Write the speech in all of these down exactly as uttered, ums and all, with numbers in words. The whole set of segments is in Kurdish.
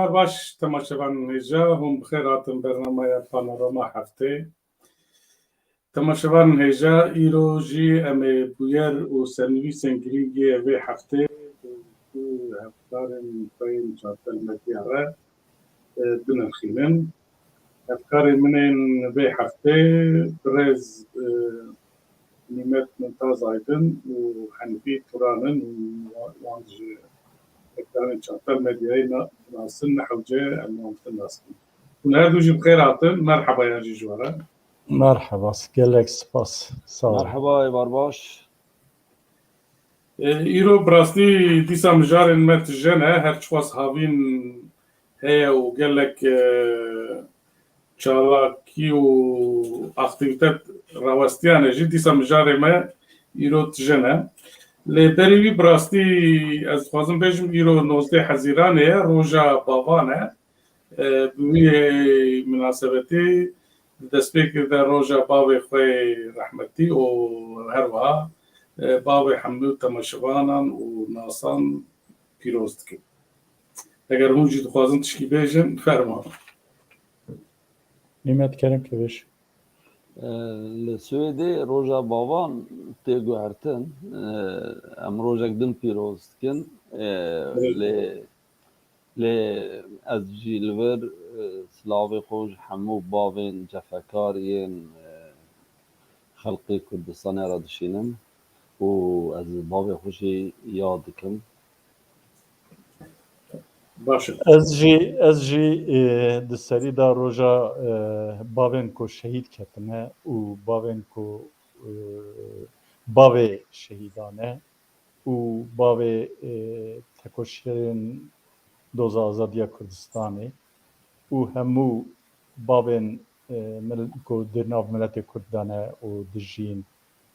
Baş temaşevanên hêja, hûn bi xêr hatin bernameya Panorama Heftê. Temaşevanên hêja, îro jî em ê bûyer û sernivîsên girîng yê vê heftê bi hevkarên xwe yên Çartel Medya re, e, binirxînin. Hevkarên min ên vê heftê birêz, e, Nîmet Mumtaz Aydin û Henîfî Turan in û wan ji hevkarên Çartel Medyayê na-, dinasin, ne hewce em wan bi nas bikin. Hûn her du jî bi xêr hatin, merheba yan jî ji we re. Merheba, gelek spas. Sağ ol. Merheba, êvar baş. E, îro bi rastî dîsa mijarên me tije ne, her çiqas havîn heye û gelek, e, çalakî û aktîvîtet rawestiyane jî, dîsa mijarê me îro tije ne. Lê berî wî bi rastî ez dixwazim bêjim, îro nozdeh Hezîranê ye, roja bavan e. E, bi wî minasebetî di destpêkê de roja bavê xwe yê rehmetî û her wiha, e, bavê hemû temaşevanan û nasan pîroz dikim. Eger hûn jî dixwazin tişkî bêjin, ferma. Nîmet, kerem ke bêj. E, li Swêdê roja bavan tê guhertin. E, em rojek din pîroz dikin. E, Evet. Lê, lê ez jî li vir, e, silavê xwe ji hemû bavên cefekar yên, e, xelkê Kurdistanê re dişînim û ez bavê xwe jî yad dikim. Baş e. Ez jî, ez jî, e, di serî de roja, e, bavên ku şehîd ketine û bavên ku, e, bavê şehîdan e û bavê, e, tekoşerên doza azadiya Kurdistanê û hemû bavên, e, mil-, ku di nav miletê Kurd de ne û dijîn,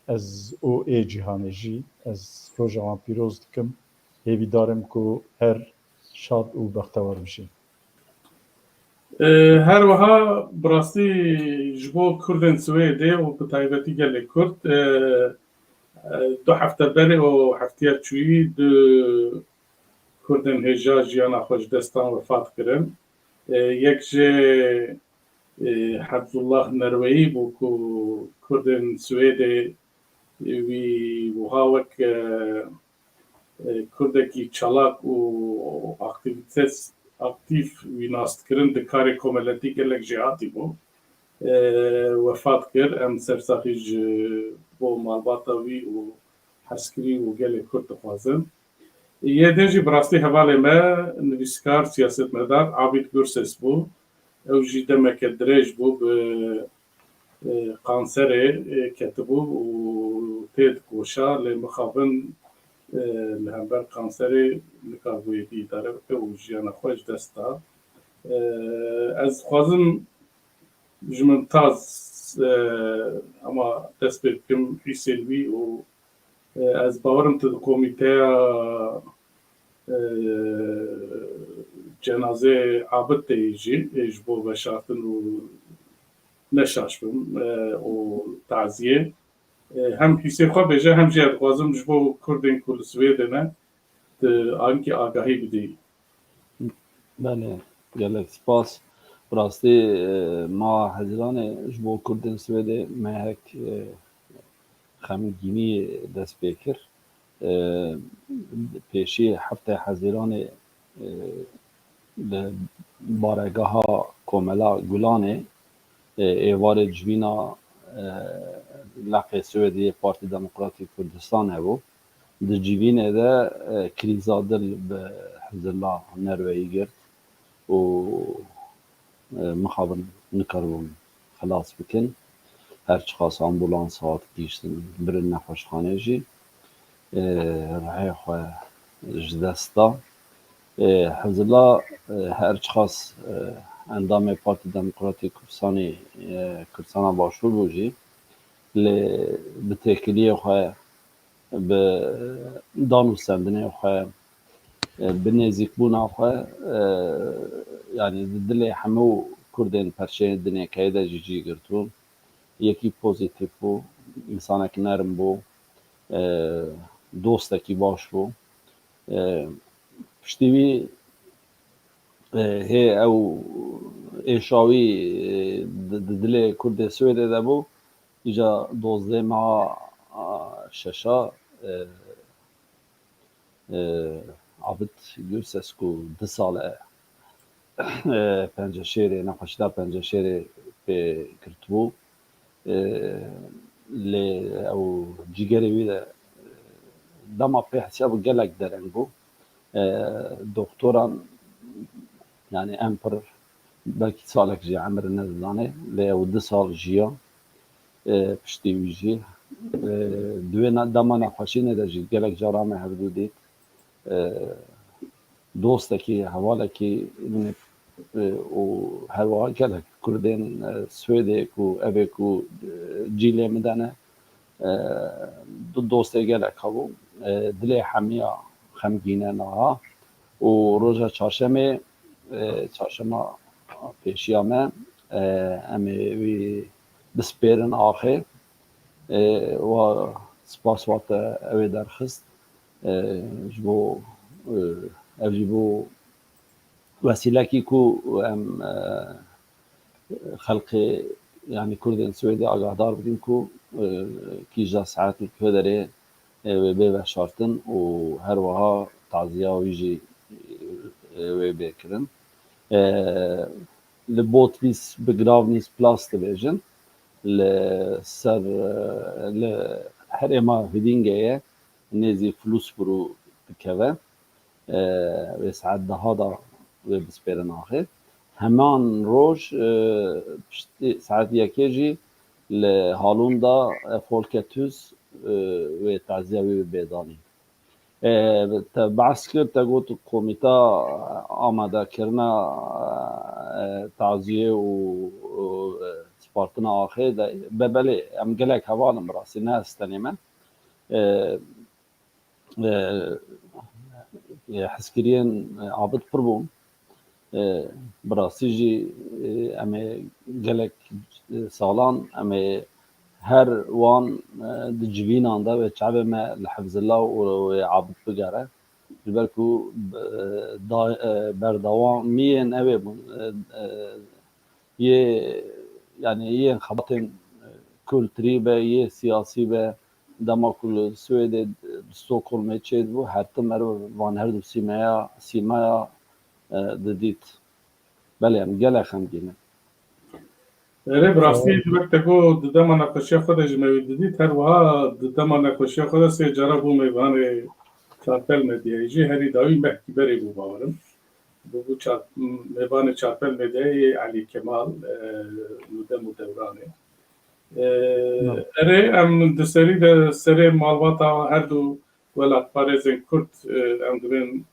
ez û ê cîhanê jî, ez roja wan pîroz dikim. Hêvîdar im ku her şad û bextewar bijîn. E, her wiha bi rastî ji bo Kurdên Swêdê û bi taybetî gelê Kurd, e, e, du hefte berê û heftiya çûyî du Kurdên hêja jiyana xwe ji dest dan, wefat kirin. E, yek jê, e, Hezullah Nerweyî bû ku Kurdên Swêdê, e, wî wiha wek, e, e, Kurdekî çalak û aktîvîtes-, aktîf wî nas dikirin, di karê komeletî gelek jêhatî bû. E, wefat kir, em sersaxî ji bo malbata wî û hezkirî û gelê Kurd dixwazin. Yê din jî bi rastî hevalê me, nivîskar, siyasetmedar Abîd Gurses bû. Ew jî demeke dirêj bû bi, e, kanserê, e, ketibû û tê dikoşa, lê mixabin, e, li hember kanserê nikaribû êdî îdare bike û jiyana xwe ji dest da. E, ez dixwazim ji Mumtaz, e, hema dest pê bikim, hîsên wî û, e, ez bawerim tu di komîteya, e, cenazê Abid de yî jî, e, ji bo veşartin û ne şaş bim, e, û taziyê. E, hem hîsê xwe bêje, hem jî ez dixwazim ji bo Kurdên ku li Swêdê ne, tu ankî agahî bidî. Belê, gelek spas. Bi rastî, e, ma Hezîranê ji bo Kurdên Swêdê mehek, e, xemgînî dest pê kir. E, pêşî heftê Hezîranê, e, li baregeha Komela Gulanê, e, êvarê civîna, e, leqê Swêdê yê Partî Demokratîk Kurdistan hebû. Di civînê de, e, krîza dil bi Hizirla Nerweyî girt û, e, mixabin nikaribûn xilas bikin. Her çiqas ambulans hat gihîştin, birin nexweşxanê jî, e, rihê xwe ji dest da. E, Hizirla, e, her çiqas, e, endamê Partî Demokratîk Kurdistanê, e, Kurdistana Başûr bû jî, lê bi têkiliyê xwe, bi danûstendinê xwe, e, bi nêzîkbûna xwe, e, yanî di dilê hemû Kurdên perçeyên dinê keyê de jî cî girtibû. Yekî pozîtîf bû, însanek nerm bû, e, dostekî baş bû. E, piştî wî e, hê ew êşawî, e, di, di dilê Kurdê Swêdê de bû. Îca dozdeh meha, a, şeşa, e, e, Abid Gürses ku du sal e, e, Penceşêrê, nexweşîna Penceşêrê pê girtibû. E, lê ew cîgerê wî de, e, dema pê hesiyabû gelek dereng bû. E, doktoran, yani em pir belkî salek jî emir nedidane, lê ew du sal jiya, e, piştî wî jî, e, di wê ne-, dema nexweşînê de jî gelek cara me hevdû dît. E, dostekî, hevalekî, e, û herwiha gelek Kurdên, e, Swêdê ku ev ê ku, e, cîlê min de ne, e, du dostê gelek hebû. E, dilê hemiya xemgîn e niha. Û roja çarşemê, e, çarşema pêşiya me, e, em ê wî bispêrin axê. E, wa spas wate ew ê derxist. E, ji bo, e, ev jî bû wesîlekî ku em, e, xelkê, yanî Kurdên Swêdê agahdar bikin ku, e, kîja saetî ku derê, e, wê bê veşartin û her wiha taziya wî jî, e, wê bê kirin. E, li Båtvis begravningsplats dibêjin. Li ser, e, li herêma Hidingeyê nêzî Flusbûrû dikeve. E, wê saet deha da wê bispêrin axê. Heman roj, e, piştî saet yekê jî li Halûnda, e, Folkethus, e, wê taziya wî bê danîn. E, te behs kir, te got komîta amadekirina, e, taziyê û, û, e, spartina axê de, be, belê, em gelek heval in bi rastî, ne ez tenê me. E, e, e, hezkiriyên, e, Abid pir bûn. E, bi rastî jî, e, em ê gelek, e, salan em ê her wan, e, di civînan de wê çavê me li Hifzillah û wê Abid bigere. Ji ber ku, e, da-, e, berdewamiyên ew ê bûn, e, e, yê, yanî yên xebatên, e, kulturî be, yê siyasî be, dema ku li Swêdê, di Stockholmê çêdibû, her tim meriv van her du sîmeya, sîmaya, e, didît. Belê, em gelek xemgîn in. Erê, bi rastî ji ber te got di dema nexweşiya xwe de jî me wî didît, her wiha di dema nexweşiya xwe de sê cara bû mêvanê Çarpel Medyayê jî, herî dawî mehkî berê bû, bawerim. Bûbû çar-, mêvanê Çarpel Medyayê yê Elî Kemal, e, Nûdem û Dewranê. E, Erê, em di serî de serê malbata her du welatparêzên Kurd, e, em dibên,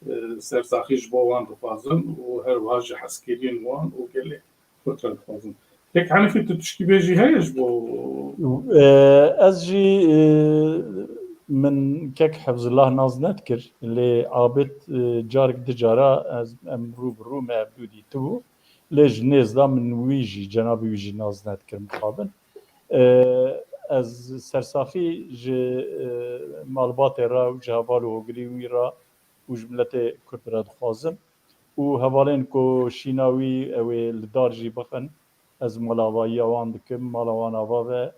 e, sersaxî ji bo wan dixwazin û her wiha ji hezkiriyên wan û gelê Kurd re dixwazin. Kek Henîfî, tu tişkî bêjî heye ji bo? E, ez jî, e, min kek Hifzillah nas nedikir, lê Abid, e, carek di cara ez, em rû bi rû me hevdû dîtibû. Lê ji nêz de min wî jî, cenabê wî jî nas nedikirim mixabin. E, ez sersaxî ji, e, malbatê re û ji heval û hogirî wî re û ji miletê Kurd re dixwazim. Û hevalên ku şîna wî ew ê li dar jî bixin, ez malavayiya wan dikim, mala wan ava be,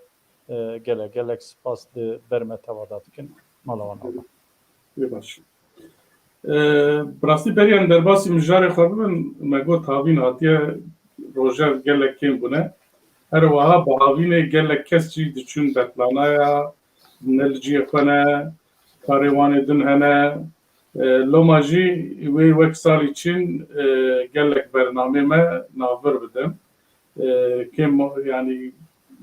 e, gelek gelek spas di ber me teva de dikin, mala wan ava. Wê baş. E, bi rastî berî em derbasî mijarê xwe bibin, me got havîn hatiye, rojev gelek kêm bûne. Her wiha bi havînê gelek kes jî diçûn betlanaya, ne li cihê xwe ne, karê wan ê din hene. E, loma jî wê wek salî çin, e, gelek bernamê me navbir bidin. E, kêm, yanî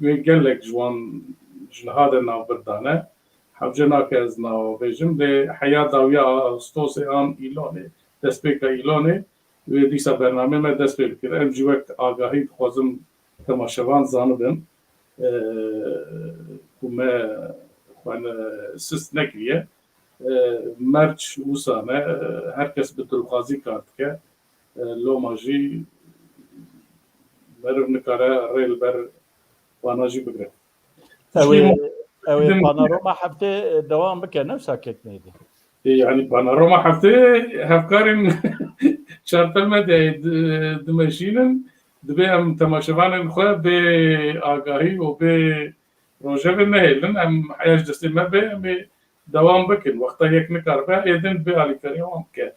wê gelek ji wan ji niha de navbir dane. Hewce nake ez nawa bêjim, lê heya dawiya Ağustosê an Îlonê, destpêka Îlonê, wê dîsa bernamê me dest pê bikir. Em jî wek agahî dixwazim temaşevan zanibin, e, ku me xwe ne sist nekiriye. E, merc wisa ne, e, her kes bi dilxwazî kar dike. E, loma jî meriv nikare rê li ber wana jî bigre. Ew ê, ew ê panorama heftê, e, dewam bike, ne wisa kek neydi? E, yani panorama heftê hevkarên Çarpel Medyayê di-, dimeşînin, dibê em temaşevanên xwe bê agahî û bê rojevê nehêlin, em heya ji destê me bê, em ê dewam bikin. Wexta yek nikaribe, ê din dibê alîkariya wan bike.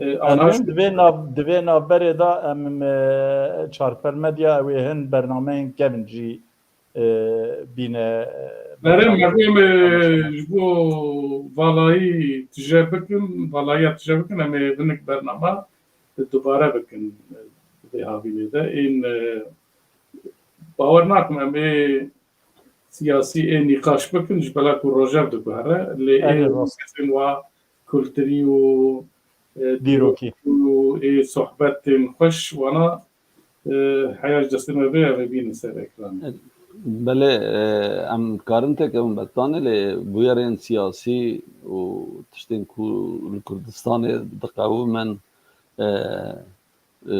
E, Em aniha ê ji divê nav-, divê navberê de em, e, Çarpel Medya ew ê hin bernameyên kevin jî, e, bîne, e, Berê bername. Merdim, e, ji bo valayî tije bikin, valayiya tije bikin, em ê binik bernama dubare bikin, e, vê havînê de. Ên, e, bawer nakim em ê siyasî ê nîqaş bikin, ji bela ku rojev diguhere, lê ê Erê rast. kesên wa kulturî û, e, Dîrokî. dîrokî û ê sohbetên xweş wana, e, heya ji destê me bê, ev ê bînin ser ekranê. Belê, e, em karin tekevin betanê, lê bûyerên siyasî û tiştên ku li Kurdistanê diqewimin, e, e,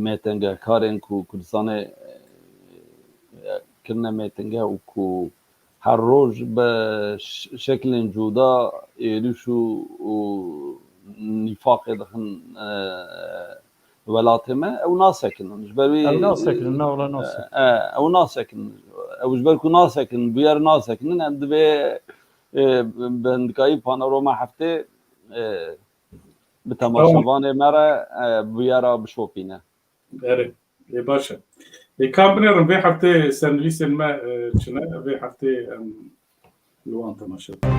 mêtingekarên ku Kurdistanê, e, kirine mêtinge û ku her roj bi ş-, şeklên cuda êrîş û, û nîfaqê dixin, e, welatê me, ew nasekinin. Ji ber wî, Ew nasekinin, ne wala nasekinin. E, e, ew nasekinin. Ew ji ber ku nasekinin, bûyer nasekinin, em divê, e, bi hindikayî panorama heftê, e, bi Tamam. temaşevanê me re, e, bûyera bişopîne. Erê, ê baş e. Ê, ka binêrin vê heftê sernivîsên me, e, çi ne? Vê heftê em li wan temaşe bikin.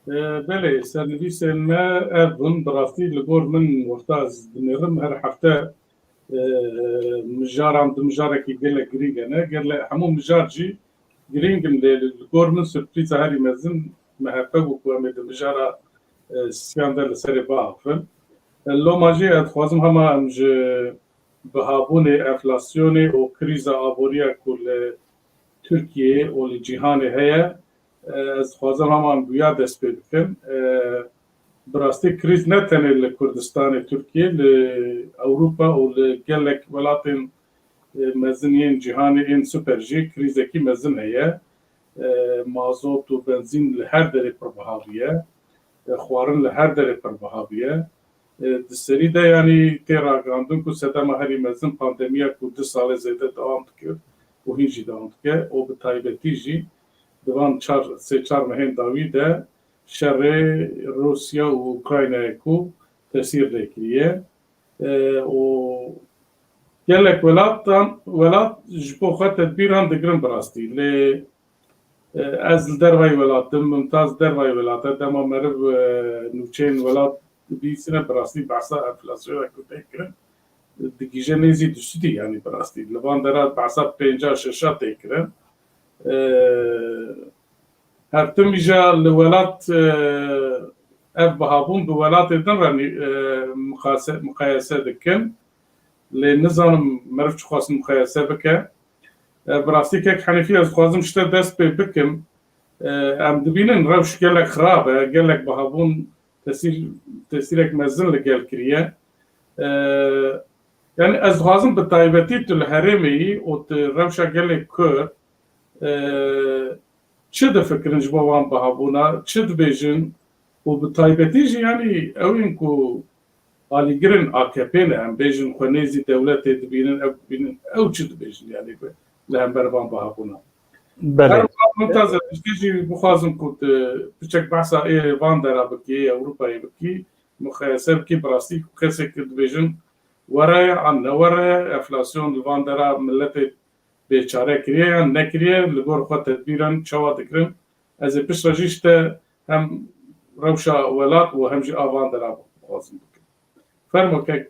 E, belê, sernivîsên me ev bûn. Bi rastî li gor min wexta ez dinêrim her hefte, e, mijaran di mijarekî gelek girîng hene. Gelek hemû mijar jî girîng in, lê li gor min surprîza herî mezin M H P bû ku em ê di mijara, e, siyan de li serê biaxivin. E, loma jî ez dixwazim hema em ji bihabûnê, enflasyonê û krîza aboriya ku li Tirkiyeyê û li cîhanê heye, e, ez dixwazim hema em bi ya dest pê bikin. E, bi rastî krîz ne tenê li Kurdistanê Tirkiyê, li Ewropa û li gelek welatên, e, mezin yên cîhanê ên super jî krîzekî mezin heye. E, mazot û benzîn li her derê pir biha bûye. E, xwarin li her derê pir biha bûye. E, di serî de, yanî, tê ragihandin ku sedema herî mezin pandemiya ku du salê zêde dewam dikir û hîn jî dewam dike û bi taybetî jî di van çar, sê çar mehên dawî de şerê Rûsya û Ukraynayê ku tesîr lê kiriye. E, û gelek welatan, welat ji bo xwe tedbîran digirin bi rastî. Lê, e, ez li dervayî welat im, Mumtaz dervayî welat e. Dema meriv, e, nûçeyên welat dibîsine, bi rastî behsa enflasyona ku tê kirin, digihîje nêzî du sedî, yanî bi rastî. Li van dera behsa pênca şeşa tê kirin. E, Her tim îja li welat, e, ev bihabûn bi welatê din re nî-, e, miqase-, miqayese dikin. Lê nizanim meriv çixwest miqayese bike. E, bi rastî kek Henîfî ez dixwazim ji te dest pê bikim. E, em dibînin rewş gelek xirab e, gelek bihabûn tesîr, tesîrek mezin li gel kiriye. E, yanî ez dixwazim bi taybetî tu li herêmê yî û tu rewşa gelê Kurd, e, çi difikirin ji bo van bihabûna, çi dibêjin û bi taybetî jî, yanî ew ên ku alîgirên A K P ne, em bêjin xwe nêzî dewletê dibînin, ew dibînin, ew çi dibêjin, yanî bi, li hember van bihabûna. Belê. Her wiha Mumtaz, ez ji te jî bixwazim ku tu piçek behsa ê van dera bikî, Ewropayê bikî, muqayese bikî, bi rastî kesek dibêjin were ye an ne were ye, enflasyon li van dera milletê bêçare kiriye yan nekiriye, li gor xwe tedbîran çawa dikirin. Ez ê piştre jî ji te hem rewşa welat û hem jî a van dera bixwazim bikim. Fermo kek.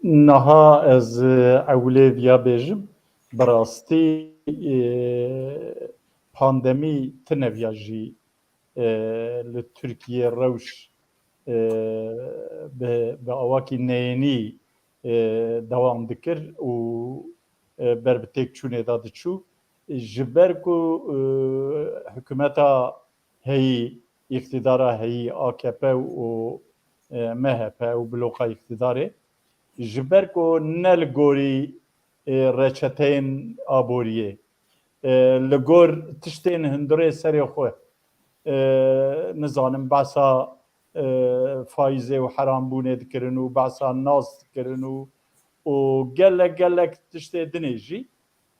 Niha ez, e, ewlê viya bêjim, bi rastî, e, pandemî tine viya jî, e, li Tirkiye rewş, e, bi, bi awakî neyênî, e, dewam dikir û, e, ber bi têkçûnê de diçû. Ji ber ku, e, hikûmeta heyî, îqtîdara heyî A K P û, e, M H P û bloka îqtîdarê, ji ber ku ne li gorî, e, reçeteyên aboriyê, e, li gor tiştên hundirê serê xwe, e, nizanim, behsa, e, faîzê û herambûnê dikirin û behsa nas dikirin û, û gelek gelek tiştê dinê jî,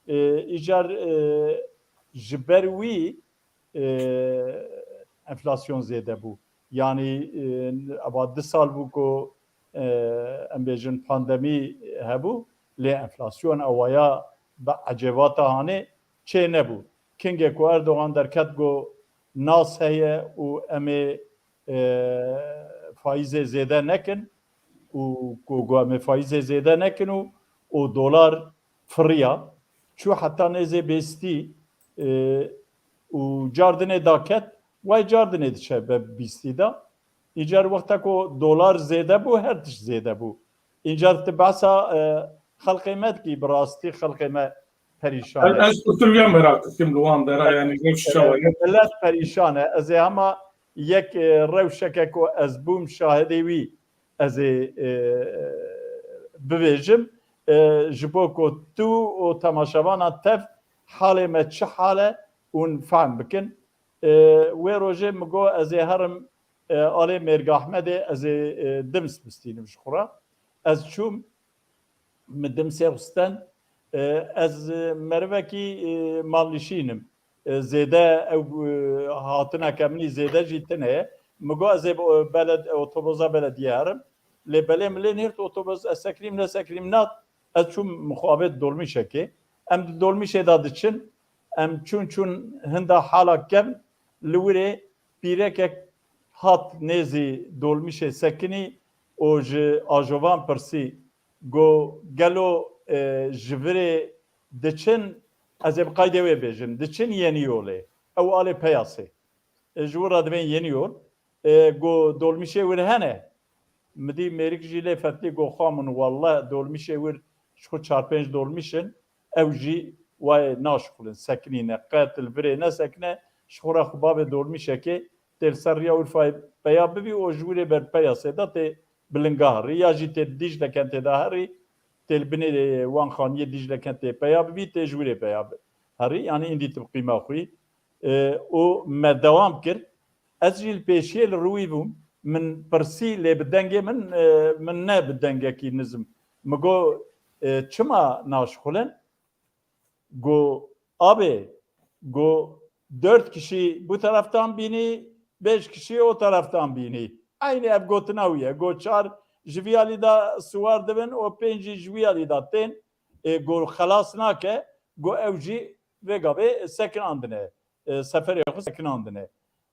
e, îcar, e, ji ber wî, e, enflasyon zêde bû. Yanî, e, eva du sal bû ku, e, em bêjin pandemî hebû, lê enflasyon ewaya bi ecêbata hanê çê nebû. Kingê ku Erdogan derket got nas heye û em ê, e, faîzê zêde nekin û ku got em ê faîzê zêde nekin û, û dolar firiya, çû heta nêzê bêstî, e, û cardinê daket, way cardinê diçe be bîstî de. Îcar wexta ku dolar zêde bû, her tişt zêde bû. Îcar tu behsa, e, xelqê me dikî, bi rastî xelqê me perîşan e. Ez, ez pirtir ya merak dikim li wan dera, yanî rewş çawa ye? Millet perîşan e. Ez ê hema yek, e, rewşeke ku ez bûm şahidê wî, ez ê, e, bibêjim, e, ji bo ku tu û temaşevanan tev halê me çi hal e hûn fehm bikin. E, wê rojê min got ez ê herim, e, alê Mêrga Ehmedê, ez ê, e, dims bistînim ji xwe re. Ez çûm, min dimsê xwe stand, e, ez, e, merivekî, e, malnişîn im. E, zêde ew, e, hatineke min î zêde jî tune ye. Min got ez ê bi beled-, otoboza belediyê herim. Lê belê min lê nêrt otobos, ez sekinîm nesekinîm nat. Ez çûm mixabê dolmîşekê. Em di dolmîşê de diçin. Em çûn çûn hinda hala kevn, li wirê pîrekek hat nêzî dolmîşê sekinî û ji ajovan pirsî, got, gelo, e, ji virê diçin, ez ê bi qaydê wê bêjim, diçin Yenî Yolê. Ew alê Peyasê. E, ji wir re divên Yenî Yol. E, got, dolmîşê wir hene? Min dî mêrik jî lê fetlî, got, xwa min, wallah, dolmîşê wir ji xwe çar pênc dolmîş in, ew jî wayê naşixulin, sekinîne, qet li virê nesekine, ji xwe re xwe bavê dolmîşekê tê li ser riya Urfayê peya bibî û ji wirê ber Peyasê de tê bi linga herî, ya jî tê Dîcle kentê de herî, tê li binê Wan Xaniyê Dîcle kentê peya bibî, tê ji wirê peya bi-, herî, yanî îndî tu bi qîma xwe yî. E, û me dewam kir. Ez jî li pêşiyê li rûyî bûm. Min pirsî, lê bi dengê min, e, min ne bi dengekî nizm. Min got, e, çima naşixulin? Got, abê, got, dört kişi bu taraftan bînî, beş kişi o taraftan bînî. Eynî ev gotina wî ye. Got, çar ji vî alî de siwar dibin û pênc jî ji wî alî de tên. E, got, xelas nake. Got, ew jî vê gavê sekinandine. E, seferê xwe sekinandine.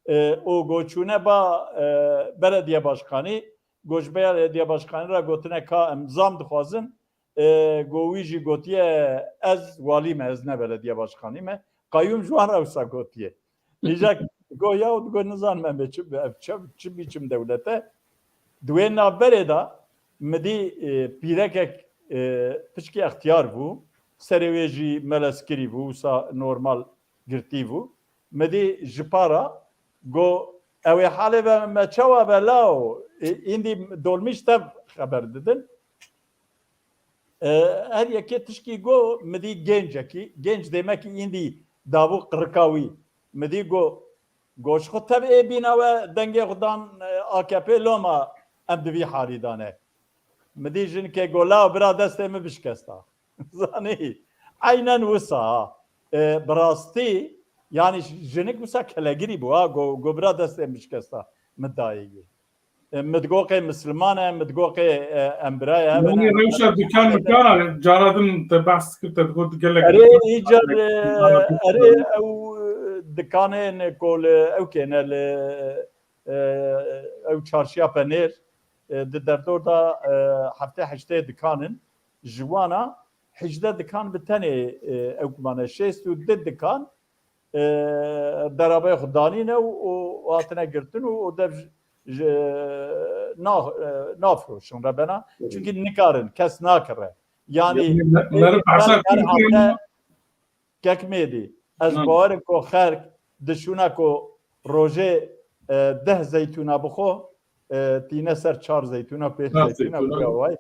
E, û got çûne ba, e, belediye başkanî, got ji belediye başkanî re gotine ka em zam dixwazin. E, got wî jî gotiye ez walî me, ez ne belediye başkanî me. Qayûm ji wan re wisa gotiye. Îja got ya, got nizanim em ê çi, ev çi, çi biçim dewlet e. Di wê navberê de min dî, e, pîrekek, e, piçkî extiyar bû. Serê wê jî melezkirî bû, wisa normal girtî bû. Min dî ji para got, ew ê halê ve me çawa be lao? E, îndî dolmîş tev xeber didin. E, her yekê tişkî got, min dî gencekî, genc dêmekî îndî dabû qirika wî. Min dî got, got ji xwe tev ê bîna we dengê xwe dan, e, A K P, loma em di vî halî de ne. Min dî jinikê got, lao bira destê min bişkesta. Zanî, eynen wisa ha. E, bi rastî, yanî jinik wisa kelegirî bû ha, got, got bira destê min bişkesta, min dayê yê. E, midgoqê misliman e, midgoqê, e, em birayê hev in. Yanî rewşa dikan mikan e, cara din te behs kir, te digot gelek Erê, îcar, e, erê, ew dikanên ku li ew kêne li, e, ew çarşiya Penêr, e, di derdor de, e, heftê heştê dikan in. Ji wana hejdeh dikan bi tenê, e, ew mane şêst û du dikan, e, derabeyê xwe danîne û, û, û hatine girtin û, û dev ji, ji, na, e, nafiroşin rebena. Çunkî nikarin, kes nakire. Yanî, Yanî me-, meriv her, hesab her kir hafte kek mêdî. Ez Hı. bawerim ku xelk dişûna ku rojê, e, deh zeytûna bixwe, e, tîne ser çar zeytûna, pênc Çar zeytûna zeytûna. bûya way.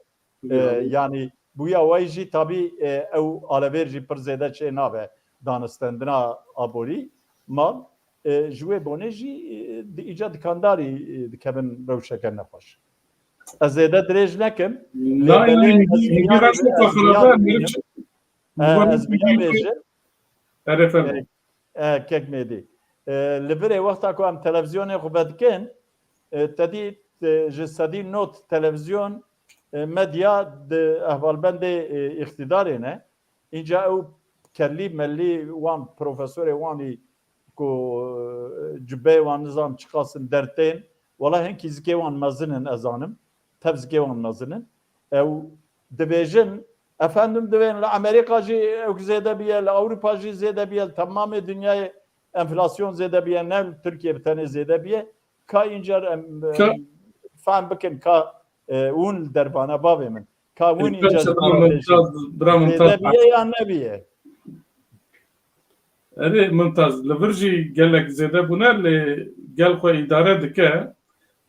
E, Yanî. Yanî bûya way jî tabî, e, ew alevêr jî pir zêde çê nabe danistendina aborî mal. E, ji wê bonê jî, e, di îca dikandarî, e, dikevin rewşeke nexweş. Ez zêde dirêj nekim. Lê Na, belê yanî, ez hingî viya rewşa ez viya xiraba, bibînim. mirç-, E, Wan ez viya hingî bêjim. Erê, fermo. E, e, kek Mêdî. E, li virê wexta ku em televîzyonê xwe vedikin, e, te dî, e, ji sedî not televîzyon, e, medya di ehvalbendê, e, îqtîdarê ne. Înca ew kellî mellî wan profesorê wanî ku, e, cubeyê wan nizam çiqas in dertên, wela hin kîzikê wan mezin in, ez zanim. Tev zikê wan mezin in. Ew dibêjin, efendim divên li Amerîka jî ew zêde biye, li Ewropa jî zêde biye, li temamê dinyayê enflasyon zêde biye, ne li Tirkiye bi tenê zêde biye. Ka încar em, em Ka- fehm bikin ka, e, hûn li dervana bavê min. Ka hûn Ka încar çatal ji me re bêjin. Mumtaz, bira Mumtaz. Zêde biye ya nebiye? Erê, Mumtaz, li vir jî gelek zêde bûne, lê gel xwe îdare dike.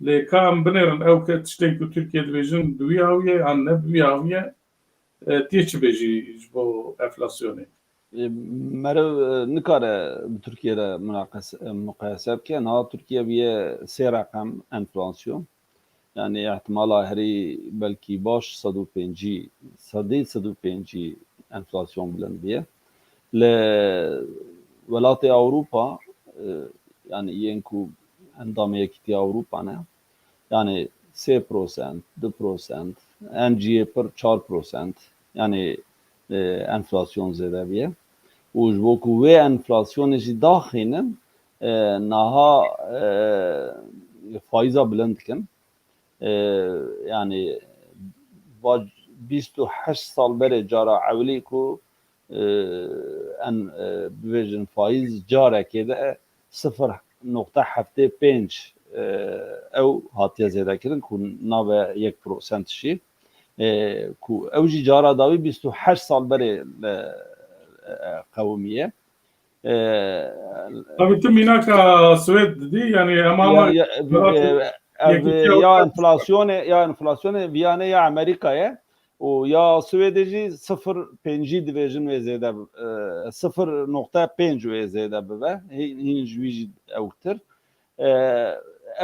Lê ka em binêrin ew ke tiştên ku Tirkiye dibêjin bi wî hawiyê an ne bi wî hawiyê, e, tê çi bêjî ji bo enflasyonê? E, meriv, e, nikare bi Tirkiye re munaqes-, e, muqayese bike. Niha Tirkiye bûye sê reqem enflasyon. Yani ihtimala herî belkî baş sed û pêncî, sedî sed û pêncî enflasyon bilind bûye. Li welatê Ewropa, e, yani yên ku endamê Yekîtiya Ewropa ne, yani sê prosent, du prosent, en cihê pir çar prosent, yani, e, enflasyon zêde bûye. Û ji bo ku wê enflasyonê jî daxînin, e, niha, e, faiza bilind dikin. E, yani, va bîst û heşt sal berê cara ewilî ku, e, em, e, bibêjin faiz carekê de sifir nokta heftê pênc, e, ew hatiye zêdekirin ku nabe yek prosent jî, e, ku ew jî cara dawî bîst û heşt sal berê, e, e, qewimiye. E, Tabii tu mînaka Swêd didî, yani, em ama ya, ya, e, ev, Yekîtiya ya Ewropa enflasyonê, ya enflasyonê viyanê ya Amerîkayê û ya Swêdê jî sifir pêncî dibêjin wê zêde, e, sifir nokta pênc wê zêde bibe. Hîn, hîn ji wî jî ewtir. E,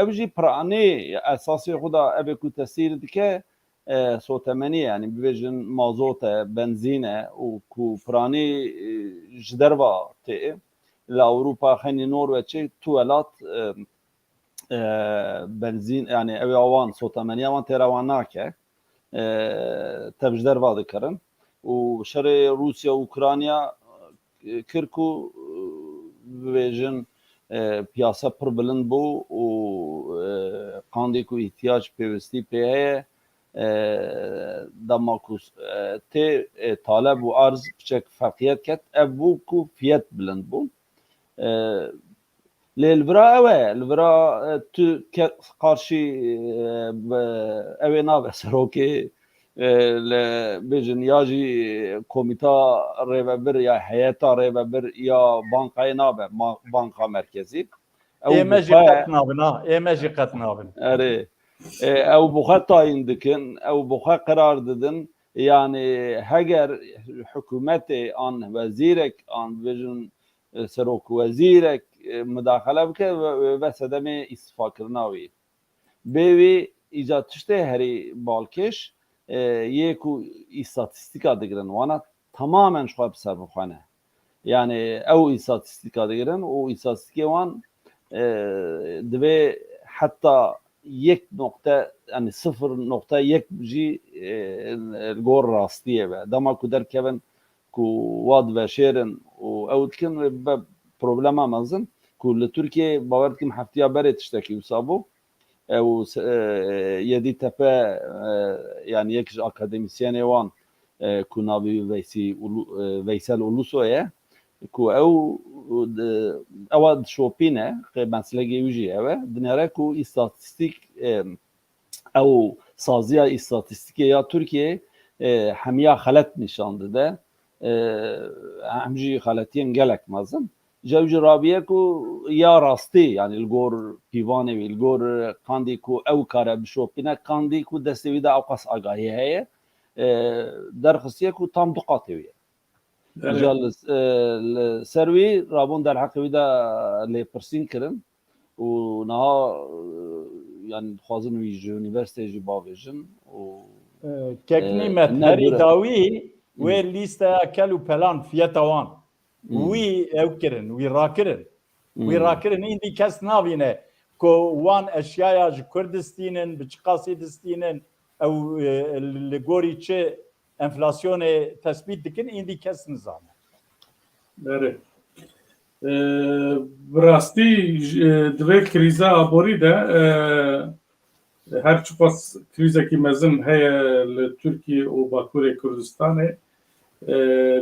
ew jî piranî esasê xwe da ev ê ku tesîr dike, e, sotemenî, yani bibêjin mazot e, benzîn e û ku piranî, e, ji derva tê. Li Ewropa xenî Norweçê tu welat, e, e, benzîn, yani ew ya wan, sotemeniya wan têra wan nake. E, tev ji derva dikirin. Û şerê Rûsya û Ukrayna, e, kir ku, e, bibêjin, e, piyase pir bilind bû û, e, qandê ku îhtiyac pêwistî pê heye, e, dema ku, e, tê, e, taleb û arz piçek ferqiyet ket, ev bû ku fiyet bilind bû. E, Lê li vira ew e, li vira, e, tu ke-, qarşî, e, bi, ew ê nabe serokê, e, li bêjin ya jî komîta rêvebir ya heyeta rêvebir ya bankayê nabe, ma-, banka merkezî. Ew Ê me jî bi xwe qet nabin, ha. Ê me jî qet nabin. Erê. E, ew bi xwe tayîn dikin, ew bi xwe qerar didin. Yani heger hikûmetê an wezîrek an bêjin, e, serok wezîrek, e, mudaxele bike ve, ve, ve sedemê îstifakirina wî. Bê wî îca tiştê herî balkêş, e, yê ku îstatîstîka digirin, wana tamamen ji xwe bi ser bi xwe ne. Yani ew îstatîstîka digirin û îstatîstîkê wan, e, divê heta yek noqte, yani sıfır noqte yek jî, e, li gor rastiyê be. Dema ku derkevin ku wa diveşêrin û ew dikin, wê bibe problema mezin ku li Tirkiyeyê bawer dikim heftiya berê tiştekî wisa bû. Ew se-, e, Yedîtepe, e, yani yek ji akademîsyenê wan, e, ku navê wî Veysî Ulu-, e, Veysel Ulusoy e, ku ew, e, ewa dişopîne, qê meslekê wî jî ew e, dinêre ku îstatîstîk, e, ew saziya îstatîstîkê ya Tirkiyeyê, e, hemiya xelet nîşan dide. E, em jî xeletiyên gelek mezin. Ji ew jî rabiye ku ya rastî, yani li gor pîvanê wî, li gor qandî ku ew kare bişopîne, qandî ku destê wî de ewqas agahî heye, e, derxistiye ku tam du qatê wî ye. Evet. Îja li, e, li ser wî rabûn derheqê wî de lêpirsîn kirin û niha, e, yani dixwazin wî ji unîversîteyê jî bavêjin û, E, Kek e, Nîmet, ne herî dure. Dawî wê Hmm. lîsteya kel û pelan fiyeta wan. Hmm. Wî ew kirin, wî rakirin. Wî Hmm. rakirin, îndî kes navîne ku wan eşyaya ji kur distînin, bi çi qasî distînin, ew, e, li gorî çi enflasyonê tespît dikin, îndî kes nizane. Berê. E, bi rastî, e, di vê krîza aborî de, e, her çiqas krîzekî mezin heye li Tirkiye û Bakurê Kurdistanê, e,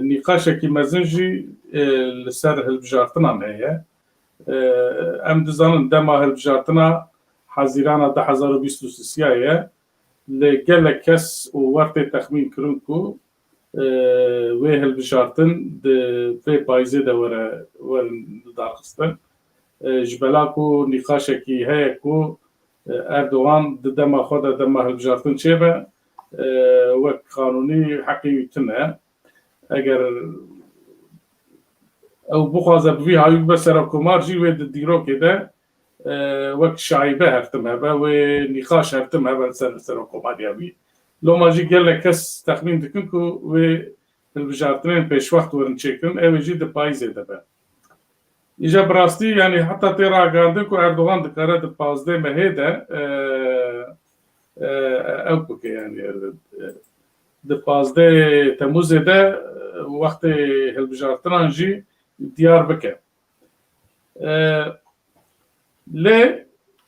nîqaşekî mezin jî, e, li ser hilbijartinan heye. E, em dizanin dema hilbijartina Hezîrana du hezar û bîst û sê ye, lê gelek kes û wer tê texmîn kirin ku, e, wê hilbijartin di vê payîzê de were, werin lidarxistin. E, ji bela ku nîqaşekî heye ku, e, Erdogan di dema xwe de dema hilbijartin çêbe, e, wek qanûnî heqê wî tune. Eger ew bixwaze bi vî hawî bibe serokomar jî, wê di dîrokê de, e, wek şaibe her tim hebe, wê nîqaş her tim hebe li ser serokomariya wî. Loma jî gelek kes texmîn dikin ku wê hilbijartinên pêşwext werin çêkirin, ew ê jî di payîzê de be. Îja bi rastî, yani heta tê ragihandin ku Erdogan dikare di pazdeh mehê de, e, e, ew bike, yani, e, di pazdeh Temûzê de, e, wextê hilbijartinan jî diyar bike. E, lê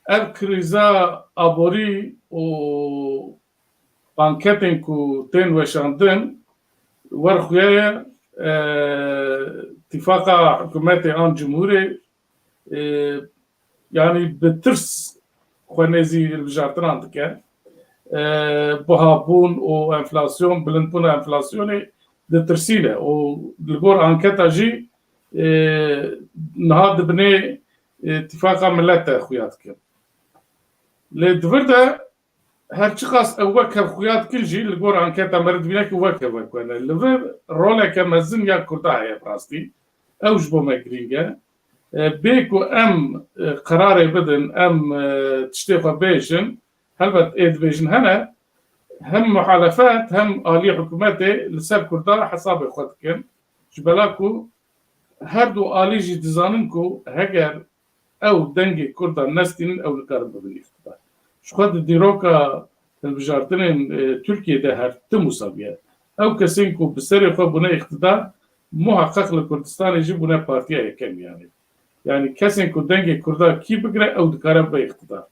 ev krîza aborî û anketên ku tên weşandin, wer xuya ye, e, tifaqa hikûmetê an cumhurê, e, yanî bi tirs xwe nêzî hilbijartinan dike. E, bihabûn û enflasyon, bilindbûna enflasyonê ditirsîne û li gor anketa jî, e, niha di binê, e, tifaqa millet de xuya dikin. Lê di vir de her çiqas ew wek hev xuya dikin jî, li gor anketa me re dibîne ku wek hev wek wene. Li vir roleke mezin ya Kurda heye bi rastî. Ew ji bo me girîng e. E, bê ku em, e, qerarê bidin, em, e, tiştê xwe bêjin, helbet ê dibêjin hene, hem muhalefet, hem alî hikûmetê li ser Kurda hesabê xwe dikin. Ji bela ku her du alî jî dizanin ku heger ew dengê Kurdan nestînin, ew nikarin bibin îqtidar. Ji xwe di dîroka hilbijartinên, e, Tirkiyê de her tim wisa bûye. Ew kesên ku bi serê xwe bûne îqtidar, muheqeq li Kurdistanê jî bûne partiya yekem, yani. Yani kesên ku dengê Kurda kî bigire, ew dikare bibe îqtidar.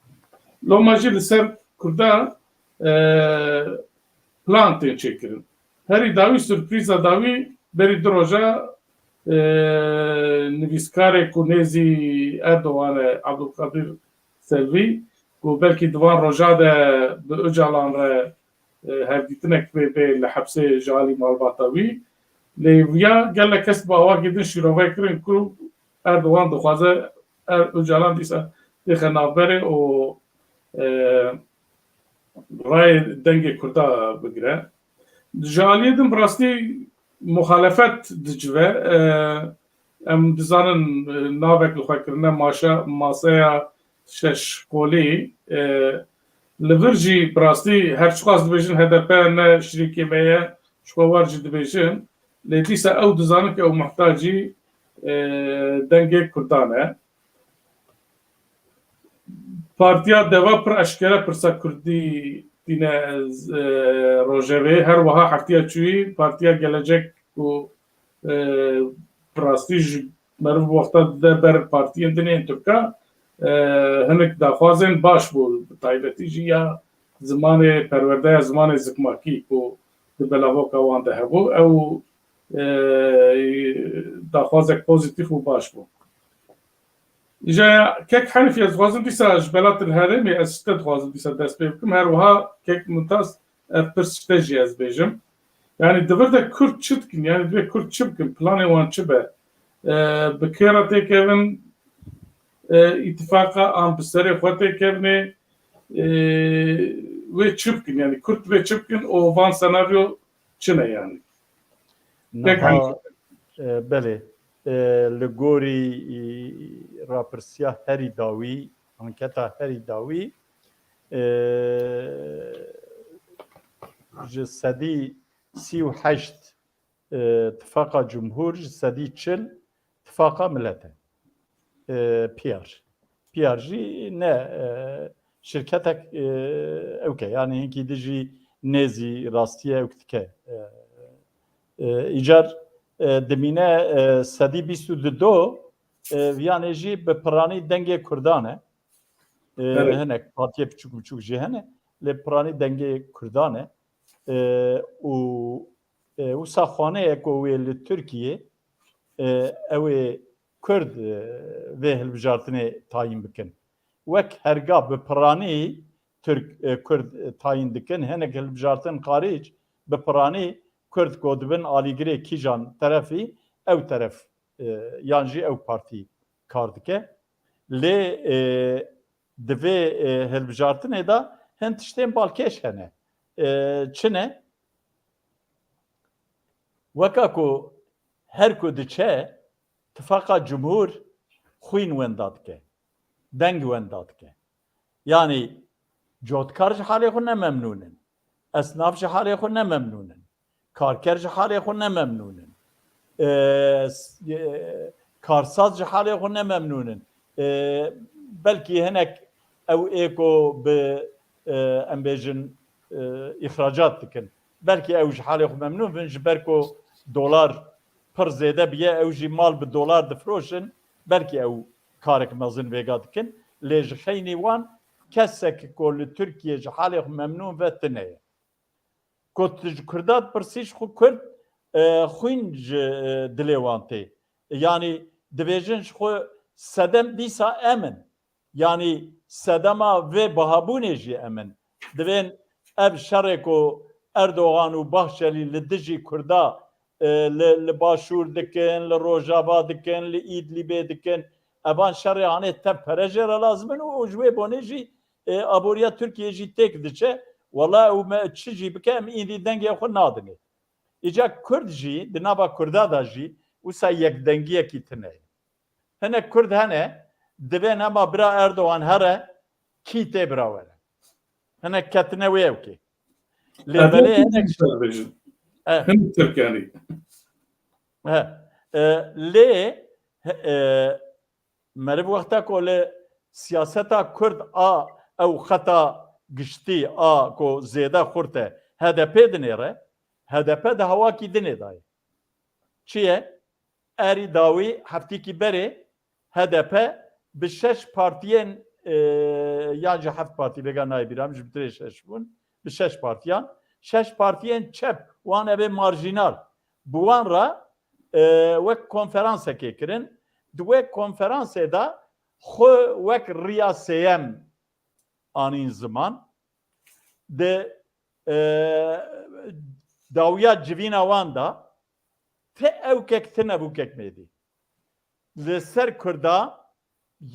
Loma jî li ser Kurda, e, plan tên çêkirin. Herî dawî, surprîza dawî, berî du roja, e, nivîskarê ku nêzî Erdogan e, Abdulkadir Selvi, ku belkî di van roja de bi Ocalan re, e, hevdîtinek pê bê li hepsê ji alî malbata wî. Lê viya gelek kes bi awakî din şîrove kirin ku Erdogan dixwaze Er-, Ocalan dîsa têxe navberê û, e, rayê dengê Kurda bigire. Ji aliyê din bi rastî muxalefet dicive. E, em dizanin, e, navek li xwe kirine maşa-, maseya şeş qolî. E, li vir jî bi rastî her çiqas dibêjin H D P ne şirîkê me ye, ji xwe wer jî dibêjin. Lê dîsa ew dizanin ku ew muhtacî, e, dengê Kurdan e. Partiya Deva pir eşkere pirsa kurdî tîne, e, rojevê. Her wiha heftiya çûyî Partiya Gelecek ku, e, bi rastî ji meriv wexta dide ber partiyên din ên Tirka, e, hinek daxwazên baş bû, bi taybetî jî ya zimanê perwerdeya zimanê zikmakî ku di belavoka wan de hebû, ew, e, daxwazek pozîtîf û baş bû. Îja kek Henîf, ez dixwazim dîsa ji belatil herêmê, ez ji te dixwazim dîsa dest pê bikim. Her wiha kek Mumtaz, ev pirs ji te jî ez bêjim. Yani di vir de Kurd çi dikin? Yani divê Kurd çi bikin? Planê wan çi be? E, bi kê re têkevin? E, îtifaqa an bi serê xwe têkevnê? E, wê çi bikin? Yani Kurd divê çi bikin? O van senaryo çi ne yani? Niha, e, belê, e, li gorî, e, rapirsiya herî dawî, anketa herî dawî, e, ji sedî sî û heşt, e, tifaqa cumhur, ji sedî çil tifaqa milet e. E, P R. P R jî ne, e, şirketek, e, ewke, yani hinkî di jî nêzî rastiye ewk dike. E, e, îcar, e, dimîne, e, sedî bîst û du do, e, viyanê jî bi piranî dengê Kurdan e. E, Evet. Hinek partiyê piçûk piçûk jî hene, lê piranî dengê Kurdan e. E, û, e, wisa xaneyek ku wê li Tirkiyê, e, ew ê Kurd, e, vê hilbijartinê tayîn bikin. Wek herga bi piranî Tirk, e, Kurd, e, tayîn dikin, hinek hilbijartin xarîc bi piranî Kurd ku dibin alîgirê kîjan terefî, ew teref, e, yan jî ew partî kar dike. Lê, e, di vê, e, hilbijartinê de hin tiştên balkêş hene. E, çi ne? Weka ku her ku diçe, tifaqa cumhur xwîn wenda dike, deng wenda dike. Yanî cotkar ji halê xwe ne memnûn in. Esnaf ji halê xwe ne memnûn in. Karker ji halê xwe ne memnûn in. E, s-, e, karsaz ji halê xwe ne memnûn in. E, belkî hinek ew ê ku bi, e, em bêjin, e, îxracat dikin. Belkî ew ji halê xwe memnûn bin, ji ber ku dolar pir zêde biye, ew jî mal bi dolar difiroşin, belkî ew karek mezin vêga dikin. Lê ji xeynî wan kesek ku li Tirkiyê ji halê xwe memnûn ve tune ye. Ku tu ji Kurda dipirsî, ji xwe Kurd, e, xwîn ji, e, dilê wan tê. Yanî dibêjin ji xwe sedem dîsa em in. Yanî sedema vê bihabûnê jî em in. Divên ev şerê ku Erdogan û Bahçelî li dijî Kurda, e, li, li Başûr dikin, li Rojava dikin, li Îdlîbê dikin, evan şerê anê tev pere jê re lazim in û, û ji wê bonê jî, e, aboriya Tirkiyê jî têk diçe. Wela ew me çi jî bike, em îdî dengê xwe nadinê. Îca Kurd jî, di nava Kurda de jî wisa yekdengiyekî tune ye. Hinek Kurd hene, divên hema bira Erdogan here, kî tê bira were. Hinek ketine wê ewkê. Lê Erdogan belê hinek Kurd dibêjin. E. Hinek Tirk yanî. He. E, lê, e, meriv wexta ku li siyaseta Kurd a ew xeta giştî a ku zêde xurt e, H D P dinêre, H D P di hewakî dinê de ye. Çi ye? Erî dawî heftîkî berê H D P bi şeş partiyên, e, yan jî heft partî, vêga nayê bîra min, ji bitirê şeş bûn, bi şeş partiyan, şeş partiyên çep, wan eve marjînal, bi wan re, e, wek konferansekê kirin. Di wê konferansê de xwe wek riya sêyem anîn ziman. Di, e, dawiya civîna wan de ti ewkek, ti nebûkek mêdî. Li ser Kurda,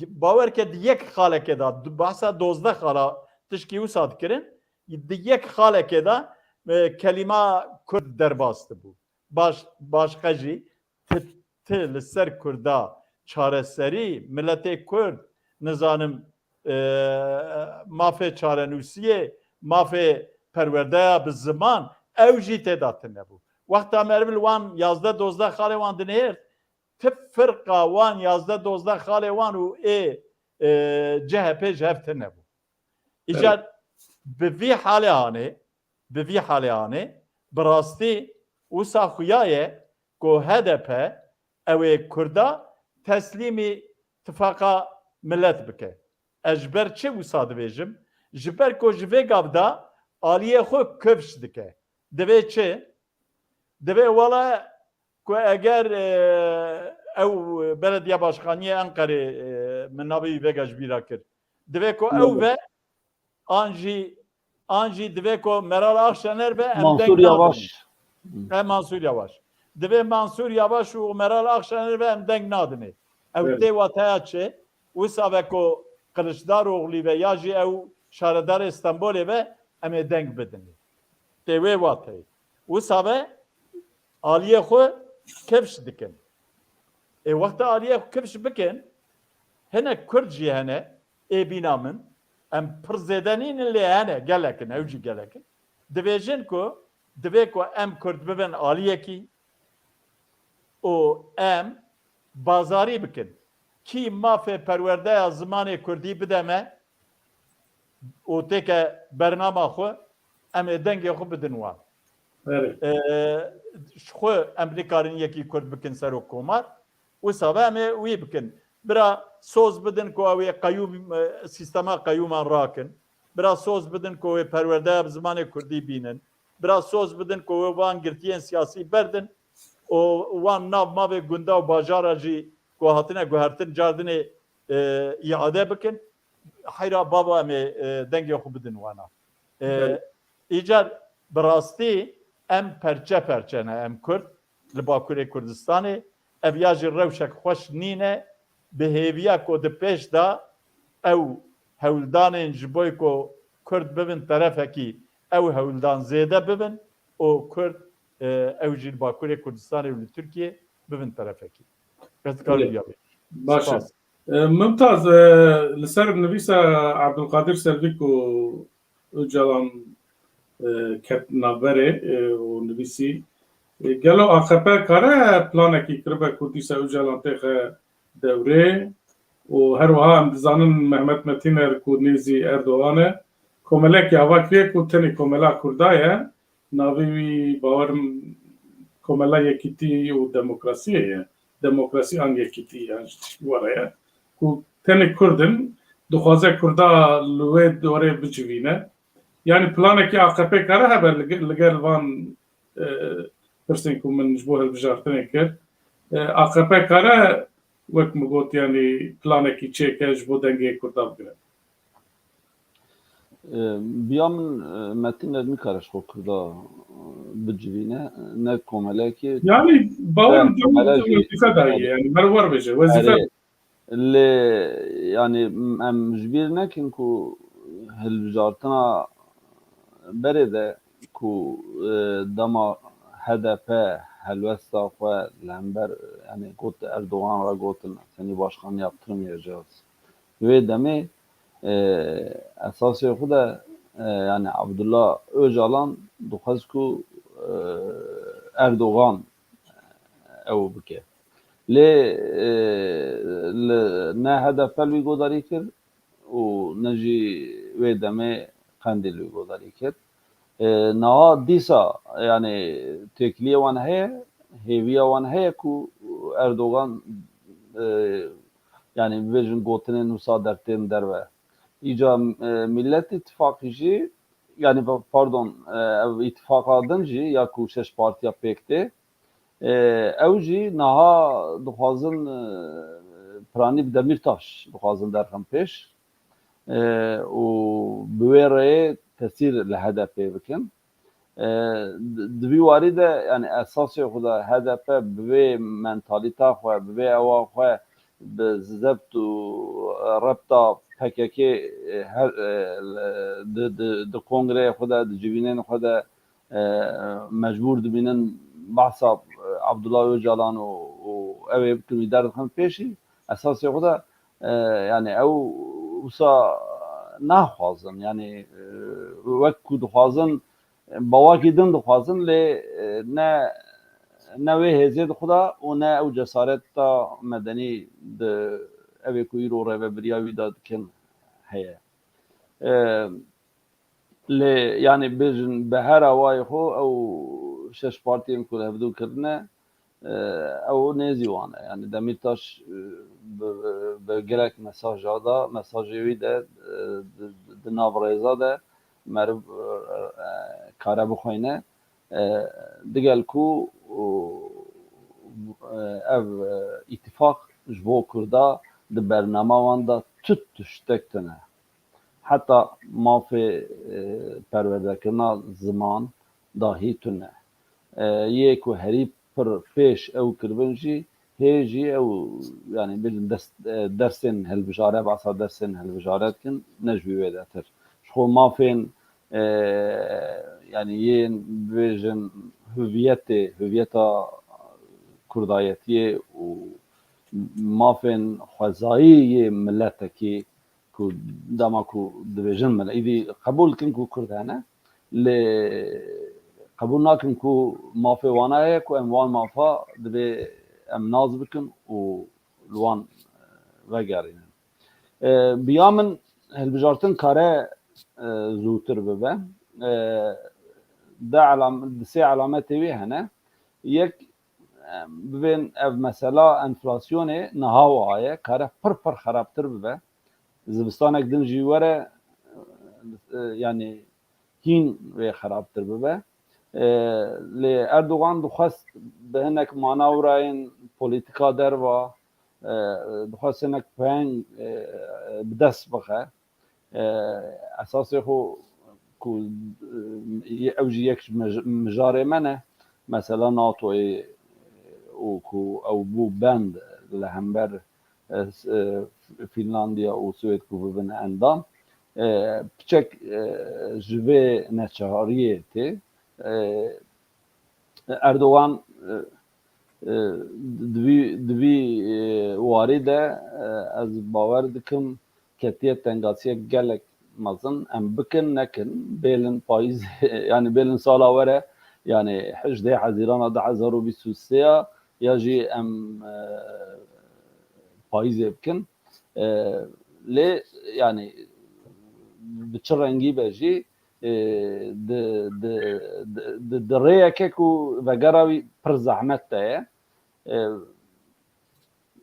bawer ke di yek xalekê de, di behsa dozdeh xala tişkî wisa dikirin, di yek xalekê de, e, kelîma Kurd derbas dibû. Baş, başqe jî ti, ti li ser Kurda çareserî, miletê Kurd, nizanim, e, mafê çarenûsiyê, mafê perwerdeya bi ziman, ew jî tê de tune bû. Wexta meriv li wan yazdeh dozdeh xalê wan dinihêrt, ti firqa wan yazdeh dozdeh xalê wan û ê e, C H P ji hev tune bû. Îcar bi vî halê hanê, bi vî halê hanê, bi rastî wisa xuya ye ku H D P ew ê Kurda teslîmî tifaqa milet bike. Ez ji ber çi wisa dibêjim? Ji ber ku ji vê gav de aliyê xwe kifş dike. Divê çi? Divê wele ku eger, e, ew belediye başkaniyê Enqerê, e, min navê wî vega ji bîra kir. Divê ku ew ve an jî, an jî divê ku Meral Akşener ve em deng Mansur Yavaş. Em Mansur Yavaş. Divê Mansur Yavaş û Meral Akşener ve em deng nadinê. Ew Evet. tê wateya çi? Wisa ve ku Kılıçdaroğlu ve ya jî ew şaredarê Stenbolê ve em ê deng bidinê. Tê wê wateyê. Wisa ve aliyê xwe kifş dikin. Ê wexta aliyê xwe kifş bikin, hinek Kurd jî hene, ê bîna min, em pir zêde nînin lê hene, gelek in, ew jî gelek in. Dibêjin ku divê ku em Kurd bibin aliyekî û em bazarî bikin. Kî mafê perwerdeya zimanê Kurdî bide me û têke bernama xwe, em ê dengê xwe bidin wan. Belê. Ee, ji xwe em nikarin yekî Kurd bikin serok komar, wisa ve em ê wî bikin. Bira soz bidin ku ew ê qeyûm, e, sîstema qeyûman rakin. Bira soz bidin ku wê perwerdeya bi zimanê Kurdî bînin. Bira soz bidin ku wê van girtiyên siyasî berdin û wan nav mavê gunda û bajara jî ku hatine guhertin cardinê, e, îade bikin. Heyra baba em ê, e, dengê xwe bidin wana. E, Evet. Îcar bi rastî em perçe perçe ne, em Kurd li Bakurê Kurdistanê. Ev ya jî rewşek xweş nîne. Bi hêviya ku di pêş de ew hewldanên ji bo ku Kurd bibin terefekî, ew hewldan zêde bibin û Kurd, e, ew jî li Bakurê Kurdistanê û li Tirkiyê bibin terefekî. Ez dikarim Evet. ya bê. Baş e. Spas. E, Mumtaz, e, li ser nivîsa Abdulkadir Selvî ku Ocalan, e, ket navberê, e, û nivîsî, e, gelo A K P kare planekî kiribe ku dîsa Ocalan têxe dewrê û her wiha em dizanin Mehmet Metîner ku nêzî Erdogan e, komelekî ava kiriye ku tenê komela Kurda ye, navê wî bawerim Komela Yekîtî û Demokrasiyê ye. Demokrasî an Yekîtî yan ji tiştî were ye. Ku tenê Kurd in, dixwaze Kurda li wê dorê bicivîne. Yanî planekî A K P kare hebe li ge-, li gel van, e, pirsên ku min ji bo hilbijartinê kir. E, A K P kare wek min got, yanî planekî çêke ji bo dengê Kurda bigire. E, biya min, e, Metîner nikare ji xwe Kurda, e, bicivîne, ne komelekê. Yanî bawerim Ne, dew wezîfe daye, yanî meriv wer bêje, wezîfe. Erê, lê, yanî, em ji bîr nekin ku hilbijartina berê de ku, e, dema H D P helwesta xwe li hember, yanî, got Erdogan re gotin, "Sen yî başkan yaptırım yapacağız." Wê demê, e, esasê xwe de, e, yanî, Abdullah Ocalan dixwest ku, e, Erdogan ew bike. Lê, e, li, ne H D P li wî godarî kir û ne jî wê demê Qendîl wî godarî kir. E, niha dîsa, yanî, têkiliyê wan heye, hêviya wan heye ku Erdogan, e, yanî, bibêjin gotinên wisa dertên derve. Îca, e, Millet Îttifaqî jî, yanî, pardon, e, ev îtifaqa din jî ya ku şeş partiya pêk tê, e, ew jî niha dixwazin, e, piranî bi Demîrtaş dixwazin derxin pêş, e, û bi wê rêyê tesîr li H D P bikin. E, di, di vî warî de, yanî esasê xwe de H D P bi vê mentalîta xwe, bi vê ewa xwe, bi zebt û rebta P K K, e, her, e, di, di, di kongreyê xwe de, di civînên xwe de, e, mecbûr dibînin behsa, e, Abdullah Ocalan û, û ew ê bikin wî derdixin pêşî, esasê xwe de, e, yanî ew wisa naxwazin. Yanî, e, wek ku dixwazin, bawakî din dixwazin, lê, e, ne, ne wê hêzê di xwe de û ne ew cesareta medenî di ev ê ku îro rêvebiriya wî de dikin heye. E, lê, yanî, bêjin bi her awayê xwe ew şeş partiyên ku li hevdû kirine, e, ew nêzî wan e. Yanî, Demîrtaş, e, bi, bi gelek mesaja da, mesajê wî de, e, di, di nav rêza de meriv, e, e, kare bixwîne. E, digel ku, e, ev, e, îtîfaq ji bo Kurda di bernama wan de tu tiştek tune. Heta mafê, e, perwerdekirina ziman dahî tune. E, yê ku herî pir pêş ew kiribin jî, hê jî ew, yanî, bêjin dest, e, dersên hilbijare, behsa dersên hilbijare dikin, ne ji wî wêdetir. Ji xwe mafên, e, yanî, yên, bêjin, huviyetê, huviyeta kurdayetiyê û mafên xwezayî yê miletekî ku dema ku dibêjin mile-, îdî qebûl dikin ku Kurd hene, lê qebûl nakin ku mafê wana heye ku em wan mafa divê em nas bikin û li wan, e, vegerînin. E, bi ya min hilbijartin kare, e, zûtir bibe. E, de elam-, di sê elametê wî hene. Yek, em, bibên ev mesela enflasyonê niha wiha ye, kare pir pir xerabtir bibe. Zivistanek din jî were, e, yanî hîn wê xerabtir bibe. E, lê Erdogan dixwest bi hinek manewrayên polîtîka derva, e, dixwest hinek peyeng, e, bi dest bixe. E, esasê xwe ku, e, ew jî yek ji mij-, mijarê me ne, mesela NATOyê û ku ew bû bend li hember, e, s-, e, Fînlandiya û Swêd ku bibin endam. E, piçek, e, ji vê neçariyê tê. E, Erdogan, e, e, di vî, di vî, e, warî de, e, ez bawer dikim ketiye tengasiyek gelek mezin. Em bikin, nekin, bêlin payîz, yanî bêlin sala were, yanî hejdê Hezîrana du hezar û bîst û sê ya, ya jî em, e, payîzê bikin. E, lê, yanî, bi çi rengî be jî, e, di, di, di, di, di rêyeke ku vegera wî pir zehmet de ye. E,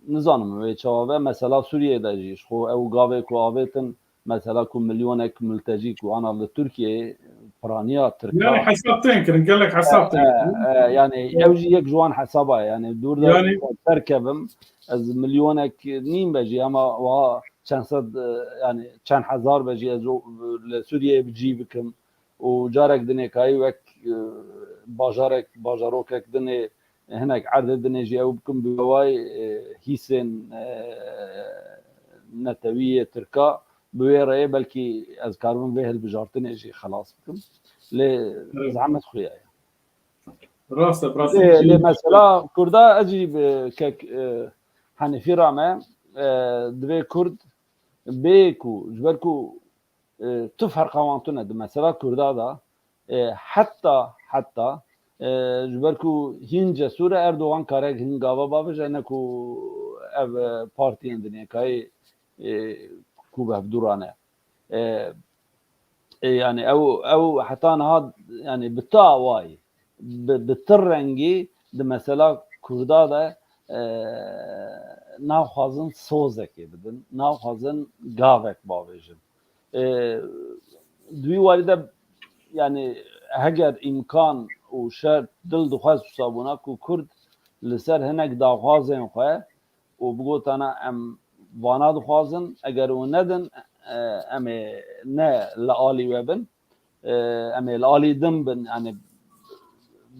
nizanim wê çawa be. Mesela Sûriyeyê de jî ji xwe ew gavê ku avêtin, mesela ku milyonek multecî ku ana li Tirkiyeyê piraniya Tirka. Yani hesap tên kirin, gelek hesap tên kirin. E, e, yani ew jî yek ji wan hesaba ye. Yani dûr de derkevim, ez milyonek nîm be jî, ama wiha çend sed, e, yani çend hezar be jî ez o, li Sûriyeyê bi cî bikim û carek dinê kayî wek, e, bajarek, bajarokek dinê hinek erdê dinê jî ew bikim bi wê wayî, e, hîsên, e, netewî yê Tirka bi wê reyê belkî ez karibim vê hilbijartinê jî xelas bikim. Lê zehmet xuya ye. Rast e, bi rastî Lê, lê mesela Kurda ez jî bi kek, e, Henîfî re me, e, divê Kurd bê ku, ji ber ku, e, tu ferqa wan tune di mesela Kurda de, e, heta, heta, e, ji ber ku hîn cesûr e, Erdogan kare hîn gava bavêje, ne ku ev, e, partiyên dinêkayê, e, ku bi hevdû re ne. E, e, yani ew, ew heta niha, yani bi tu awayî, bi, bi tu rengî di mesela Kurda de, e, naxwazin sozekê bidin, naxwazin gavek bavêjin. E, di wî warî de, yani heger îmkan û şert dil dixwest wisa bûna ku Kurd li ser hinek daxwazên xwe û bigotana em vana dixwazin, eger hûn nedin, e, em ê ne li alî we bin, e, em ê li alî din bin, yani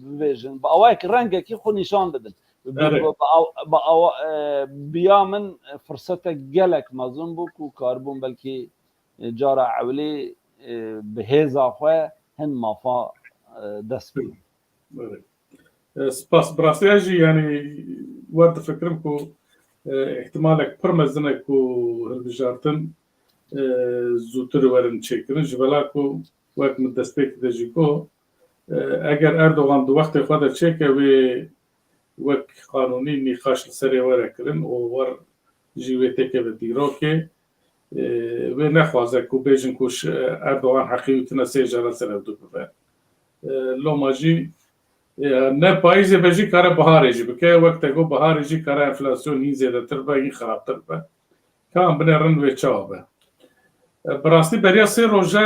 bibêjin, bi awayek rengekî xwe nîşan bidin. Bi, Erê. bi, bi aw-, bi awa-, e, bi ya min firsetek gelek mezin bû ku karibûn belkî, e, cara ewilî, e, bi hêza xwe hin mafa, e, dest bidin. Erê. E, spas. Bi rastî ez jî, yanî, wer difikirim ku, e, îhtimalek pir mezin e ku hilbijartin, e, zûtir werin çêkirin. Ji bela ku wek min destpêkê de jî got, e, eger Erdogan di wextê xwe de çêke, wê wek qanûnî nîqaş li serê were kirin û wer jî wê têkeve dîrokê. E, wê nexwaze ku bêjin ku şi-, Erdogan heqî wî tine sê jara ser ev du bibe. E, loma jî, e, ne payîzê be jî kare biharê jî bike. Wek te got biharê jî kare enflasyon hîn zêdetir be, hîn xirabtir be. Ka em binêrin wê çawa be. E, bi rastî beriya sê roja,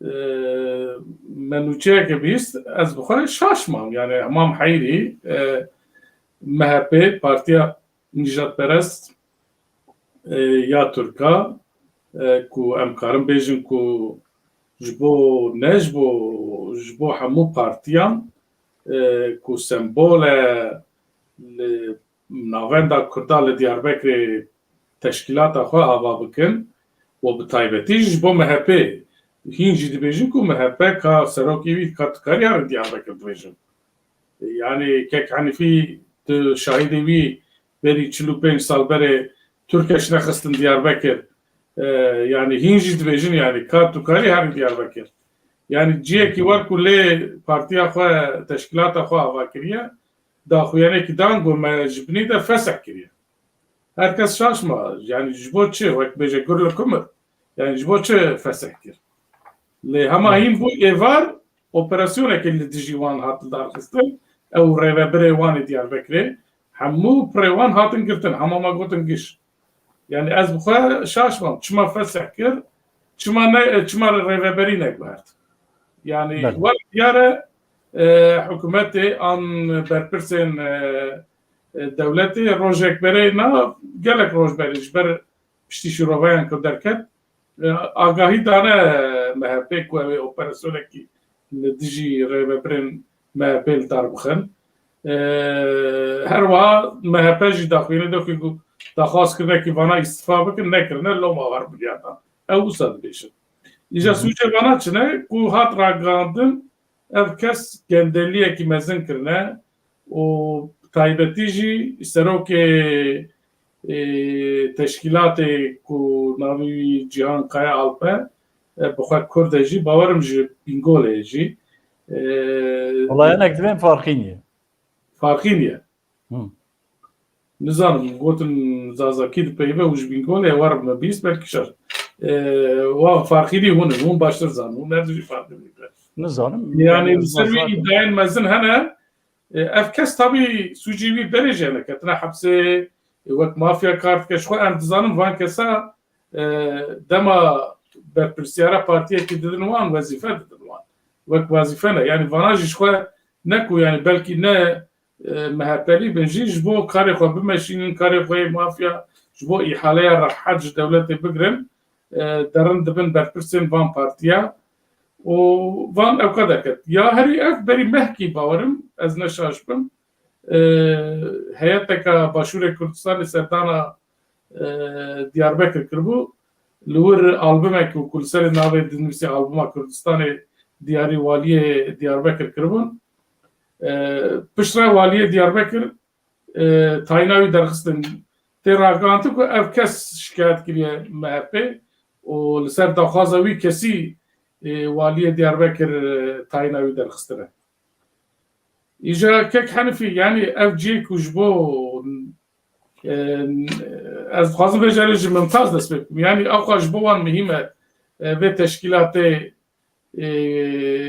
e, me nûçeyeke bîst, ez bi xwe şaş mam. Yani Hemam Heyrî, e, M H P, Partiya Nîjadperest, e, ya Tirka, e, ku em karin bêjin ku ji bo, ne ji bo, ji bo hemû partiyan, e, ku sembol e li navenda Kurda li Diyarbekirê teşkîlata xwe ava bikin û bi taybetî jî ji bo M H P. Hîn jî dibêjin ku M H P ka serokê wî ka tu karî herin Diyarbekir dibêjin. Yani Kek Henîfî tu şahidê wî berî çil û pênc sal berê Tirkeş nexistin Diyarbekir. E, yani hîn jî dibêjin yani ka tu karî herî Diyarbekir. Yani cihekî wer ku lê partiya xwe, teşkîlata xwe ava kiriye, daxuyanekî dan ku me ji binî de fesek kiriye. Her kes şaş ma. Yani ji bo çi? Wek bêje gur li kumir. Yani ji bo çi fesek kir? Lê hema hîn bû êvar operasyonekê li dijî wan hat lidarxistin. Ew rêvebirê wan ê Diyarbekirê. Hemû pirê wan hatin girtin. Hema ma gotin giş. Yani ez bi xwe şaş mam. Çima fesek kir? Çima ne, çima rêveberî neguhert? Yani Belê. Wek diyar e, e, hikûmetê an berpirsên, e, e, dewletê rojek berê na gelek roj berê ji ber piştî şîroveyan ku derket, e, agahî dane M H P ku ew ê operasyonekî li dijî rêvebirên M H P li dar bixin. E, her wiha M H P jî daxuyanî doxî ku daxwaz kirinekî vana îstifa bikin, nekirine, loma wer bûriya dan. Ew wisa dibêjin. Îja Hı hı. Sûcê vana çi ne? Ku hat ragihandin, ev kes gendeliyekî mezin kirine û bi taybetî jî serokê, e, teşkîlatê ku navê wî Cîhan Kaya Alp e, e, bi xwe Kurd e jî, bawerim ji Bîngolê ye jî. E, Wala hinek dibên Farqîn ye. Farqîn ye. Hı. Nizanim, gotin Zazakî dipeyive û ji Bîngolê wer me bîst belkî şer. E, wa Farqînî hûn in, hûn baştir zanin, hûn her dijî Farqînî be. Nizanim. Yani li ser wî Zazakan. Îdayên mezin hene, e, ev kes tabî sûcî wî berê jî hene, ketine hepsê, e, wek mafya kar dike. Ji xwe em dizanin van kesa, e, dema berpirsiyara partiyekî didin wan, wezîfe didin wan. Wek wezîfe ne. Yani vana jî ji xwe ne ku yani belkî ne, e, M H P'lî bin jî ji bo karê xwe bimeşînin, karê xwe yê mafya ji bo îhaleya rehet ji dewletê bigirin, e, derin dibin berpirsên van partiya û van ewka derket. Ya herî ev berî mehkî bawerim, ez ne şaş bim, e, heyeteka Başûrê Kurdistanê serdana, e, Diyarbekir kiribû. Li wir albumek û ku li serê navê dinivîsê albuma Kurdistanê diyarî waliyê Diyarbekir kiribûn. E, piştre waliyê Diyarbekir, e, tayîna wî derxistin. Tê ragihandin ku ev kes şikayet kiriye M H P û li ser daxwaza wî kesî, e, waliyê Diyarbekir, e, tayîna wî derxistine. Îja Kek Henifî, yani ev cihê ku ji bo, e, ez dixwazim vê carê ji Mimtaz dest pê bikim. Yani ewqas ji bo wan muhîm e, e, vê teşkîlatê, e,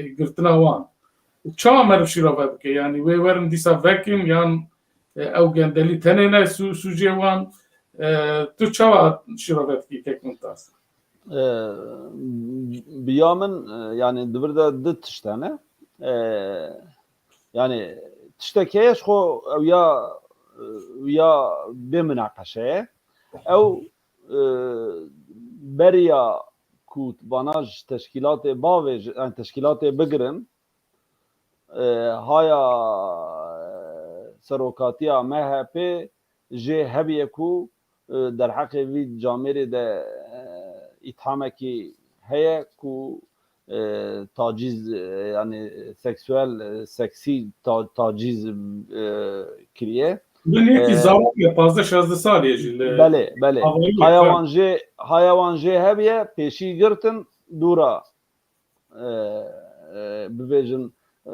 girtina wan. Çawa meriv şîrove bike? Yani wê werin dîsa vekin yan, e, ew gendelî tenê ne sû-, sûcê wan? E, tu çawa şîrove dikî Kek Mimtaz? E, bi ya min, e, yani di vir de du tişt hene. E, yani tiştek heye ji xwe ew ya, e, ya bê minaqeşe ye. Ew, e, beriya ku vana ji teşkîlatê bavê, ji, yani teşkîlatê bigirin, e, haya, e, serokatiya M H P jê hebiye ku, e, derheqê vî camêrê de, e, îthamekî heye ku, e, taciz, e, yani seksuel, e, seksî ta-, taciz, e, kiriye. Biniyekî E, zarok ye, pazdeh şazdeh salî ye jî li belê, belê. Haya wan jê, haya wan jê hebiye, pêşî girtin, dûra, e, e, bibêjin, e,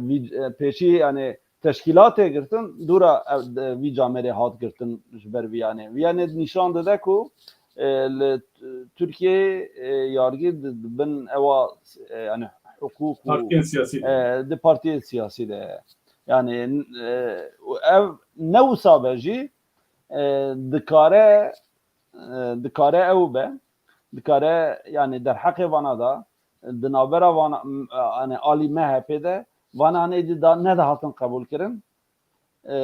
vî-, e, pêşî, yani, teşkîlatê girtin, dûra ev, de, vî camêrê hat girtin ji ber viyanê. Viyanê nîşan dide ku, e, li Tirkiyeyê, e, yargî di, di bin ewa, e, yani hukuk û, Partiyên siyasî de. E, di partiyê siyasî de ye. Yani, e, û ev ne wisa be jî, e, dikare, e, dikare ew be, dikare, yani derheqê vana da, di navbera vana, m-, yani alî M H P de, vana nêdî da nedihatin qebûlkirin. E,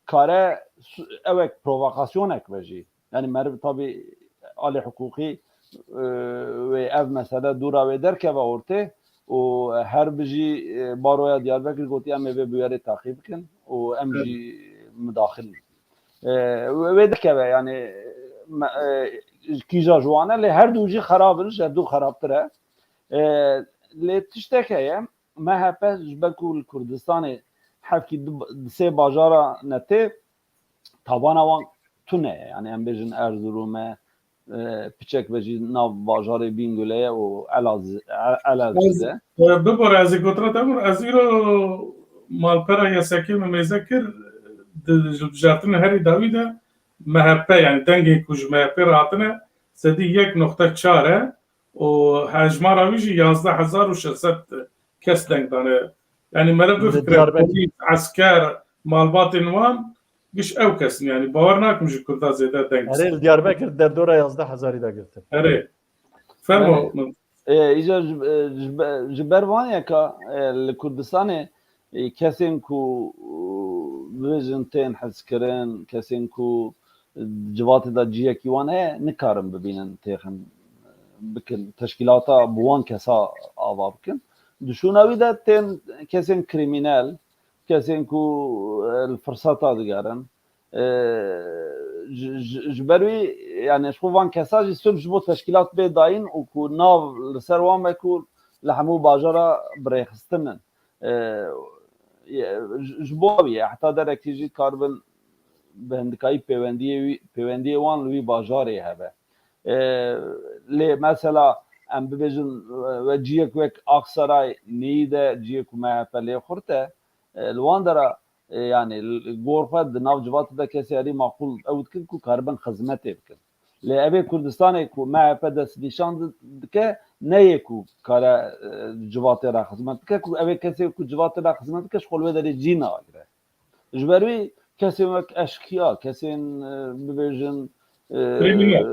kare su-, ewek provokasyonek be jî. Yani meriv tabî alî hukukî, e, wê ev mesele dûra wê derkeve ortê û her bijî, e, baroya Diyarbekir gotiye em ê vê bûyerê taqî bikin û em Evet. jî midaxil in. E, wê, wê derkeve yani me-, e, kîja ji wan e, lê her du jî xerab in, ji her du xerabtir e. E, lê tiştek heye, M H P ji ber ku li Kurdistanê hevkî du, di sê bajara netê, tabana wan tune ye. Yani em bêjin Erzurum e, e, piçek be jî nav bajarê Bîngulê ye û Elaz-, E-, Elazığ de. E, bibore, ez ê gotina te bûr, ez îro malpera YSK'ê min mêze kir, di, ji bijartinên herî dawî de M H P, yani dengên ku ji M H P re hatine, sedî yek noqte çar e û hejmara wî jî yazdeh hezar û şeş sed kes deng dane. Yani meriv Li bifikire, Diyarbekir. Polîs, esker, malbatên wan, giş ew kes in. Yani bawer nakim ji Kurda zêde deng Erê, li Diyarbekir derdora yazdeh hezarî de girtin. Erê. Fermo. Erê. E, îcar ji, e, ji be-, ji ber van yeka, e, li Kurdistanê, e, kesên ku, e, bibêjin tên hezkirin, kesên ku civatê de ciyekî wan heye, nikarin bibînin têxin bikin, teşkîlata bi wan kesa ava bikin. Di şûna wî de tên kesên krîmînel, kesên ku, e, li firseta digerin. E, ji, ji, ji ber wî, yani ji xwe van kesa jî sulh ji bo teşkîlat bê dayîn û ku nav li ser wan be ku li hemû bajara birêxistin in. E, ye, ji, ji bo wî ye, heta derekî jî karibin bi hindikayî pêwendiyê wî, pêwendiyê wan li wî bajarê hebe. E, lê mesela em bibêjin, e, we ciyek wek Aksaray, Nîyî de ciyek ku M H P lê xurt e, e, li wan dera, e, yani li gor xwe di nav civatê de kesê herî maqûl ew dikin ku karibin xizmetê bikin. Lê evê Kurdistanê ku M H P destnîşan di-, dike, ne yê ku kare, e, civatê re xizmet bike, ku evê kesê ku civatê re xizmet bike, ji xwe li wê derê cî nagire. Ji ber wî kesên wek eşkiya, kesên, e, bibêjin, e, Krîmînel.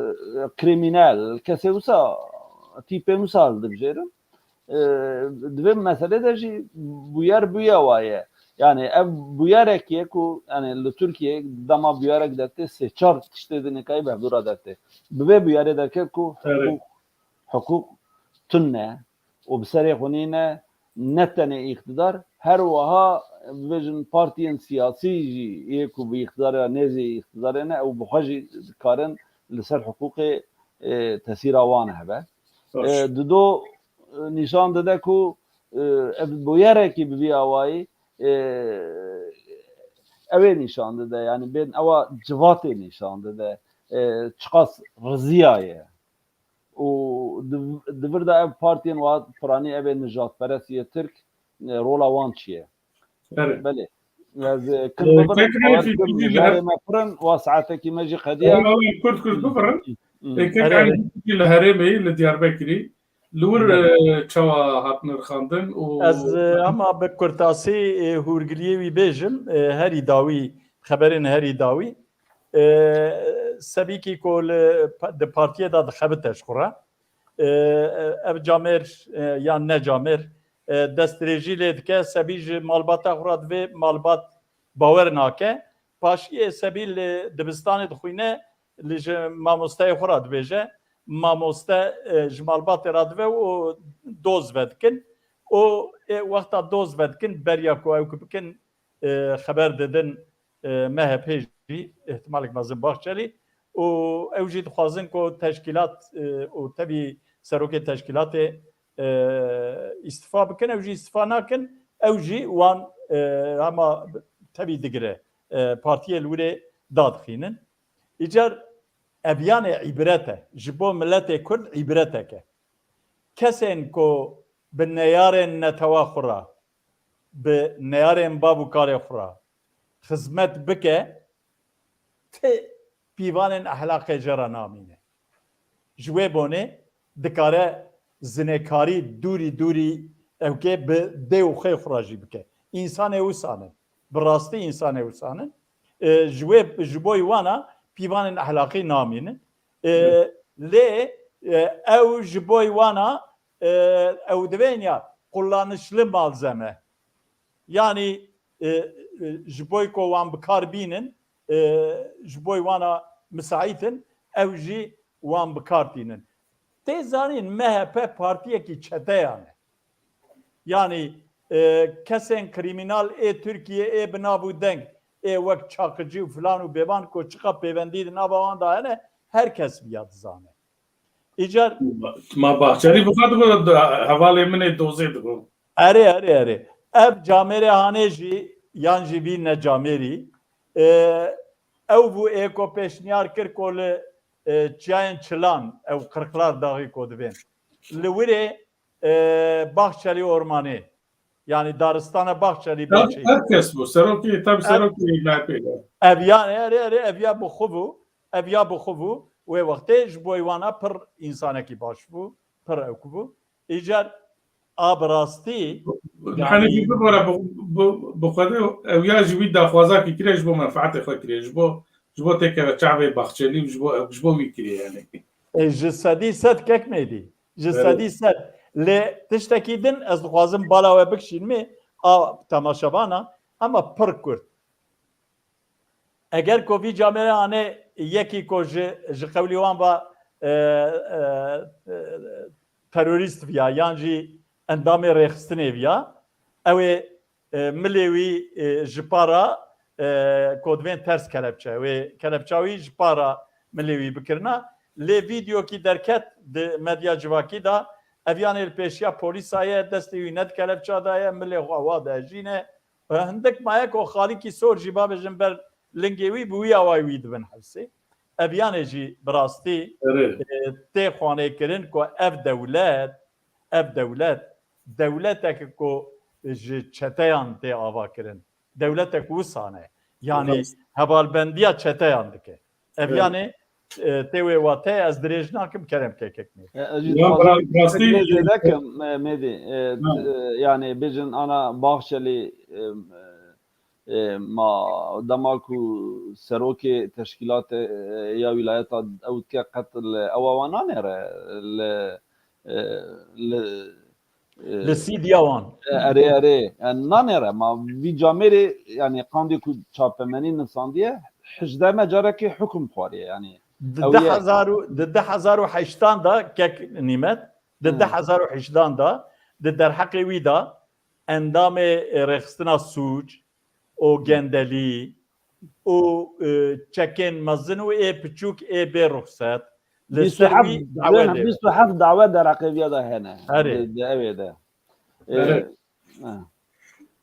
Krîmînel, kesê wisa, tîpên wisa hildibijêrin. E, di vê meselê de jî bûyer bûye wa ye. Yani ev bûyerekî ye ku, yani li Tirkiyeyê dema bûyerek dertê sê çar tiştê di nêkayî bi hevdû re dertê. Bi vê bûyerê derket ku Evet. hukuk, hukuk tune û bi serê xwe nîne, ne tenê îqtidar, her wiha bibêjin partiyên siyasî jî yê ku bi îqtidarê re nêzî îqtidarê ne, ew bi xwe jî dikarin li ser hiqûqê, e, tesîra wan hebe. Baş. E, dido, e, nîşan dide ku, e, ev bûyerekî bi vî awayî, e, ew ê nîşan dide, yani bên ewa civatê nîşan dide, e, çiqas riziya ye. Û di, di vir de ev partiyên wa piranî ev ê nijadperest yê Tirk, e, rola wan çi ye? Belê. Belê. Ez, e, kin E, bibirim, kek Elîf, bawer bikim, tu jî li her- mijarê me pir in, wa saetekî me jî qediya. Belê, belê, kurt kurt bibirin. Hı. E, kek Erê, Elîf, erê. Tu jî li herêmê yî, li Diyarbekirî. Li wir, Belê. e, çawa hat nirxandin û Ez, e, ama bi kurtasî, e, hûrgiliyê wî bêjim, e, herî dawî, xeberên herî dawî. E, Sebîkî ku li pa-, di partiyê de dixebite ji xwe re. E, ev camêr, e, yan ne camêr, e, destdirêjî lê dike, Sebî ji malbata xwe re divê, malbat bawer nake. Paşiyê Sebî li dibistanê dixwîne, li ji mamosteyê xwe re dibêje. Mamoste, e, ji malbatê re dive û doz vedikin. Û, e, wexta doz vedikin, beriya ku ew ku bikin, e, xeber didin, e, M H P jî, ihtimalek mezin Bahçelî, û ew jî dixwazin ku teşkîlat, e, û tevî serokê teşkîlatê, e, îstifa bikin, ew jî îstifa nakin, ew jî wan, e, hema tevî digire, e, partiyê li wirê dadixînin. Îcar ev yanê îbret e, ji bo miletê Kurd îbretek e. Kesên ku bi neyarên netewa xwe re bi neyarên bav û karê xwe re xizmet bike, ti pîvanên ehlaqê jê re namîne. Ji wê bonê dikare zinekarî dûrî dûrî ewkê bi dê û xê xwe re jî bike. Însanê wisa ne. Bi rastî însanê wisa ne. E, ji wê, ji bo wana pîvanên ehlaqî namînin. E, Evet. Lê, e, ew ji bo wana, e, ew divên ya kullanışlı malzeme. Yanî, e, e, ji bo ku wan bi kar bînin, e, ji bo wana misaît in, ew jî wan bi kar tînin. Tê zanîn M H P partiyekî çeteyan e. Yanî, e, kesên krîmînal ê Tirkiyê ê bi nav û deng ê wek Çakıcı û filan û bêvan ku çiqa pêvendî di nava wan de hene, her kes viya dizane. Îcar Ma Bahçelî bi xwe digot, hevalê min ê dozê digot. Erê, erê, erê. Ev camêrê hanê jî, yan jî vî ne camêrî, e, ew bû ê ku pêşniyar kir ku li, e, çiyayên Çilan, ew Qirqlar Daxî ku divên. Li wirê, e, Bahçelî Ormanê. Yanî daristana Bahçelî Her, Bahçelî. Her kes bû. Serokê, tabii Ev, serokê M H P'yê. Ev yan, erê, erê, ev ya bi xwe bû. Ev ya bi xwe bû. Wê wextê ji bo wana pir însanekî baş bû. Pir ewk bû. Îcar a bi rastî, Hani yanî bir bora bu, bu, bu kadar ev ya ji wî daxwaza ki kire ji bo menfaatê xwe kire. Ji bo, ji bo têkeve çavê Bahçelî, ji bo, ji bo wî kire yani. E, ji sedî sed kek mêdî. Ji Evet. sedî sed. Lê tiştekî din ez dixwazim bala we bikişînmê a temaşevana, hema pir kurt. Eger ku vî camêrê anê yekî ku ji, ji qewlî wan va, e, e, e, terorîst viya yan jî endamê rêxistinê viya, ew ê, e, milê wî, e, ji para, e, ku divên ters kelepçe. Wê kelepça wî ji para milê wî bikirina. Lê vîdeokî derket di medya civakî de, ev yanê li pêşiya polîsa ye, destê wî ne di kelepça de ye, milê xwe wa diejîne. E, hindik maye ku xalîkî sor jî babêjin ber lingê wî, bi wî awayî wî dibin hepsê. Ev yanê jî bi rastî, Erê. e, tê xwanêkirin ku ev dewlet, ev dewlet, dewletek ku ji çeteyan tê avakirin. Dewletek wisa ne. Yanî Rast. hevalbendiya çeteyan dike. Ev Evet. yanê, e, tê wê wate ez dirêj nakim, kerem ke kek me. E, ez jî Ya, dixwazim ra-, rastî, fikrê zêde kim, e, Mêdî. E, Ha. t-, e, yanî bêjin ana Bahçelî, e, e, ma dema ku serokê teşkîlatê, e, ya wîlayeta ew dike qet li ewa wan nanêre, li, e, li, e, Li sîdiya wan. E, erê, erê. Yani nanêre, ma vî camêrê, yani qandê ku çapemenî nisandiye, hejdeh me carekê hukm xwariye, yani. Di Ew ye. du hezar û, di du hezar û heştan de kek Nîmet, di Hmm. du hezar û heştan de, di derheqê wî de endamê, e, rêxistina sûc û gendelî û, e, çekên mezin û ê piçûk ê bê ruxset li ser wî dawe lê. Bîst û heft dawe derheqê viya de hene. Erê. Di, di ewê de. E, Erê. ha.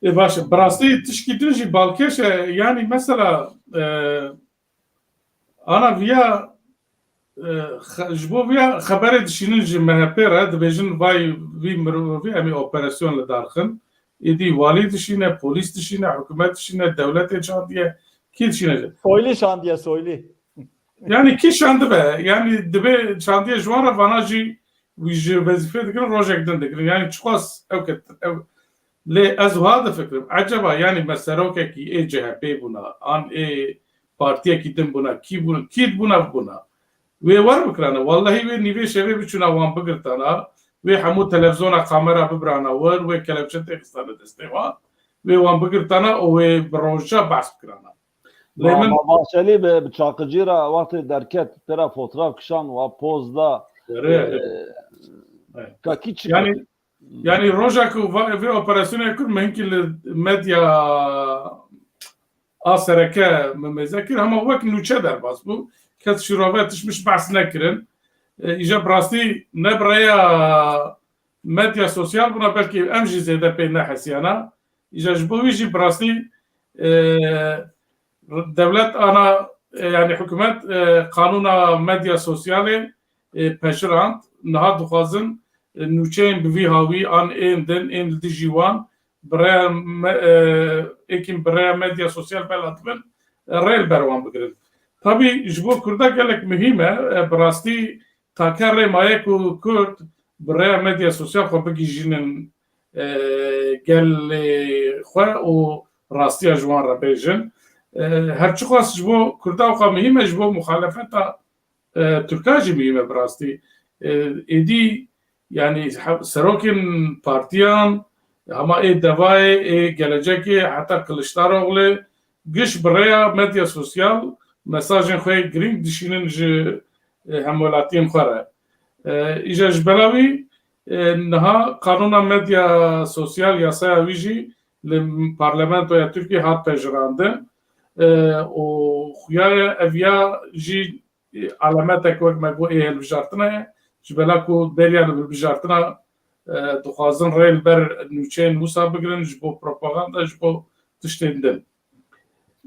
E, baş e. Bi rastî tişkî din jî balkêş e. Yani mesela, e, ana viya, e, xe-, ji bo viya xeberê dişînin ji M H P re, dibêjin vay vî mirovî em ê operasyon li dar xin. Êdî walî dişîne, polîs dişîne, hikûmet dişîne, dewletê çandiye, kî dişîne? Soylî şandiye, Soylî. Yani kî şandibe? Yani dibê çandiye ji wan re vana jî wî ji wezîfê digirin, rojek din digirin. Yani çiqas ew ket-, ew, lê ez wiha difikirim. Eceba yani me serokekî ê C H P bûna, an ê partiyekî din bûna, kî bûna, kî bûna bûna. Wê wer bikirane. Wallahî wê nîvê şevê biçûna wan bigirtana, wê hemû televizona kamera bibirana wir, wê kelepçe têxistane destê wan, wê wan bigirtana û wê bi roja behs bikirana. Lê Ma, min ma Bahçelî bi, bi Çakıcı re wextê derket, pê re fotoğraf kişan, wa poz da. Erê, erê. E, Evet. ka kî çi Yani, ket? Yani roja ku va-, vê operasyonê kir, min hinkî li medya a sereke min mêze kir, hema wek nûçe derbas bû. Kes şîrove tişt mişt behs nekirin. E, îja bi rastî ne bi rêya medya sosyal bûna, belkî em jî zêde pê nehesiyana. Îja ji bo wî jî bi rastî, e, dewlet ana, e, yani hikûmet, e, qanûna medya sosyalê, e, peşirand. Niha dixwazin, e, nûçeyên bi vî hawî an ên din, ên li dijî wan bi rêya me-, e, êkî bi rêya medya sosyal bela dibin, e, rê li ber wan bigirin. Tabî ji bo Kurda gelek muhîm e, e, bi rastî take rê maye ku Kurd bi rêya medya sosyal xwe bigihîjînin, e, gelê xwe û rastiya ji wan re bêjin. E, her çiqas ji bo Kurda weka muhîm e, ji bo muxalefeta, e, Tirka jî muhîm e bi rastî. E, êdî, yanî, he-, serokên partiyan, hema ê Devayê, ê Gelecekê, heta Kiliçdaroglu, giş bi rêya medya sosyal mesajên xwe yê girîng dişînin ji, e, hemwelatiyên xwe re. E, îja ji bela wî, e, niha qanûna medya sosyal, yasaya wî jî li parlamentoya Tirkiyê hat pejirandin. E, û xuya ye ev ya jî, e, alametek wek me got ê hilbijartina ye. Ji bela ku beriya li hilbijartina, e, dixwazin rê li ber nûçeyên wisa bigirin ji bo propaganda, ji bo tiştên din.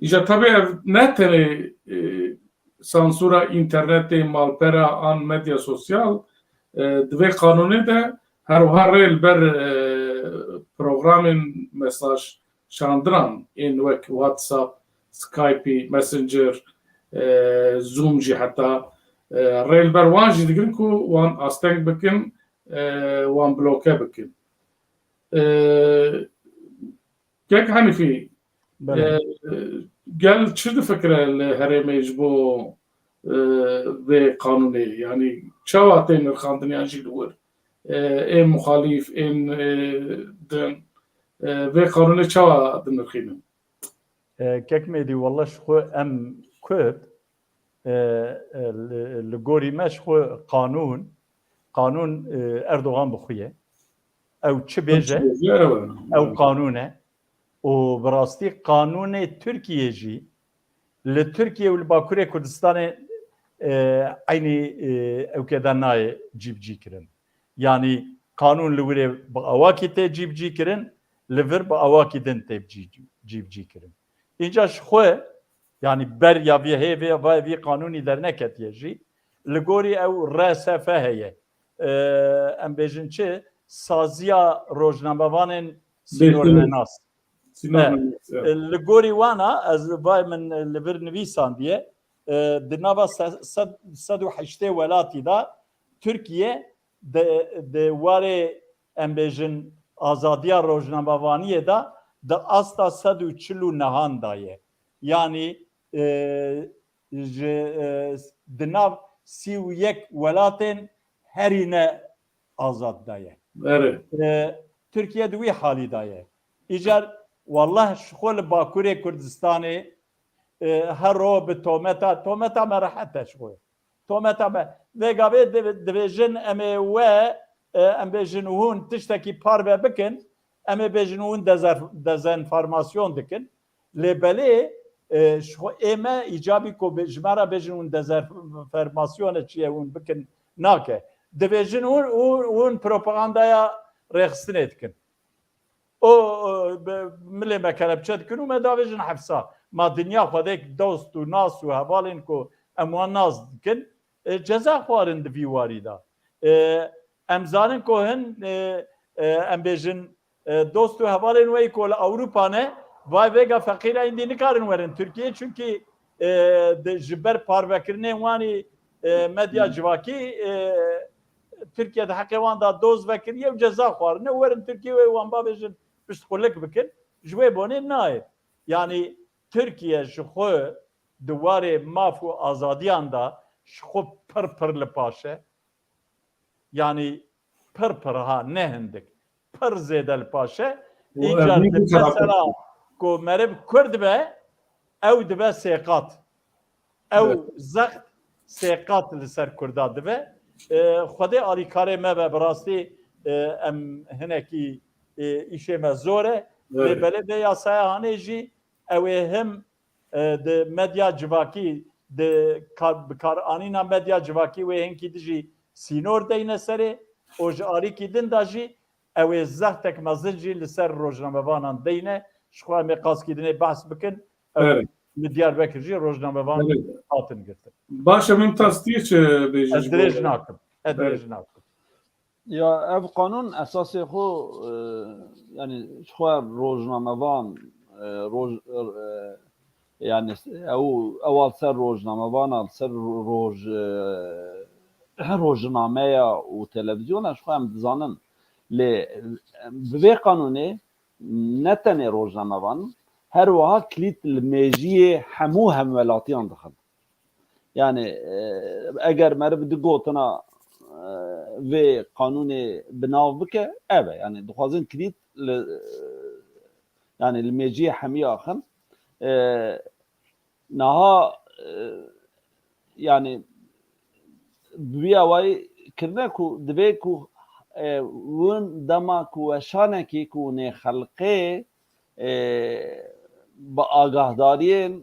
Îja tabî ev ne tenê, e, sansûra înternetê, malpera an medya sosyal, e, di vê qanûnê de her wiha rê li ber, e, programên mesaj şandinan ên wek WhatsApp, Skype, Messenger, e, Zoom jî heta, e, rê li ber wan jî digirin ku wan asteng bikin, e, wan bloke bikin. E, Kek Henîfî, Belê. e, gel çi difikire li herêmê ji bo, e, vê qanûnê? Yanî çawa tê nirxandin yan jî li wir? E, ê muxalîf, ên, e, din, e, vê qanûnê çawa dinirxînin? E, Kek Mêdî, wele ji xwe em Kurd, e, e, li, li gorî me ji xwe qanûn, qanûn, e, Erdogan bi xwe ye. Ew çi bêje, Çi bêje, ew e. ew qanûn e. Û bi rastî qanûnê Tirkiyê jî li Tirkiye û li Bakurê Kurdistanê, e, eynî, e, ewkê de nayê cîbicî kirin. Yanî qanûn li wirê bi awakî tê cîbicî kirin, li vir bi awakî din tê cî-, cîbicî kirin. Înca ji xwe, yanî ber ya vê hê vê, vê, vê qanûnî derneketiye jî, li gorî ew R S F heye. E, em bêjin çi? Saziya rojnamevanên sînornenas. Sînornenas, e, e. Li gorî wana, ez vay min li vir nivîsandiye, e, di nava se-, sed, sed û heştê welatî de Tirkiye di, di warê, em bêjin, azadiya rojnamevaniyê de di asta sed û çil û nehan de ye. Yanî, e, ji, e, di nav sî û yek welatên herî ne azad de ye. Erê. E, Tirkiye di wî halî de ye. Îcar, wallah, ji xwe li Bakurê Kurdistanê, e, her ro bi tometa, tometa me rehet e ji xwe. Tometa me. Vê gavê div-, divêjin em ê we, e, em bêjin hûn tiştekî parve bikin, em ê bêjin hûn dezer-, dezenformasyon dikin. Lê belê, e, ji xwe ê me îcabî ku bi-, ji me re bêjin hûn dezenformasyonê çi ye hûn bikin nake. Divêjin hûn, hûn, hûn propagandaya rêxistinê dikin. O, o, bi-, milê me kelepçe dikin û me davêjin hepsa. Ma dinya xwedêk dost û nas û hevalên ku em wan nas dikin, e, ceza xwarin di vî warî de. E, em zanin ku hin, e, e, em bêjin, e, dost û hevalên we yî ku li Ewropa ne, vay vêga feqîra îndî nikarin werin Tirkiyê, çunkî, e, di, ji ber parvekirinên wanî, e, medya civakî, e, Tirkiye di heqê wan de doz vekiriye û ceza xwarine û werin Tirkiye wê wan bavêjin piştxulik bikin. Ji wê bonê nayê. Yanî Tirkiye ji xwe di warê maf û azadiyan de ji xwe pir pir li paş e. Yanî pir pir ha, ne hindik. Pir zêde li paş e. Û Încar ev ne di mesela ku meriv Kurd be, ew dibe sêqat. Ew Evet. zext sêqat li ser Kurda dibe. E, Xwedê alîkarê me be, bi rastî, e, em hinekî, e, îşê me zor e. Lê Evet. belê vê yasaya hanê jî ew ê him, e, di medya civakî, di kar-, bikaranîna medya civakî wê hinkî dijî sînor deyne serê û ji alîkî din de jî ew ê zextek mezin jî li ser rojnamevanan deyne. Ji xwe em ê qaskî dinê behs bikin. Ew Evet. li Diyarbekir jî rojnamevan Evet. hatin girtin. Baş e, Mimtaz, tu yê çi bêjî Ez ji bo dirêj nakim. Ez Evet. dirêj nakim. Ya ev qanûn esasê xwe, e, yani ji xwe rojnamevan, e, roj, e, yani ew, ew li ser rojnamevan, li ser roj, e, rojnameya û televizyona ji xwe em dizanin. Lê, e, bi vê qanûnê ne tenê rojnamevan, her wiha kilît li mêjiyê hemû hemwelatiyan dixin. Yani, e, eger meriv di gotina, e, vê qanûnê bi nav bike, ev e. Yani dixwazin kilît li, e, yani li mêjiyê hemî axin. E, niha, e, yani bi wî awayî kirine ku divê ku, e, win dema ku weşanekî ku nê xelqê, e, bi agahdariyên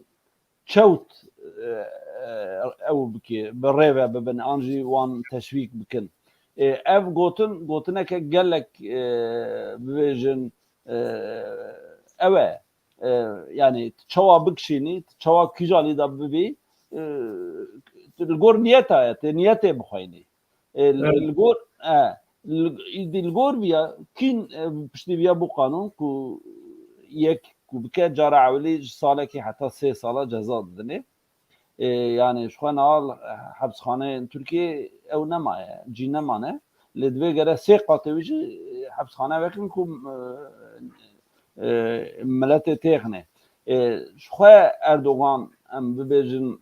çewt, e, e, ew bike, bi rê ve bibin, an jî wan teşwîk bikin. E, ev gotin, gotineke gelek, e, bibêjin, e, ew e. E, yani çawa bikişînî, çawa kîjalî de bibî, e, li gor niyeta ye, tê niyetê bixwînî. E, li, Evet. li gor, e, li, îdî li gor viya, kîn, e, piştî viya bû qanûn ku yek ku bike cara ewilî ji salekî heta sê sala ceza didinê. E, yani ji xwe niha, e, hepsxaneyên Tirkiyê ew nemaye, cî nemane. Lê divê gere sê qatê wî jî, e, hepsxane vekin ku, e, e, miletê têxine. E, ji xwe Erdogan em bibêjin,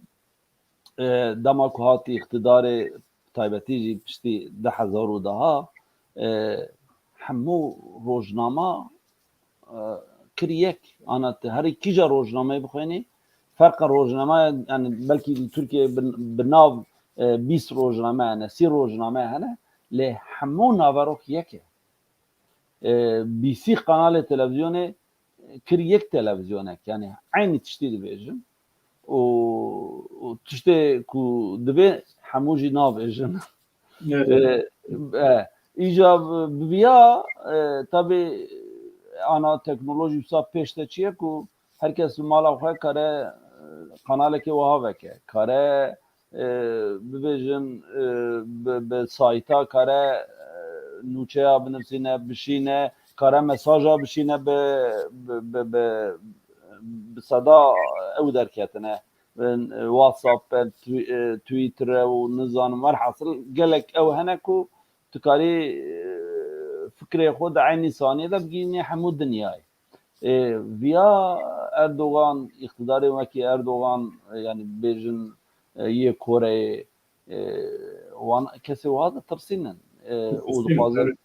e, dema ku hatî îqtidarê, taybetî jî piştî du hezar û deh, e, hemû rojnama, e, kir yek. Ana tu herî kîja rojnameyê bixwînî, ferqa rojnamaya, yani belkî li Tirkiyeyê bi, bi nav, e, bîst rojname hene, sî rojname hene, lê hemû naverok yek e. E, bîsî kanalê televizyonê kir yek televizyonek, yani eynî tiştî dibêjin. Û, û tiştê ku divê hemû jî nabêjin. Evet. E, e, îca bi, bi viya, e, tabi ana teknolojî wisa pêş de çi ye ku her kes li mala xwe kare, e, kanalekê wiha veke, kare, e, bibêjin, e, bi, bi sayta kare, e, nûçeya binivîsîne, bişîne, kare mesaja bişîne bi, bi, bi, bi, bi seda ew derketine. Bin, e, WhatsApp e, twi-, e, Twitter e û nizanim, werhasil gelek ew hene ku tu karî, e, fikrê xwe di eynî saniyê de bigihînî hemû dinyayê. E, viya Erdogan, îqtidarê wekî Erdogan, e, yani bêjin, e, yê Koreyê, e, wan kesê wiha ditirsînin, e, û Ditirsînin, dixwazin, evet.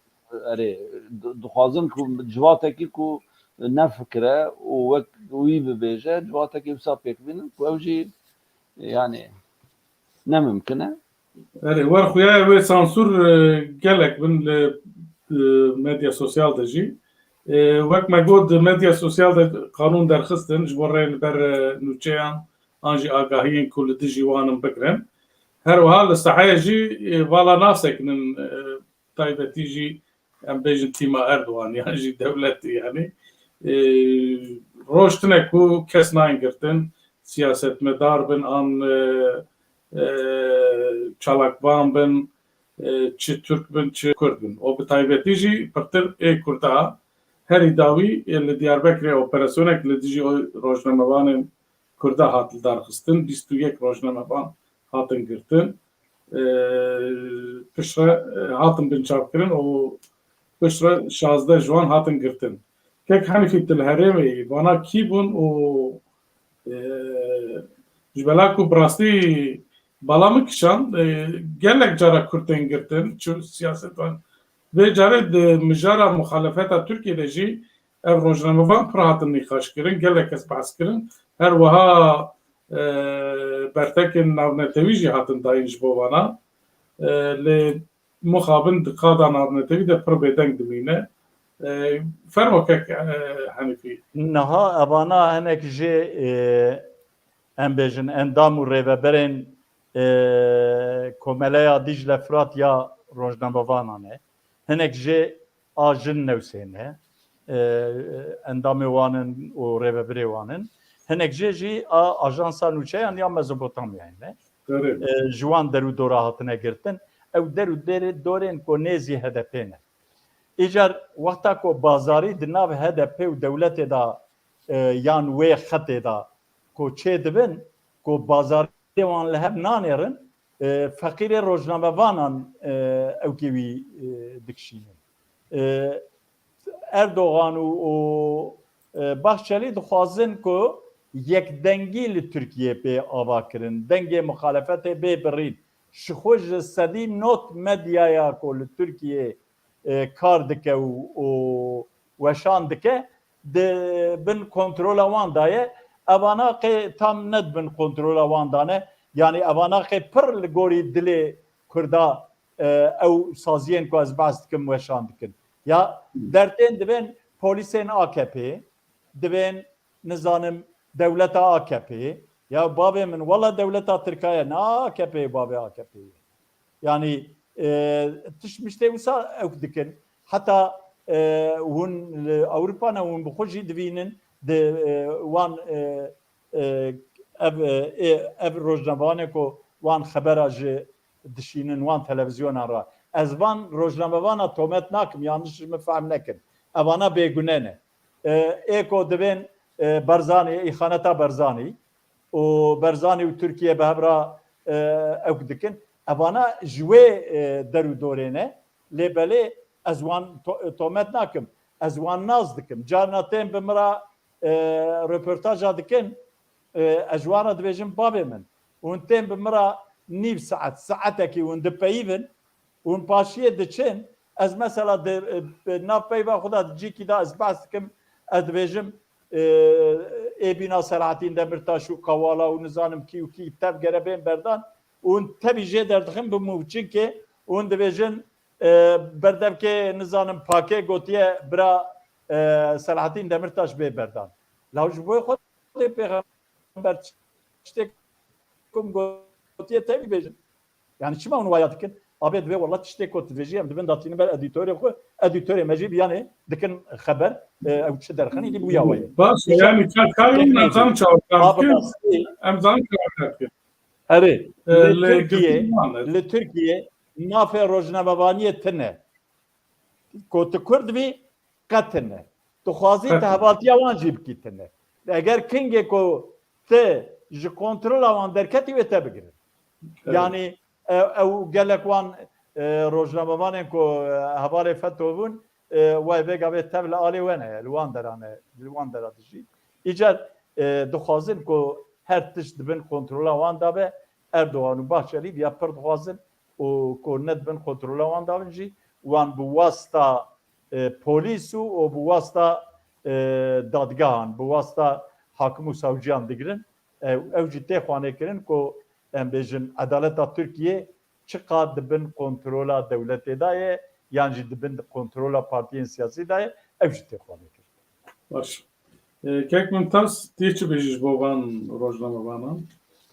Erê, di-, dixwazin ku civatekî ku nefikire û wek wî bibêje, civatekî wisa pêk bînin ku ew jî, yani, ne mimkin e. Erê, wer xuya ye wê sansûr, e, gelek bin li, e, medya sosyal de jî. E, wek me got, di medya sosyal de qanûn derxistin ji bo rê li ber, e, nûçeyan an jî agahiyên ku li dijî wan in bigirin. Her wiha li seheyê jî, e, vala nasekinin, e, taybetî jî em bêjin tîma Erdogan yan jî dewletê, yanî, e, roj tune ku kes nayên girtin, siyasetmedar bin an, e, e, çalakvan bin, e, çi Tirk bin, çi Kurd bin. Û bi taybetî jî pirtir ê Kurda herî dawî, e, li Diyarbekirê operasyonek li dijî rojnamevanên Kurda hat lidarxistin, bîst û yek rojnamevan hatin girtin. E, piştre, e, hatin binçavkirin û piştre şazdeh ji wan hatin girtin. Kek Henîfî, tu li herêmê yî, vana kî bûn û, e, ji bela ku bi rastî bala min kişand, e, gelek cara Kurd tên girtin, çi siyasetvan. Vê carê di mijara muxalefeta Tirkiyê de jî ev rojnamevan pir hatin nîqaşkirin, gelek kes behs kirin. Her wiha, e, bertekên navnetewî jî hatin dayîn ji bo vana. E, lê mixabin di qada navnetewî de pir bêdeng dimîne. E, fermo kek, e, Henîfî. Niha evana hinek jê, e, em bêjin endam û rêveberên, e, Komeleya Dîcle Firat ya rojnamevanan e. Hinek jê a jin newsê ne, e, endamê wan in û rêvebirê wan in. Hinek jê jî a ajansa nûçeyan ya Mezopotamyayê ne. Erê. E, ji wan derûdora hatine girtin. ew der û derê dorên ku nêzî H D P ne. Îcar wexta ku bazarî di nav H D P û dewletê de, e, yan wê xetê de ku çê dibin, ku bazarê wan li hev nanêrin, e, feqîrê rojnamevanan, e, ewkê wî, e, dikişînin. E, Erdogan û, û, e, Bahçelî dixwazin ku yekdengî li Tirkiyê bê avakirin, dengê muxalefetê bê birîn. Ji xwe ji sedî not medyaya ku li Tirkiyê, e, kar dike û, û weşan dike, di bin kontrola wan de ye. Evana qê tam ne di bin kontrola wan de ne. Yanî evana qê pir li gorî dilê Kurda, e, ew saziyên ku ez behs dikim weşan dikin. Ya dertên dibên polîsên A K P, dibên, nizanim, dewleta A K P. Ya bavê min, wela dewleta Tirka ye, ne A K P ye, bavê A K P ye. Yanî, e, tişt miştê wisa ew dikin. Heta, e, hûn li Ewropa ne, hûn bi xwe jî divînin, di, e, wan, e, e, ev, e, ê, ev rojnamevanê ku wan xebera ji dişînin wan televîzyonan re. Ez van rojnamevana tomet nakim, yanlış ji min fehm nekin. Evana bêgune ne. E, ê ku divên, e, Barzanî, îxaneta Barzanî û Barzanî û Tirkiye bi hev re, e, ew dikin. Evana ji wê, e, der û dorê ne. Lê belê ez wan to-, tomet nakim. Ez wan nas dikim. Carna tên bi min re, e, röportaja dikin. E, ez ji wan re dibêjim, bavê min, hûn tên bi min re nîv saet, saetekî hûn dipeyivin, hûn paşiyê diçin. Ez mesela di, e, bi nav peyva xwe de di cîkî de ez behs dikim, ez dibêjim, e, ê bîna Selahattin Demirtaş û Kavala û nizanim kî û kî tev gere bên berdan, hûn tevî jê derdixin bi min, çinkê hûn dibêjin, e, berdevkê, nizanim, Pakê gotiye bira, e, Selahattin Demirtaş bê berdan. Law ji bo Xwedê pêxember tiştê ku min gotiye tevî bêjin. Yani çima hûn waya dikin? Abê divê wela tiştê ku tu dibêjî em dibin datînin ber edîtorê xwe, edîtorê me jî biyanê dikin xeber, e, ew çi derxin, îdî bûya we ye. Baş e, yani çar karî em zan çawa karî. Em zan çawa karî. Erê, e, li Tirkiye, li Tirkiye mafê rojnamevaniyê tine. Ku tu Kurd bî, qet tine. Tu xwazî tu hevatiya wan jî bikî tine. Eger kingê ku tu ji kontrola wan derketî wê te bigirin. Evet. Yanî, e, ew gelek wan, e, rojnamevanên ku, e, hevalê FETÖ bûn, e, way vêga vê tev li alê we ne, li wan dera ne, li wan dera dijî. Îcar, e, dixwazin ku her tişt di bin kontrola wan de be. Erdogan û Bahçelî viya pir dixwazin û ku ne di bin kontrola wan de bin jî, wan bi wasta, e, polîs û, û bi wasta, e, dadgehan, bi wasta hakim û savciyan digirin. E, ew jî tê xwanêkirin ku, em bêjin, edaleta Tirkiye çiqas di bin kontrola dewletê de ye, yan jî di bin kontrola partiyên siyasî de ye, ew jî tê xwanê kirin. Baş. E, Kek Mimtaz, tê çi bêjî ji bo van rojnamevanan?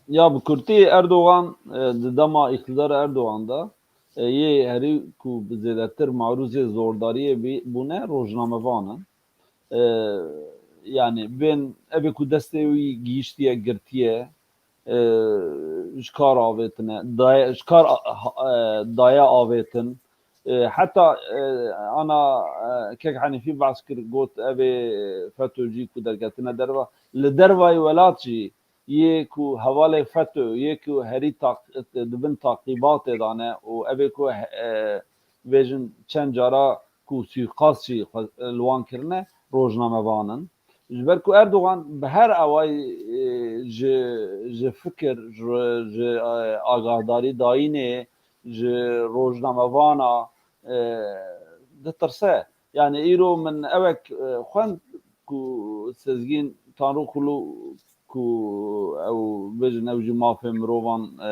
Ya bi kurtî Erdogan, e, di dema îqtidara Erdogan de, e, yê herî ku bi zêdetir marûzê zordariyê bî-, bûne rojnamevan in. E, yani bên evê ku destê wî gihîştiye girtiye, e, ji kar avêtine, daye, ji kar a-, ha-, e, daye avêtin. E, heta, e, ana, e, Kek Henîfî behs kir, got, evê FETÖ'cî ku derketine derva, li dervayê welat jî yê ku hevalê FETÖ, yê ku herî taq-, di bin taqîbatê de ne û evê ku he-, e, bêjin çend cara ku suîqast jî xwe, li wan kirine, rojnamevan in. Ji ber ku Erdogan bi her awayî, e, ji, ji fikir, ji, ji, e, agahdarî dayînê, ji rojnamevana, e, ditirse. Yani îro min ewek, e, xwend ku Sezgîn Tanrıkulu ku ew bêjin ew jî mafê mirovan, e,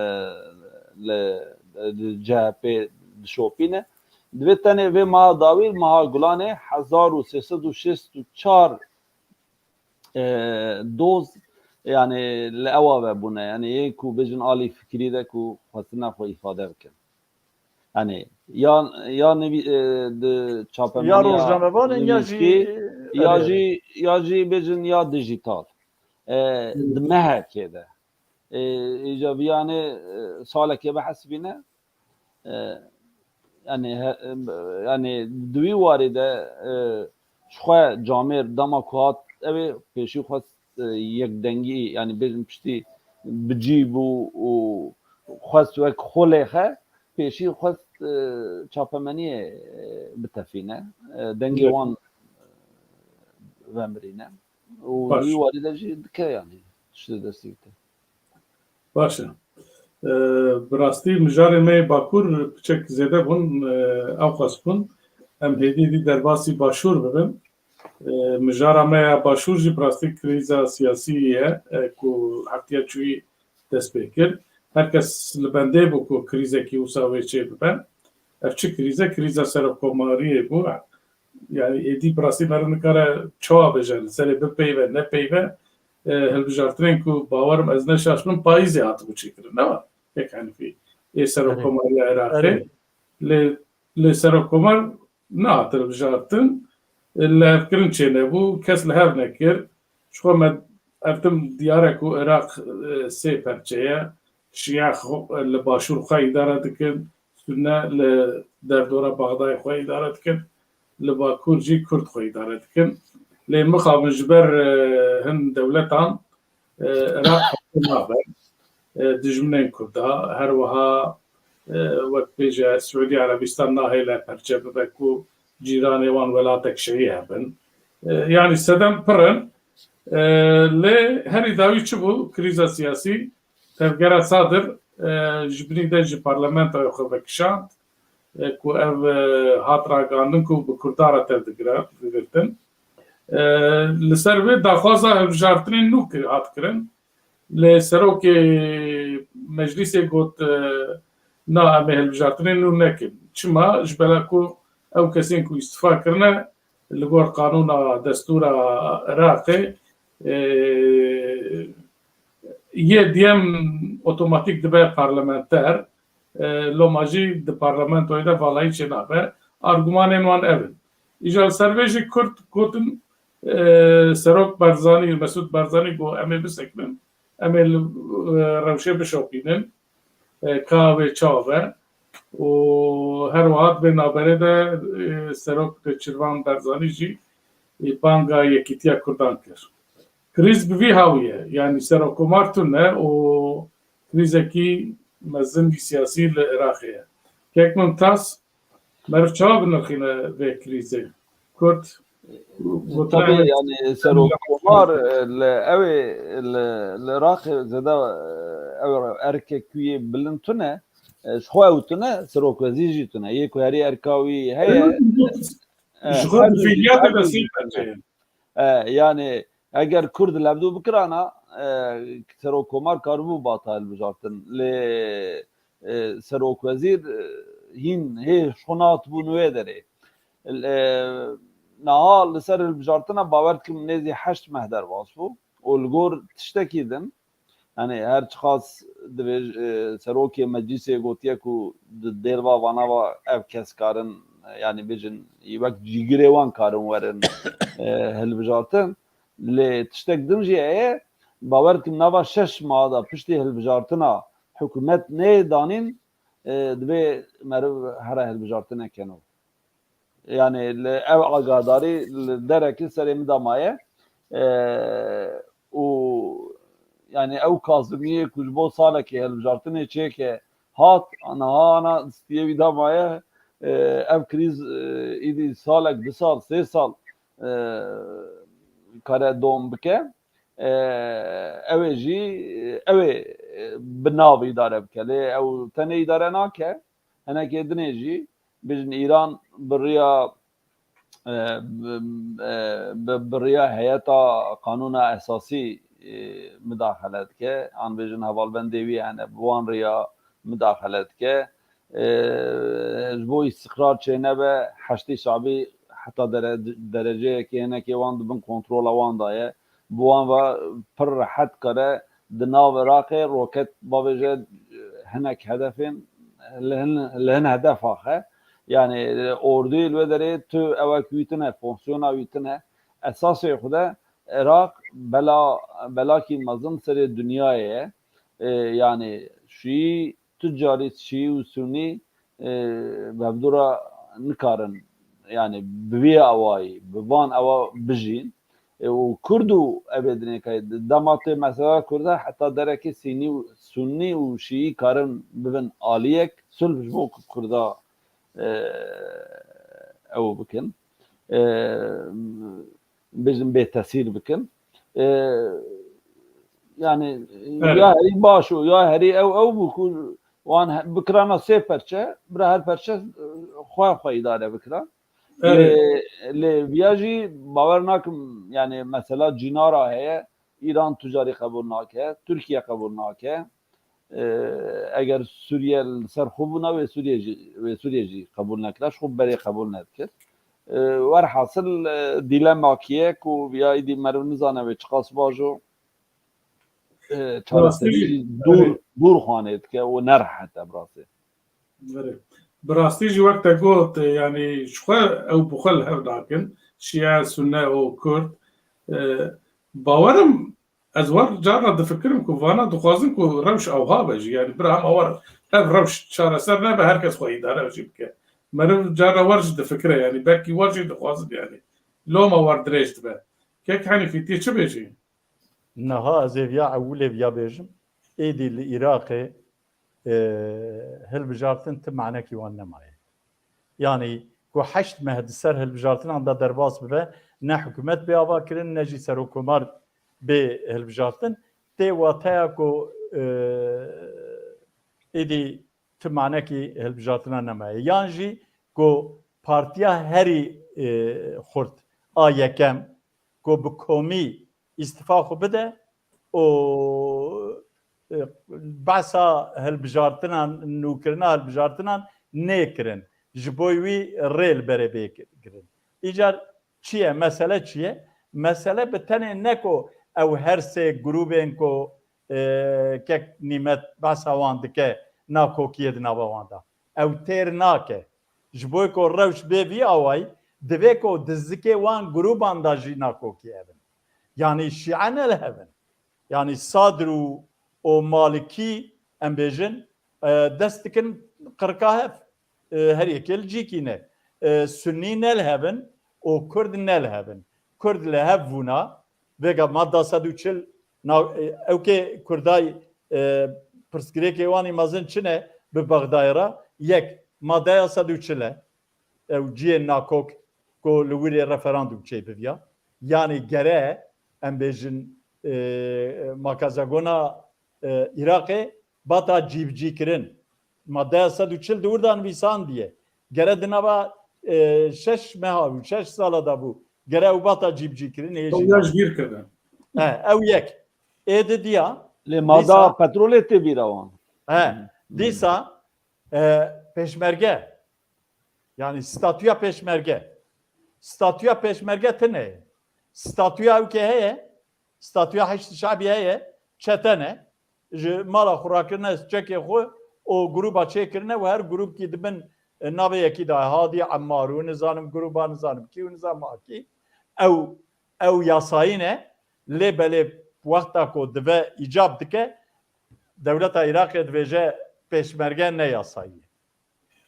li, li C H P dişopîne. Divê tenê vê meha dawî, meha Gulanê hezar û sê sed û şêst û çar, e, doz, yani li ewa ve bûne. Yani yê ku bêjin alî fikrî de ku xwestine xwe îfade bikin. Yani ya, ya nivî-, e, di çapemeniya, ya rojnamevan in, ya jî nivîskî, ya, erê, jî, ya jî bêjin ya dijital. E, di mehekê de. E, îca viyane, e, salekê bihesibîne. e, yani, he, e, yani di wî warî de, e, ji xwe camêr dema ku hat ew ê pêşî xwest, e, yekdengî, yani bêjin piştî bi cî bû û xwest wek xwe lêxe, pêşî xwest, e, çapemeniyê, e, bitefîne. E, dengê Evet. wan vemirîne. Û Baş. di wî warî de jî dike yani tiştê destî bike. Baş e. E, bi rastî mijarê me yê Bakur piçek zêde bûn, e, ew xwest bûn. Em hêdî hêdî derbasî Başûr bibin. E, mijara me ya Başûr jî bi rastî krîza siyasî ye, e, ku heftiya çûyî dest pê kir. Her kes li bendê bû ku krîzekî wisa wê çê bibe. Ev çi krîze? Krîza serokkomariyê bû. Yani êdî bi rastî meriv nikare çawa bêje, li serê bipeyve, nepeyve, e, hilbijartinên ku bawerim ez ne şaş bim, payîzê hatibû çêkirin, ne wa? Kek Henîfî, ê serokkomariya Iraqê. Erê. Lê, lê serokkomar nehate hilbijartin, e, lihevkirin çênebû, kes li hev nekir. Ji xwe me, ev tim diyar e ku Iraq, e, sê perçe ye. Şiya xwe, li Başûr xwe îdare dikin, Sunne li derdora Bexdayê xwe îdare dikin, li Bakur jî Kurd xwe îdare dikin. Lê mixabin ji ber, e, hin dewletan, e, Iraq heqdar nabe, e, dijminên Kurda, her wiha, e, wek bêje Siûdî Erebistan nahêle perçe bibe ku cîranê wan welatek şehî hebin. E, yanî sedem pir in. E, lê herî dawî çi bû? Krîza siyasî, tevgera Sadir, e, ji binî de ji parlamentoyê xwe vekişand, e, ku ev, e, hat ragihandin ku bi Kurdan re tev digire, digirtin. E, li ser vê daxwaza hilbijartinên nû kir-, hat kirin. Lê serokê meclîsê got, e, na, em ê hilbijartinên nû nekin. Çima? Ji bela ku ew kesên ku îstifa kirine, li gor qanûna destûra Iraqê, e, yê diyem otomatîk dibe parlamenter, e, loma jî di parlamentoyê de valayî çênabe. Argumanên wan ev in. Îja li ser vê jî Kurd gotin, e, Serok Barzanî, Mesûd Barzanî got, em ê bisekinin, em ê li, e, rewşê bişopînin, e, ka wê çawa be. Û her wiha di vê navberê de, e, Serok Nêçîrvan Barzanî jî, e, banga yekîtiya Kurdan kir. Krîz bi vî hawî ye, yanî serokkomar tune û krîzekî mezin siyasî li Iraqê ye. Kek Mumtaz, meriv çawa binirxîne vê krîzê? Kurd Tabii, yani serokkomar, e, li, ew ê li, li Iraqê zêde, e, ew erkek wî yê bilind tune, e, ji xwe ew tune, serokwezîr jî tune. Yê ku herî erka wî heye, e, ji xwe her bi du jî, fîliyatê her de du sî jî tune. E, yani eger Kurd levdû bikirana, e, serokkomar karibû bata hilbijartin. Lê, e, serokwezîr, e, hîn hê ji xwe nehatibûn wê derê. E, niha li ser hilbijartina bawer dikim nêzî heşt meh derbas bû û li gor tiştekî din, yani her çiqas divê, e, serokê meclîsê gotiye ku di dêrva vana va ev kes karin, yani bêjin, wek cîgirê wan karin werin, e, hilbijartin. Lê tiştek din jî heye, bawer dikim nava şeş meha de piştî hilbijartina hikûmet neyê danîn, e, divê meriv here hilbijartinê keno. Yani li ev agadarî li derekî serê min de maye. E, û yani ew kazimiyê ku ji bo salekê hilbijartinê çêke hat, niha ana stiyê wî de maye. E, ev krîz, e, îdî salek, du sal, sê sal, e, kare dom bike. E, ew ê jî, ew ê, e, bi nav îdare bike. Lê ew tenê îdare nake. Hinekê dinê jî, bêjin Îran bi riya, e, bi, e, bi, bi riya heyeta qanûna esasî, e, mudaxele dike. An bêjin hevalbendê wî hene bi wan riya mudaxele dike. E, ji bo îstiqrar çênebe, Heşdî Şabî heta dere-, dereceyekê hinekê wan di bin kontrola wan de ye. Bi wan ve pir rehet kare di nav Iraqê roket bavêje hinek hedefên li hin, li hin hedef axe. Yani orduyê li wê derê tu ewek wî tine, fonksiyona wî tine. Esasê xwe de Iraq bela, belakî mezin serê dinyayê ye. E, yani şîî tu carî şîî û sunî e, bi hevdû re nikarin, yani bi vî awayî, bi van ewa bijîn. E, û Kurd û evê dinêkayê di dema tê mesela Kurda heta derekê sînî û sunnî û şîî karin bibin aliyek sulh ji bo Kurda, e, ew bikin. E, bêjin bê tesîr bikin. E, yani Belê. Ya herî baş û ya herî ew ew bû ku wan he- bikirana sê perçe, bira her perçe, e, xwe xwe îdare bikira. Belê. Lê, lê viya jî bawer nakim, yani mesela cînara heye, Îran tu carî qebûl nake, Tirkiye qebûl nake. E, eger Sûriye li ser xwe bûna, wê Sûriye jî, wê Sûriye jî qebûl nekira, ji xwe berê qebûl nedikir. E, werhasil, e, dîlemakî ye ku ya îdî meriv nizane wê çiqas bajo, e, çareserî jî dûr, dûr xwanê dike û nerehet e bi rastî. Belê. Bi rastî jî wek te got, e, yani ji xwe ew bi xwe li hev nakin. Şiye, Sunne û Kurd. E, bawerim Ez wer carna difikirim ku vana dixwazin ku rewş ewha be jî, yani bira hema wer ev rewş çareser nebe, her kes xwe îdare jî bike. Meriv carna wer jî difikire, yani belkî wer jî dixwazin, yani loma wer dirêj dibe. Kek Henîfî, tê çi bêjî? Niha ez ê viya ewilê viya bêjim. Êdî li Iraqê, e, hilbijartin ti manekî wan nemaye. Yanî ku heşt meh di ser hilbijartinan de derbas bibe, ne hikûmet bê avakirin, ne jî serokkomar bê hilbijartin. Tê wateya ku, e, êdî ti manekî hilbijartina nemaye. Yan jî ku partiya herî, e, xurt a yekem ku bi komî îstifa xwe bide û, e, behsa hilbijartinan, nûkirina hilbijartinan nêkirin. Ji bo wî rê li berê bê kirin. Îcar çi ye? Mesele çi ye? Mesele bi tenê ne ku ew her sê grûbên ku, e, kek Nîmet behsa wan dike, nakokiyê di nava wan de. Ew têr nake. Ji bo ku rewş bê vî awayî, divê ku di zikê wan grûban de jî nakokî hebin. Yanî şîe ne li hev in. Yanî Sadr û, û Malikî, em bêjin, e, dest dikin qirka hev. E, her yekê li cîkî ne. E, Sunnî ne li hev in û Kurd ne li hev in. Kurd li hev bûna, vêga madda sed û çil, na-, e, ew kê Kurdayî, e, pirsgirêkê wan î mezin çi ne bi Bexdayê re? Yek, maddeya sed û çil e. Ew cihê nakok ku li wirê referandum çêbiviya. Yanî gere, em bêjin, e, makazagona, e, Iraqê bata cîbicîkirin. Maddeya sed û çil di wir de nivîsandiye. Gere di nava, e, şeş meha bû, şeş sala de bû. Gere ew bata cîbicîkirin, hê jî Ew ya ji bîr kirin. He, ew yek. Ê di diya. Lê mada Dîsa petrolê tê bîra wan. He, dîsa, e, pêşmerge. Yani statüya pêşmerge. Statüya pêşmerge tine ye. Statüya ew ke heye, statüya Heşd Şabî heye, çete ne. Ji mala xwe rakirine çekê xwe û grûba çêkirine û her grûbkî di bin, e, navê yekî de Hadî Emmar û nizanim grûba nizanim kî û nizanim a kî. Ew, ew yasayî ne. Lê belê wexta ku dive îcab dike, dewleta Iraqê dibêje pêşmerge ne yasayî ye.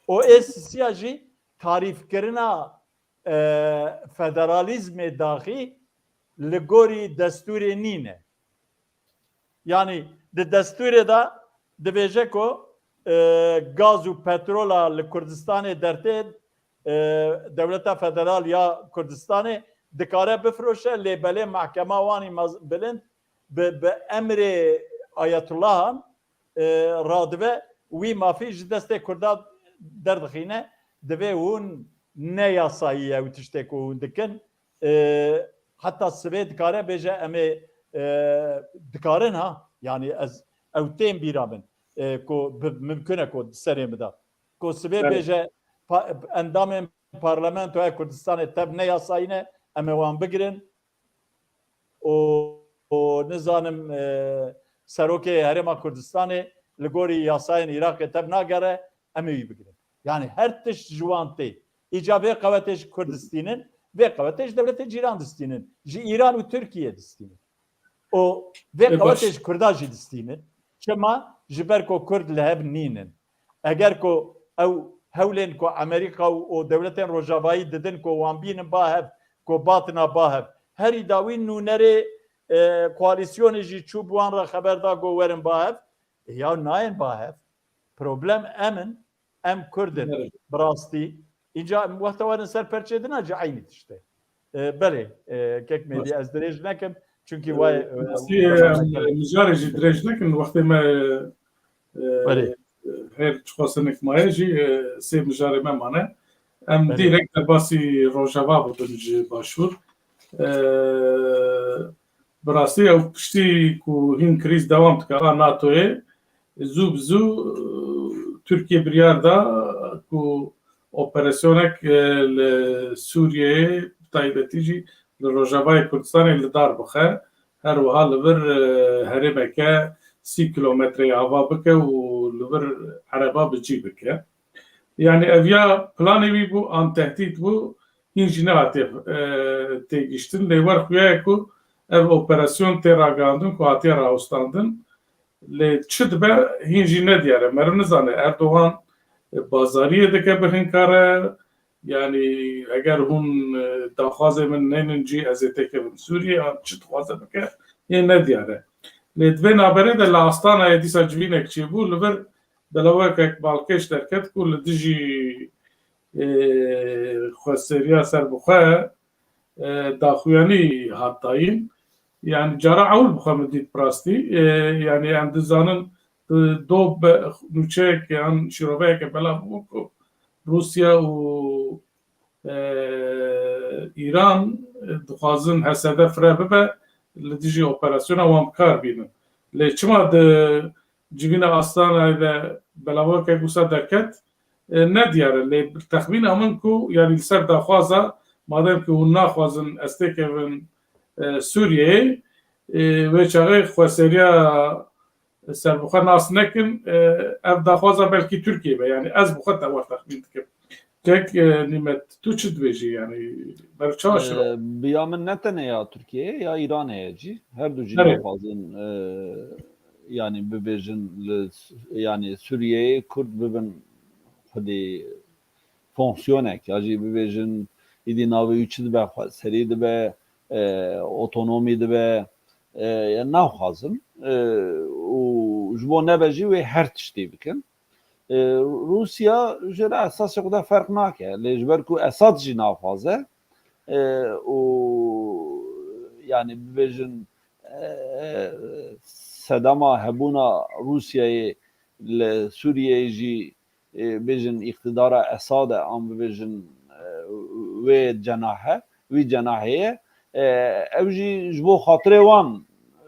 Û ê sisiya jî tarîfkirina, e, federalîzmê daxî li gorî destûrê nîne. Yanî di destûrê de dibêje ku, e, gaz û petrola li Kurdistanê dertê, e, Dewleta Federal ya Kurdistanê dikare bifiroşe, lê belê mehkema wanî mez-, bilind bi, bi emrê Ayetullah Han, e, radibe, wî mafî ji destê Kurda derdixîne, divê hûn ne yasayî ye ew tiştê ku hûn dikin. E, heta sibê dikare bêje em ê, e, dikarin ha, yanî ez ew tên bîra min, e, ku bi, mimkun e ku di serê min de. Ku sibê Evet. bêje pa-, endamên parlamentoya Kurdistanê tev ne yasayî ne, em ê wan bigirin. û, û nizanim, e, serokê Herêma Kurdistanê li gorî yasayên Iraqê tev nagere, em ê wî bigirin. Yani her tişt ji wan tê. Îca vê qewetê ji Kurd distînin, vê qewetê ji dewletê cîran distînin. Ji Îran û Tirkiye distînin. Û vê Ê, baş. qewetê ji Kurda jî distînin. Çima? Ji ber ku Kurd li hev nînin. Eger ku ew hewlên ku Amerîka û, û dewletên Rojavayî didin ku wan bînin ba hev, ku batina ba hev. Herî dawî nûnerê, e, koalîsyonê jî çû bi wan re xeber da ku werin ba hev. E, ya nayên ba hev. Problem em in, em Kurd in. Evet. Bi rastî. Înca em wexta werin ser perçê din a jî eynî tişt e. E, belê, e, kek Mêdî, ez dirêj nekim. Çünkü vay, e, Rastî, e, em, e, mijarê jî dirêj nekin. Wextê me, e, Belê. her çiqas hinek maye jî, e, sê mijarê me mane. Em Belê. Direkt derbasî Rojava bibin ji Başûr. E, bi rastî ew piştî ku hîn krîz dewam dike a NATOyê, zû bi zû, e, Tirkiye biryar da ku operasyonek, e, li Sûriyeyê, bi taybetî jî li Rojavayê Kurdistanê li dar bixe, her wiha li vir, e, herêmeke sî kilometreyê ava bike û li vir ereba bi cî bike. Yani ev ya planê wî bû, an tehdît bû, hîn jî nehatiye, e, têgihiştin. Lê wer xuya ye ku ev operasyon tê ragihandin ku hatiye rawestandin. Lê çi dibe hîn jî nediyar e. Meriv nizane Erdogan, e, bazariyê dike bi hin kare, yani eger hûn, e, daxwazê min neynin cî ez ê têkevim Sûriyê, an çi dixwaze bike, yê nediyar e. Lê di vê naberê de li Astanayê dîsa civînek çêbû, li vir belawekek balkêş derket ku li dijî, e, xweseriya serbixwe, e, daxuyanî hat dayîn. Yani cara ewil bi xwe min dît bi rastî. E, yani em dizanin, e, do be, nûçeyek yan şîroveyeke belav bû ku Rûsya û, e, Îran, e, dixwazin H S D fire bibe, li dijî operasyona wan bi kar bînin. Lê çima di civîna Astanayê de belavokek wisa derket, e, nediyar e. Lê texmîna min ku, yani li ser daxwaza, madem ku hûn naxwazin ez têkevin, e, Sûriyeyê, e, wê çaxê xweseriya serbixwe nas nekin, e, ev daxwaza belkî Tirkiye be. Yani ez bi xwe te wer texmîn dikim. Kek, e, Nîmet, tu çi dibêjî? Yani ber çawa şiro? E, bi ya min ne tenê ya Tirkiye ya Îranê ye jî. Her du jî Belê. Naxwazin, e, yani bibêjin li, yani Sûriyeyê Kurd bibin xwedî fonksiyonek, ya jî bibêjin îdî navê wî çi dibe, xweserî dibe, e, otonomî dibe, e, ya naxwazin, e, û ji bo nebe jî wê her tiştî bikin. E, Rûsya ji re esasê xwe de ferq nake. Lê ji ber ku Esad jî naxwaze, e, û yani bibêjin, e, sedema hebûna Rûsyayê li Sûriyeyê jî, e, bêjin îqtidara Esad e, an bibêjin, e, wê cenahe, wî cenahê ye. E, ew jî ji bo xatirê wan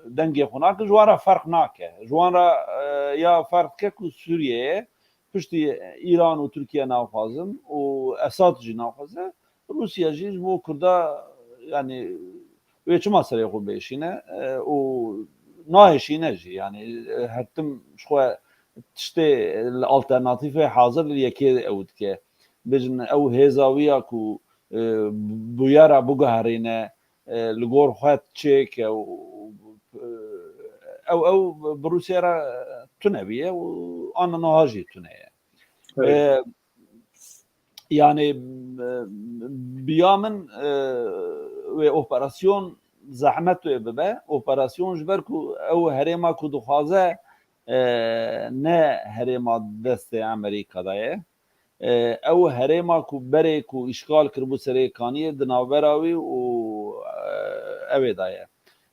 dengê xwe nake, ji wan re ferq nake. Ji wan re, e, ya ferq dike ku Sûriyeyê piştî Îran û Tirkiye naxwazin û Esad jî naxwaze, Rûsya jî ji bo Kurda, yani wê çima serê xwe bêşîne, e, û nahêşîne jî, yani, e, her tim ji xwe tiştê li alternatîfê hazir li yekê ew dike. Bêjin ew hêza wî ya ku, e, bûyera biguherîne, e, li gor xwe çêke û, e, ew, ew bi Rûsya re tune bûye û ana niha jî tune ye. Evet. E, yani, e, bi ya min, e, wê operasyon zehmet wê bibe. Operasyon ji ber ku ew herêma ku dixwaze, e, ne herêma destê Amerîka de ye. E, ew herêma ku berê ku îşgal kiribû Serê Kaniyê di navbera wî û, e, ewê de ye.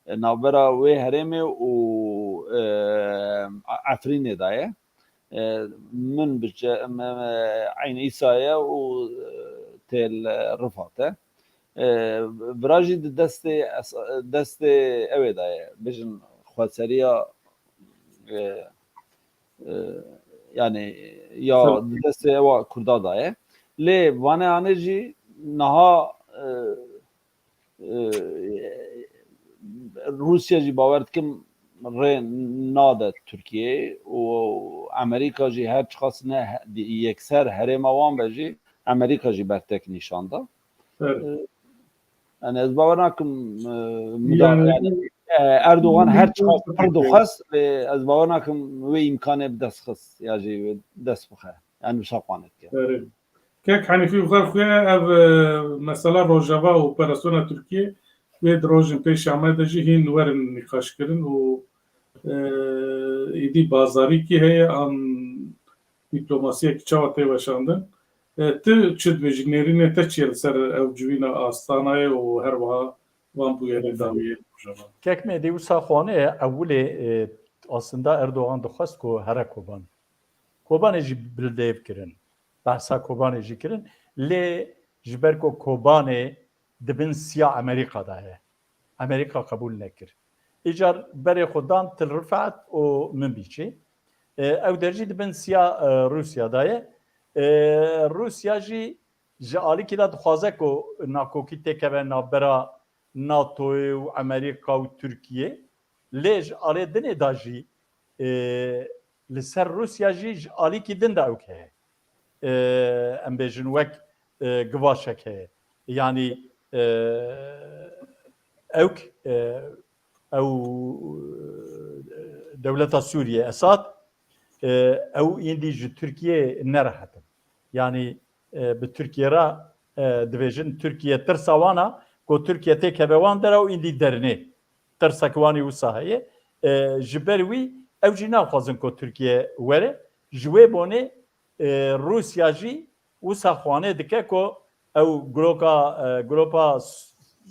E, navbera wê herêmê û, e, Efrînê de ye. E, min biçe, me, me, Eyn Îsa ye û, e, Têl Rifat e. E, vira jî di destê es-, destê ewê de ye. Bêjin xweseriya, e, e, yani ya Tabii. Di destê ewa Kurda de ye. Lê vane anê jî niha, e, e, Rûsya jî bawer dikim rê nade Tirkiyeyê û Amerîka jî her çiqas ne he-, yekser herêma wan be jî Amerîka jî bertek nîşan da. Evet. E, yani ez bawer nakim, e, müda-, Yani yani, e, Erdogan her çiqas pir dixwest, e, ez bawer nakim wê îmkanê bi dest xist ya jî wê dest bixe. em wisa xwane dike. Kek Henîfî, bi xêr xuya ev, e, mesela Rojava û operasyona Tirkiyê wê di rojên pêşiya me de jî hîn werin nîqaşkirin û, e, êdî bazarîkî heye an dîplomasiyekî çawa tê weşandin. E, tu çi dibêjî, nêrînê te çi ye li ser ew civîna Astanayê û her wiha van bûyerên dawiyê li Rojava? Kek Mêdî, wisa xwane ye, ewilê, e, aslında Erdogan dixwest ku here Kobanê. Kobanê jî bildev kirin. Behsa Kobanê jî kirin. Lê ji ber ku Kobanê di bin siya Amerîka de ye. Amerîka qebûl nekir. Îcar berê xwe dan Til Rifat û Minbîçê. E, ew der jî di bin siya, e, Rûsya de ye. E, Rûsya jî ji alîkî de dixwaze ku nakokî têkeve navbera NATOyê û Amerîka û Tirkiyê. Lê ji alê dinê de jî, e, li ser Rûsya jî ji alîkî din de ewk heye. E, em bêjin wek, e, givaşek heye. Yanî, e, ewk, e, ew, e, dewleta Sûriyê, Esad, e, ew îndî ji Tirkiyê nerehet in. Yanî, e, bi Tirkiye re, e, dibêjin Tirkiye tirsa wan a, ku Tirkiye têkeve wan dera û îndî derinê. Tirsek wan ê wisa heye. E, ji ber wî ew jî naxwazin ku Tirkiye were. Ji wê bonê, e, Rûsya jî wisa xwane dike ku ew groka, e, gropa,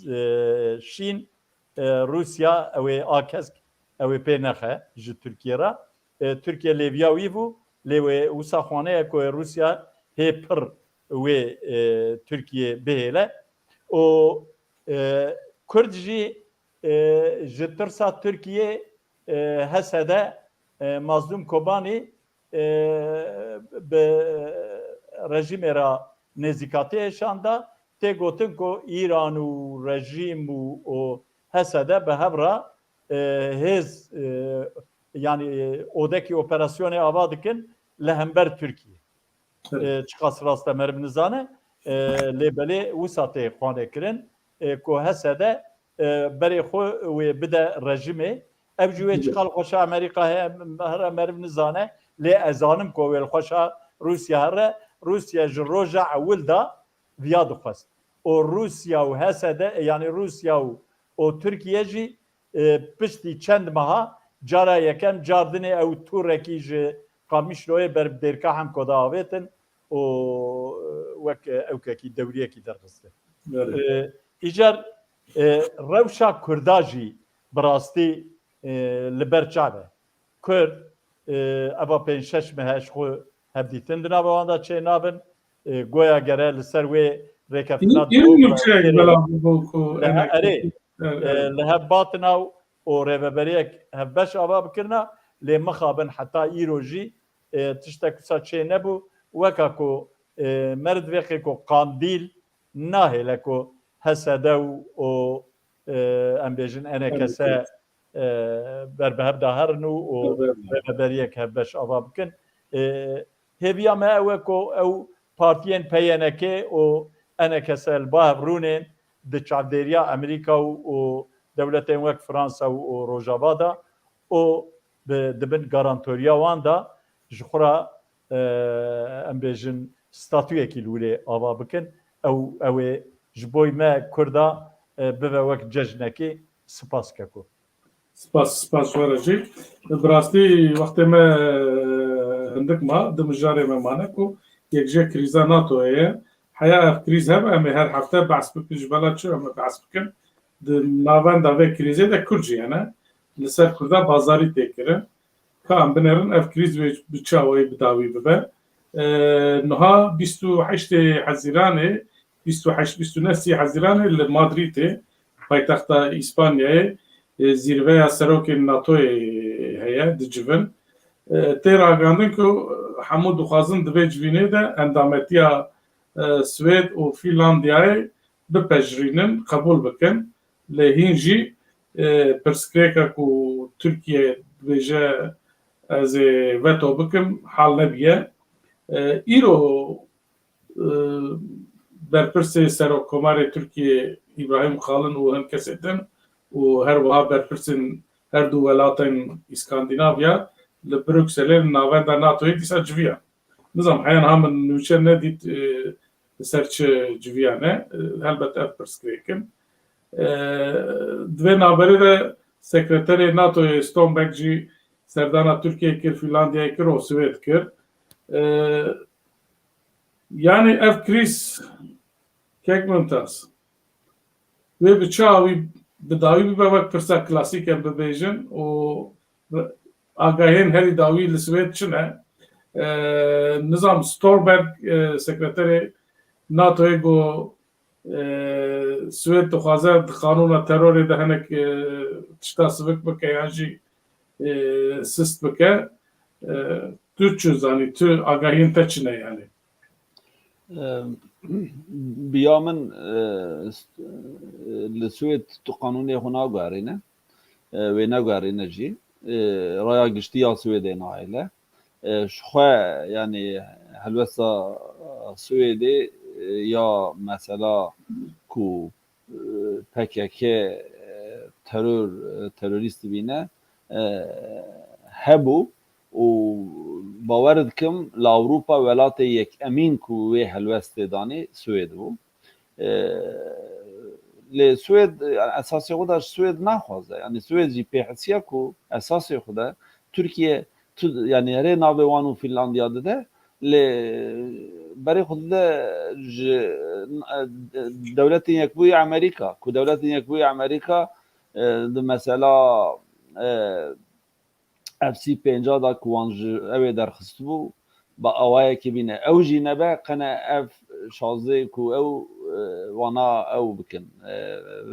e, şîn, e, Rûsya ew ê a kesk ew ê pê nexe ji Tirkiye re. E, Tirkiye lêviya wî bû, lê wê wisa xwane ye ku Rûsya hê pir wê, e, Tirkiye bihêle. Û, e, Kurd jî, e, ji tirsa Tirkiye, e, H S D, e, Mazlûm Kobanî, e, bi rejîmê re nêzîkatiyê şanda, tê gotin ku Îran û rejîm û, û H S D bi hev re, e, hêz, e, yanî, e, odekî operasyonê ava dikin li hember Tirkiyê. Evet. E, çiqas rast e meriv nizane, e, lê belê wisa tê xwane kirin, e, ku H S D, e, berê xwe wê bide rejimê. Ev jî wê çiqal xweşa Amerîka heye, here meriv nizane, lê ez zanim ku wê li xweşa Rûsya here. Rûsya ji roja ewil de viya dixwest. Û Rûsya û H S D, yanî Rûsya û, û Tirkiye jî, e, piştî çend meha cara yekem, car dinê ew tûrekî ji Qamişloyê ber bi Dêrka Hemko de avêtin û, e, wek, e, ewkekî dewriyekî derxistin. Belê. E, îcar, e, rewşa Kurda jî bi rastî, e, li ber çav e. Kurd, e, eva pênc şeş mehe ji xwe hevdîtin di nava wan de çê nabin. E, goya gere li ser wê rêkeftina Î-, îro nûçeyek belav bû ku Li he-, enek erê, e, li hev batina û rêveberiyek hevbeş ava bikirina, lê mixabin heta îro jî, e, tiştek wisa çê nebû. Weka ku, e, meriv dibêxê ku Qandîl nahêle ku H S D û, û, e, em bêjin E N K S, e, ber bi hev de herin û, û rêveberiyek hevbeş ava bikin. E, hêviya me ew e ku ew partiyên P Y N K û E N K S li ba hev rûnên di çavdêriya Amerîka û, û dewletên wek Fransa û, û Rojava de û bi, di bin garantoriya wan de ji xwe re, e, em bêjin, statuyekî li wirê ava bikin. Ew, ew ê ji boy me Kurda, e, bibe wek cejnekê. Spas keko. Spas, spas we re jî. Bi rastî wextê me, e, hindik ma, di mijarê me mane ku yek ji krîza NATOyê ye. Heya ev krîz hebe, em ê her hefte behs bikin, ji bela çi em ê behs bikin? Di navenda vê krîzê de Kurd jî hene. Li ser Kurda bazarî tê kirin. Ka em binêrin ev krîz wê bi çi awayî bi dawî bibe. E, niha bîst û heştê Hezîranê, bîst û heşt, bîst û neh sî Hezîranê li Madrîdê, paytexta Îspanyayê, e, zîrveya serokên NATOyê heye, dicivin. E, tê ragihandin ku hemû dixwazin di vê civînê de endametiya, e, Swêd û Fînlandiyayê bipejirînin, qebûl bikin. Lê hîn jî, e, pirsgirêka ku Tirkiye dibêje ez ê veto bikim, hal nebûye. E, îro, e, berpirsê Serokkomarê Tirkiyê Îbrahîm Kalin û hin kesê din û her wiha berpirsên her du welatên Îskandînavya li Brukselê li navenda NATOyê dîsa civiyan. Nizam heya niha min nûçe nedît, e, li ser çi civiyane. E, helbet ev pirsgirêk in. E, di vê navberê de sekreterê NATOyê Stoltenberg jî serdana Tirkiyeyê kir, Fînlandiyayê kir û Swêd kir. E, yanî ev krîz kek Mimtaz. Wê bi çi awî bi dawî bibe wek pirsa klasîk em bibêjin û agahiyên herî dawî li Swêd çi ne? E, Nizam Stoltenberg, e, sekreterê NATOyê got, e, Swêd dixwaze di qanûna terorê de hinek, e, tişta sivik bike yan jî, e, sist bike. E, tu çi zanî, tu agahiyên te çi ne yanî? E, bi ya min, e, s-, e, li Swêd tu qanûnê xwe naguherîne, e, wê neguherîne jî. E, raya giştî ya Swêdê nahêle. E, ji xwe, yanî helwesta Swêdê, e, ya mesela ku, e, P K K, e, teror, e, terorîst dibîne, e, hebû û bawer dikim li Ewropa welatê yekemîn ku wê helwestê danî Swêd bû. E, lê Swêd, yani esasê xwe de ji Swêd naxwaze. Yani Swêd jî pê hisiya ku esasê xwe de Tirkiye tu, yani herê navê wan û Fînlandiya dide, lê berê xwe dide ji, e, Dewletên Yekbûyî Amerîka, ku Dewletên Yekbûyî Amerîka, e, di mesela, e, F C pênca da ku wan ji ew ê derxistibû, bi awayekê bîne. Ew jî nebe, qene ev şazdê ku ew, e, wana ew bikin. E,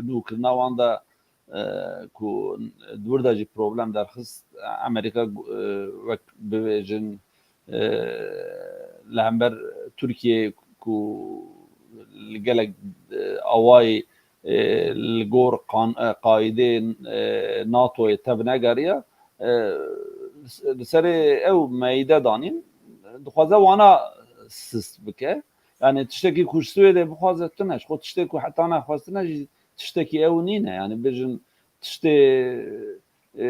nûkirina wan de, e, ku di wir de jî problem derxist, Amerîka, e, wek bibêjin, e, li hember Tirkiyeyê ku li gelek, e, awayî, e, li gor qan-, e, qaîdeyên, e, NATOyê tev negeriya, e, li serê ew meyde danîn, dixwaze wana sist bike. Yani tiştekî ku ji Swêdê bixwaze tune, ji xwe tiştê ku heta nexwestine jî tiştekî ew nîne. Yani bêjin tiştê, e,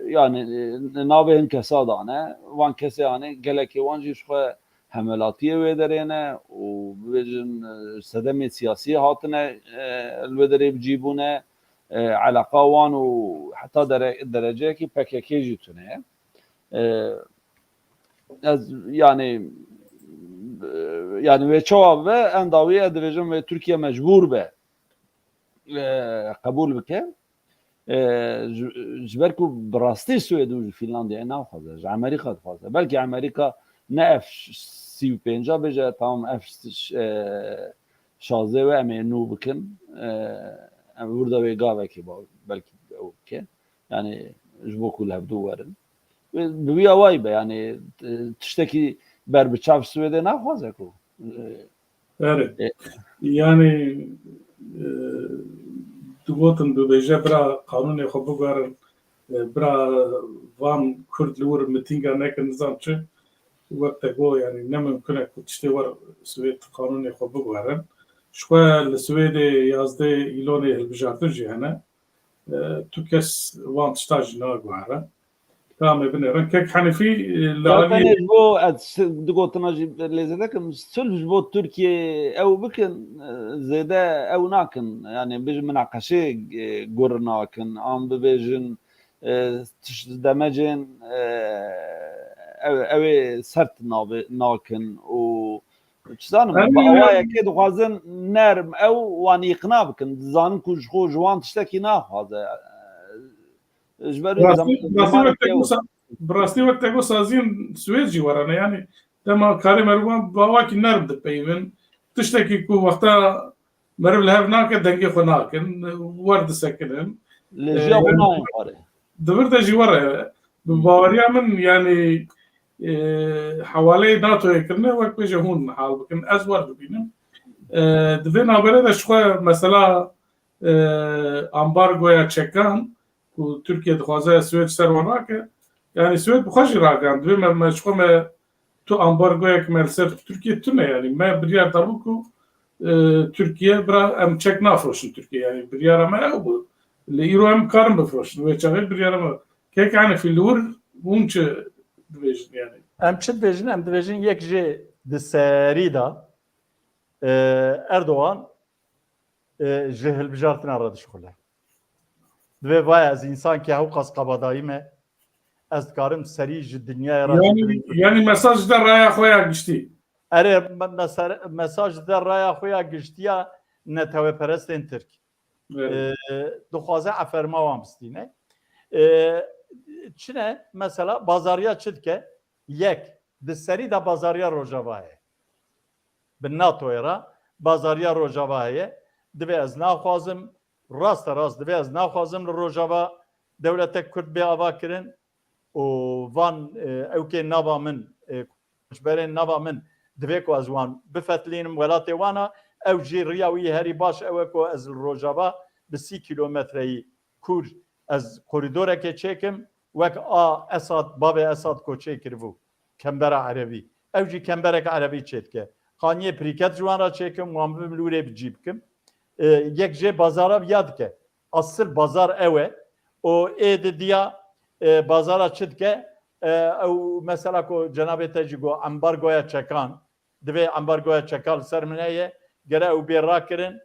yani, e, navê hin kesa dane. Van kesê, yani gelekê wan jî ji xwe hemwelatiyê wê derê ne û bibêjin, e, sedemê siyasî hatine, e, li wê derê bi cî bûne. E, eleqa wan û heta dere-, dereceyekî P K K jî tune ye. E, ez, yani, e, yani wê çawa bibe, en dawî ez dibêjim wê Tirkiye mecbûr be, e, qebûl bike. E, ji, ji ber ku bi rastî Swêd û ji Fînlandiyayê naxwaze, ji Amerîka dixwaze. Belkî Amerîka ne F sî û pênca bêje, tamam, F, e, şazdê we em ê nû bikin. E, em wir de wê gavekê ba-, belkî ew bike. Yani ji bo ku li hevdû werin. Bi wî awayî be, yani, e, tiştekî ber bi çav Swêdê naxwaze ku, e, Erê. E, Yani, e, digotin bibêje bira qanûnê xwe biguherin, e, bira van Kurd li wir mitînga nekin nizam çi, wek te got, yani ne mimkun e ku tiştê wer Swêd qanûnê xwe biguherin. Ji xwe li Swêdê yazdê Îlonê hilbijartin jî hene. E, tu kes van tişta jî naguhere. Tamê binêrin. Kek Henîfî, e, li Ya aliyê tenê ji bo, ez si-, du gotina jî lê zêde kim, sulh ji bo Tirkiyê ew bikin, e, zêde ew nakin. Yani bijin minaqeşê, e, gur nakin. An bibêjin, e, tişt demecên, e, ew, ew ê sert navê-, nakin û çi zanim, Em bi ya- awayekê dixwazin nerm ew wan îqna bikin. Dizanin ku ji xwe ji wan tiştekî naxwaze. Ji ber wî Rastî, zem-, rastî zimanê wek te tew- gosa, bi rastî wek te got saziyên Swêd jî were ne. Yani dema karê meriv wan bi awakî nerm dipeyivin. Tiştekî ku wexta meriv li hev nake, dengê xwe nakin, wer disekinin. Li Ee, jiya xwe yani nayên xwarê. Di vir de jî were. Bi baweriya min, yani, e, hewaleyê NATOyê kirine, wek bêje hûn hal bikin. Ez wer dibînim. E, di vê navberê de ji xwe mesela, e, ambargoya çekan ku Tirkiye dixwaze Swêd ser wan rake, yani Swêd bi xwe jî ragihan. Divê me, me ji xwe me tu ambargoyek me li ser Tirkiye tune, yani me biryar dabû ku, e, Tirkiye bira em çek nafroşin Tirkiye, yani biryara me ew bû. Li îro em karin bifroşin, wê çaxê biryara me. Kek Henîfî, li wir hûn çi dibêjin yani? Em çi dibêjin? Em dibêjin yek jê di serî de, e, Erdogan, e, ji hilbijartina re dişixule. Divê vaya ez însankî hewqas qebadayî me, ez dikarim serî ji dinyayê re Yani, jî yani mesaj de raya xwe ya giştî. Erê, me-, mesar-, mesaj de raya xwe ya giştiya neteweperestên Tirk. Evet. E, dixwaze eferma wan bistîne. E, çine mesela bazariya çi dike? Yek, di serî de bazariya Rojava heye. Bi NATOyê re bazariya Rojava heye. Divê ez naxwazim, raste rast divê ez naxwazim li Rojava dewletek Kurd bê ava kirin û van, e, ewkê nava min, e, koçberên nava min divê ku ez wan bifetlînim welatê wan a, ew jî riya wî herî baş ew e ku ez li Rojava bi sî kîlometreyî kûr ez korîdorekê çêkim, wek a Esad, bavê Esad ku çêkiribû, kembera Erevî. Ew jî kemberek Erevî çêdike. Qaniyê pirîket ji wan re çêkim, wan bibim li wîrê bi cî bikim. E, yek jê bazara viya dike. Asil bazar ew e. Û ê di diya, e, bazara çi dike? E, ew mesela ku cenabê te jî got, ambargoya çekan. Divê ambargoya çeka li ser min heye, gere ew bê rakirin.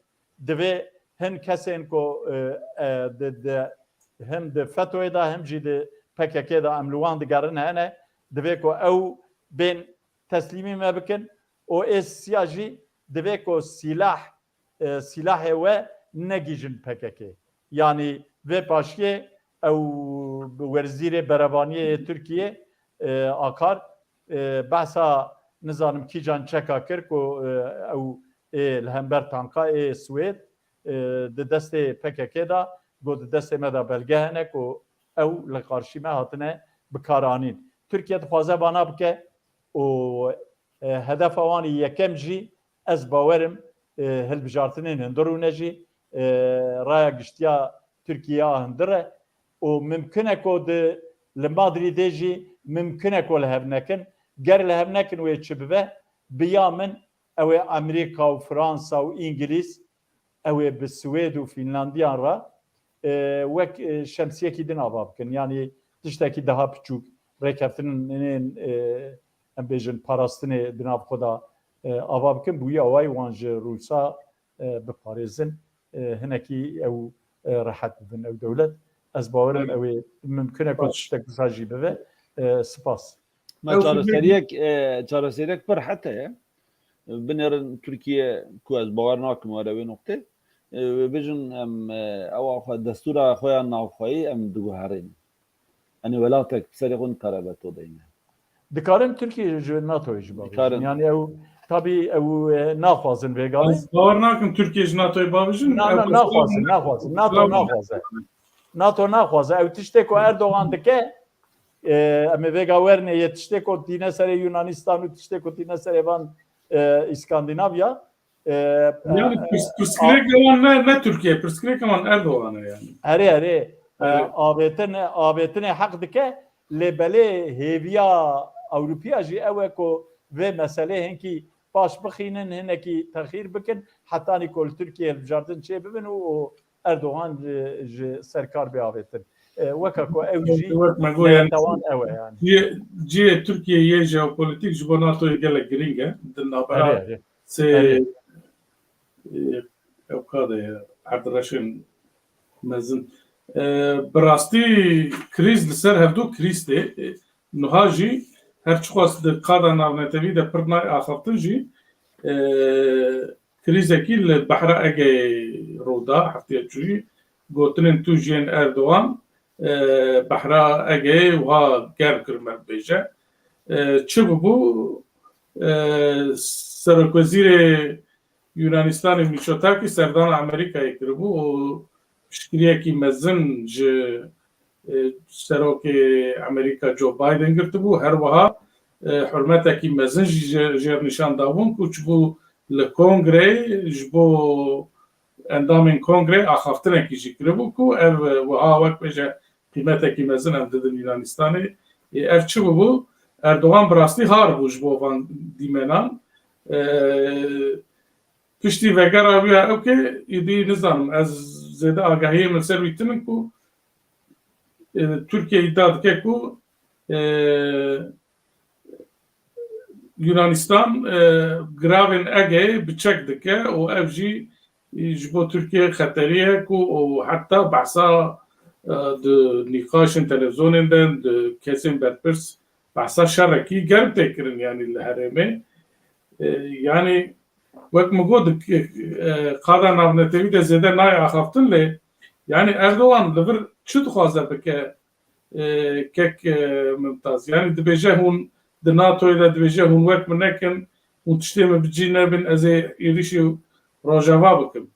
Divê hin kesên ku, e, e, di, di, him di fetoyê de, him jî di P K K de em li wan digerin hene, divê ku ew bên teslîmî me bikin û ê siya jî divê ku sîlah, e, sîlahê we negihîjin P K K. Yanî vê paşiyê ew wezîrê berevaniyê yê Tirkiyê, e, Akar, e, behsa nizanim kîjan çeka kir ku, e, ew ê li hember tanka ê Swêd, e, di destê P K K de, got, di destê me de belge hene ku ew li qarşî me hatine bikaranîn. Tirkiye dixwaze vana bike û, e, hedefa wan ê yekem jî ez bawerim, e, hilbijartinên hundir rûne jî, e, raya giştiya Tirkiye a hundir e û mimkun e ku di, li Madrîdê jî mimkun e ku li hev nekin. Ger li hev nekin wê çi bibe? Bi ya min ew ê Amerîka û Fransa û Îngilîz, ew ê bi Swêd û Fînlandiyan re, e, wek, e, şemsiyekî din ava bikin. Yanî tiştekî daha piçûk, rêkeftinên, e, em bêjin parastinê di nav xwe de, e, ava bikin. Bi wî awayî wan ji Rûsa, e, biparêzin, e, hinekî ew, e, rehet bibin ew dewlet. Ez bawerim Evet. ew ê mimkun e ku Baş. tiştek wisa jî bibe. E, spas. Me Ew çareseriyek, e, çareseriyek pir hete ye. Binêrin Tirkiye ku ez bawer nakim were wê noqtê. E, bêjin em, e, ewa xwe, destûra xwe ya navxweyî em diguherînin. Yanî welatek bi serê xwe nikare veto deyne. Dikarin Tirkiye ji NATOyê jî bavêjin. Dikarin. Yanî ew, tabî ew, e, naxwazin vê gavê. Ez bawer nakim Tirkiye ji NATOyê bavêjin. Na, Ew na, naxwazin, naxwazin. NATO naxwaze. NATO naxwaze. Ew tiştê ku Erdogan dike, e, em ê vêga wernê yê tiştê ku tîne serê Yunanistan û tiştê ku tîne serê van, e, Îskandinavya, e, Yani e, pirs-, pirsgirêkê wan ne, ne Tirkiye, pirsgirêkê wan Erdogan e yani. Erê, erê. E, Evet. avêtine, avêtinê heq dike, lê belê hêviya Ewropiya jî ew e ku vê meselê hinkî paş bixînin, hinekî texîr bikin, hetanî ku li Tirkiye hilbijartin çê bibin û, û Erdogan ji, ji ser kar bê avêtin. E, weke ku ew jî Wek me got, yani, niyeta wan ew e yani. Cihê, cihê Tirkiye yê jeopolitîk ji bo NATOyê gelek girîng e. Di navbera Erê, erê. sê, Erê. e, ew ka de ye, erdreşên mezin. E, bi rastî krîz li ser hevdû krîz tê. E, niha jî her çiqas di qada navnetewî de pir nayê axaftin jî, e, krîzekî li Behra Egeyê rû da hefteya çûyî. Gotinên tûj yên Erdogan, e, Behra Egeyê wiha germ kir, me bêje. E, çi bûbû? E, Serokwezîrê Yunanistanê Mitsotakî serdana Amerîkayê kiribû û piştgiriyekî mezin ji, e, Serokê Amerîka Joe Biden girtibû. Her wiha, e, hurmetekî mezin jî jê, jê re nîşan dabûn ku çibû li kongreyê ji bo endamên kongreyê axaftinekî jî kiribû ku ev, e, wiha wek bêje qîmetekî mezin em didin Yunanistanê. Ê, ev çi bûbû? Erdogan bi rastî har bû ji bo van dîmenan. E, piştî vegera wî ya ewkê, êdî nizanim, ez zêde agahiyê min ser wî tune ku, e, Tirkiye îdia dike ku, e, Yunanistan e, giravên Egeyê bi çek dike û ev jî ji bo Tirkiye xeterî ye ku û heta behsa e, di nîqaşên televîzyonên de di kesên berpirs behsa şerekî germ tê kirin, yanî li herêmê. E, yanî wek min got, di, e, qada navnetewî de zêde nayê axaftin, lê yanî Erdogan li vir çi dixwaze bike, e, kek e, Mimtaz? Yanî dibêje hûn di NATOyê de dibêje hûn wek min nekin, hûn tiştê min bi cî nebin, ez ê êrîşî Rojava bikim.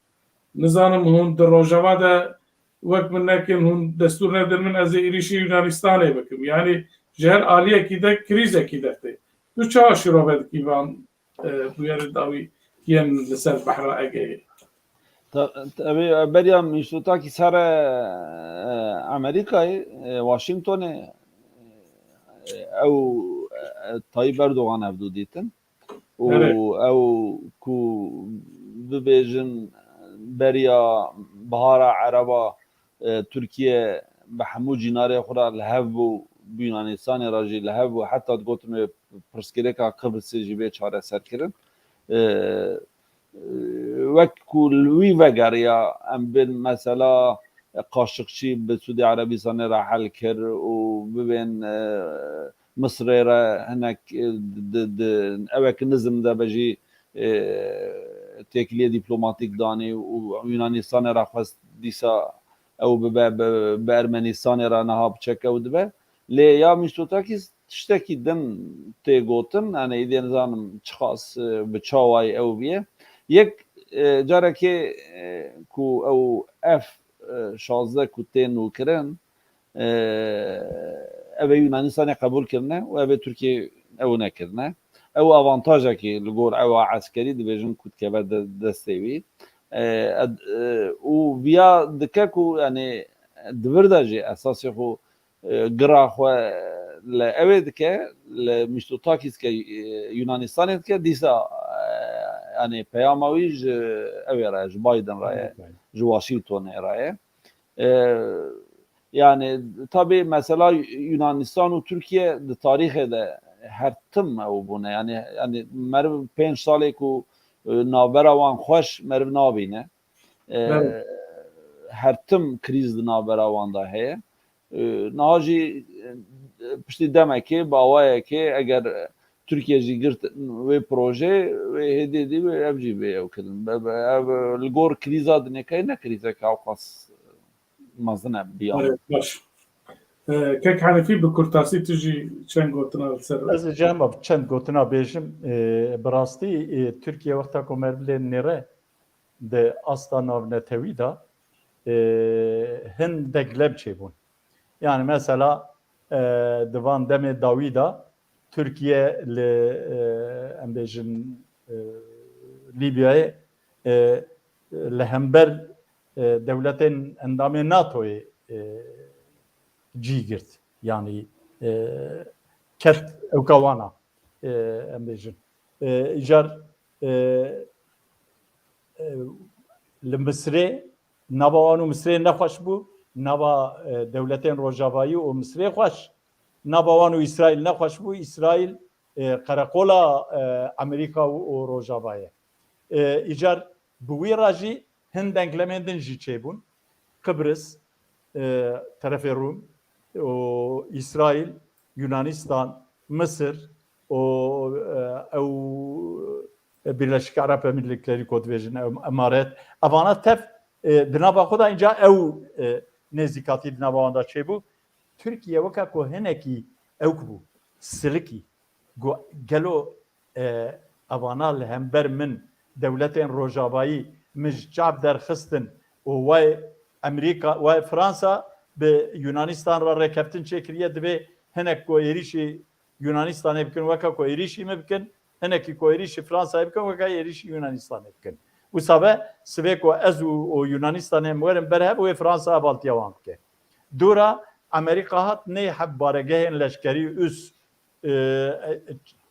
Nizanim hûn di Rojava de wek min nekin, hûn destûr nedin min, ez ê êrîşî Yunanistanê bikim. Yanî ji her aliyekî de krîzekî dertê. Tu çawa şîrove dikî van e, bûyerên dawî yên li ser Behra Egeyê? Ta-, ta-, ev ê beriya Mitsotakis here, e, Amerîkayê, e, Washingtonê, e, ew, e, Tayyip Erdogan ev du dîtin. Û Evet. ew ku bibêjin beriya Bihara Ereba, e, Tirkiye bi hemû cînarê xwe re li hev bû, bi Yunanistanê re jî li hev bû, heta digotin wê pirsgirêka Qibrisê jî bê çareserkirin. E, e, wek ku li wî vegeriya, em bên mesela Qaşiqçî bi Sûdî Erebistanê re hel kir û bibên, e, Misirê re hinek, e, di, di, ewek nizm de be jî, e, têkiliyê dîplomatîk danî û Yunanistanê re xwest dîsa ew bibe bi, bi Ermenistanê re niha bi çek ew dibe. Lê ya Mitsotakis tiştekî din tê gotin, yani îdê nizanim çiqas, e, bi çawayî ew biye. Yek, e, carekê, e, ku ew F, e, şazdeh ku tên nûkirin, e, ev ê Yunanistanê qebûl kirine û ev ê Tirkiye ew nekirine. Ew avantajekî li gor ewa eskerî dibêjin ku dikeve de-, destê wî. E, ed-, e, û viya dike ku, yani, di vir de jî esasê xwe, e, gira xwe li ewê dike, li Mitsotakis ke, e, Yunanistanê dike, dîsa, e, yani, peyama wî ji ewê re, ji Biden re ye, ji Washingtonê re ye. E, yani, tabii mesela Yunanistan û Tirkiye di tarîxê de her tim ew bûne. Yani, yani meriv pênc salê ku, e, navbera wan xweş meriv nabîne. E, Evet. her tim krîz di navbera wan de heye. E, niha jî, e, piştî demekê, bi awayekê, eger Tirkiye jî girt wê proje, wê hêdî dî wê ev jî bê ew kirin. Be, be, ev li gor krîza dinêkayê ne krîzeke ewqas mezin e, biya min. Evet, baş. E, Kek Henefî, bi kurtasî tu jî çend gotina li ser. Ez ê cem çend gotina bêjim. E, bi rastî, e, Tirkiye wexta ku meriv lê nêre di asta navnetewî de, e, hin denklem çêbûn. Yani mesela, e, di van demê dawî de Tirkiye li, e, em bêjin, e, Lîbyayê, e, li hember, e, dewletên endamê NATOyê, e, cî girt. Yani, e, ket ewka wana, e, em bêjin. E, îcar, e, e, li Misirê, nava wan û Misirê nexweş bû, nava, e, dewletên Rojavayî û Misirê xweş, nava wan û Îsraîl nexweş bû, Îsraîl, e, qereqola, e, Amerîka û, û Rojava ye. E, îcar bi wî re jî hin denklemên din jî çêbûn. Qibris, e, terefê Rûm û Îsraîl, Yunanistan, Misir û, e, ew, e, Birleşik Arap Emirlikleri ku dibêjin ew Emaret. Evana tev, e, di nava xwe de, înca ew, e, nêzîkatî di nava wan de çêbû. Tirkiye weke ku hinekî ewk bû, silikî, got, gelo, e, evana li hember min, dewletên Rojavayî, min ji çav derxistin û wê Amerîka, wê Fransa bi Yunanistan re rêkeftin çêkiriye, divê hinek ku êrîşî Yunanistanê bikin, weke ku êrîşî min bikin, hinekî ku êrîşî Fransayê bikin, weke êrîşî Yunanistanê bikin. Wisa be sivê ku ez û, û Yunanistanê em werin ber hev, wê Fransa hevaltiya wan bike. Dûra Amerîka hat nê heb baregehên leşkerî û üs, e, e,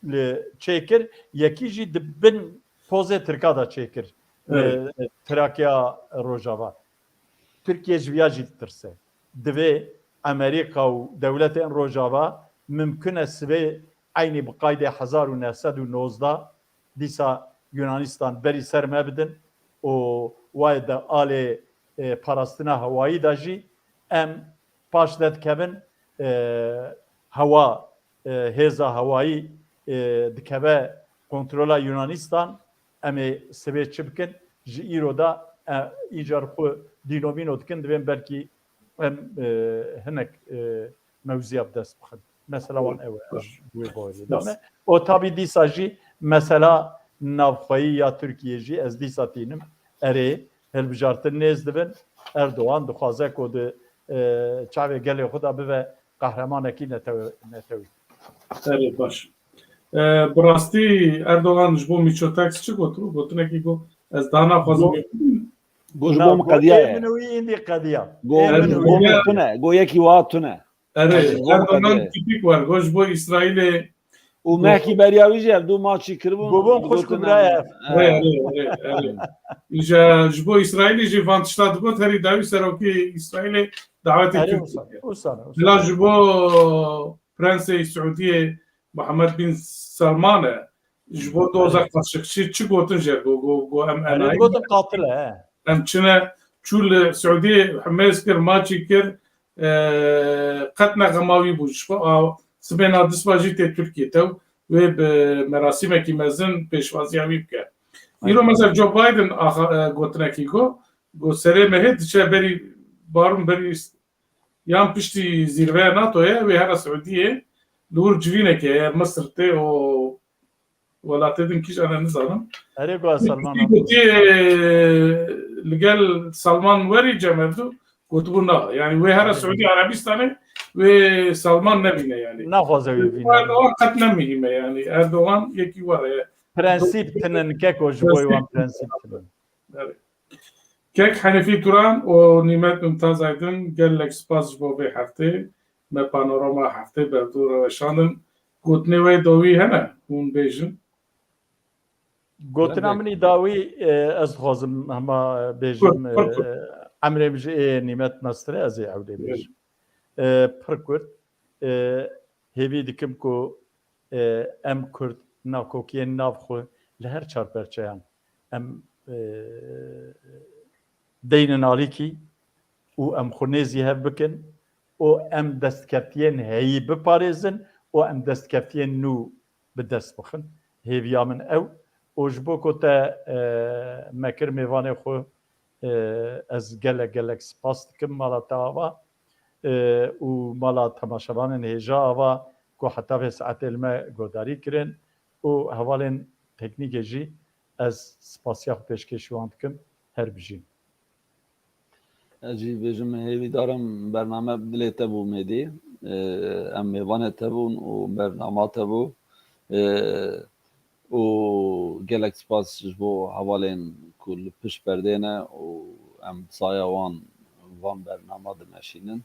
li çêkir, yekî jî di bin pozê Tirka de çêkir. Evet. E, Trakya Rojava. Tirkiye ji viya jî ditirse. Divê Amerîka û dewletên Rojava mimkun e sivê eynî bi qaydê hezar û neh sed û nozdeh dîsa Yunanistan berî ser me bidin û wayê de alê, e, parastina hewayî de jî em paş de dikevin, e, hewa, e, hêza hewayî, e, dikeve kontrola Yunanistan, em ê sibê çi bikin? Ji îro de, e, îcar xwe dînomîno dikin, divên belkî em, e, hinek, e, mewziya bi dest bixin. Mesela wan ew e, ez wê baweriyê de me. O tabî dîsa jî mesela navxweyî ya Tirkiyê jî ez dîsa tînim. Erê, hilbijartin nêz dibin. Erdogan dixwaze ku di, e, çavê gelê xwe de bibe qehremanekî netewe-, netewî. Erê, baş. E, bi rastî Erdogan ji bo Mîçotax çi got? Gotinekî got, ez daha naxwazim. Got, got ji bo min qediyaye. Ê min û wî îndî qediya. Got, ê min û wî. Tune. Got yekî wiha tune. Erê, Erdogan tipîk wer. Got ji bo Îsraîlê. Û mehkî beriya wî jî ev du maçî kiribûn. Bûbûn xwişk û birayê. Erê, erê, erê, erê. Îja ji bo Îsraîlê jî van tişta digot, herî dawî serokê Îsraîlê dawetê Tirkiyê kir. Bila ji bo Prensê Siûdiyê Muhammed bin Salman e. Ji bo doza Qaşiqçî çi gotin jê? Go, go, go em enayin. Gotin qatil e, he. Em çine çû li Siûdiyê himêz kir, maçî kir, e, qet ne xema wî bû. Ji bo, a, sibêna dispa jî tê Tirkiyê tew wê bi merasîmekî mezin pêşwaziya wî bike. Îro mesela Joe Biden axa, e, gotinekî got, got serê mehê diçe berî barûn berî Yan piştî zîrveya NATOyê wê here Siûdiyê li wir civînekê ye, Misir tê û welatê din kî jî, ez nizanim. Erê, ku Salman gotiye, li gel Salman werî cem hevdu, gotibû na. Yani wê here Siûdî Erebistanê wê Salman nebîne yani. Naxwaze wê bîne. Erdogan qet ne muhîm e yani. Erdogan yekî were ye. Prensîp tinin keko, ji bo wan prensîp tinin. Evet. Kek Henîfî Turan û Nîmet Mumtaz Aydin, gelek spas ji bo vê heftê. Me panorama heftê berdu re weşandin. Gotinê we dawî hene, hûn bêjin. Gotina min î dawî, e, ez dixwazim hema bêjim, e, emrê min ji ê Nîmet mestir e, ez ê ewlê bêjim. E, pir kurt, e, hêvî dikim ku e, em Kurd nakokiyên nav xwe li her çar perçeyan em, e, deynin alîkî û em xwe nêzî hev bikin û em destkeftiyên heyî biparêzin û em destkeftiyên nû bi dest bixin. Hêviya min ew. Û ji bo ku te, e, me kir mêvanê xwe, e, ez gelek, gelek spas dikim mala te ava, e, û mala temaşevanên hêja ava ku heta vê saetê li me guhdarî kirin û hevalên teknîkê jî ez spasiya xwe pêşkêşî wan dikim. Her bijîn. Ez jî bêjim, hêvîdar im bername bi dilê te bû Mêdî. Em mêvanê te bûn û bernama te bû. Û gelek spas ji bo hevalên ku li pişt perdê ne û em saya wan van bernama dimeşînin.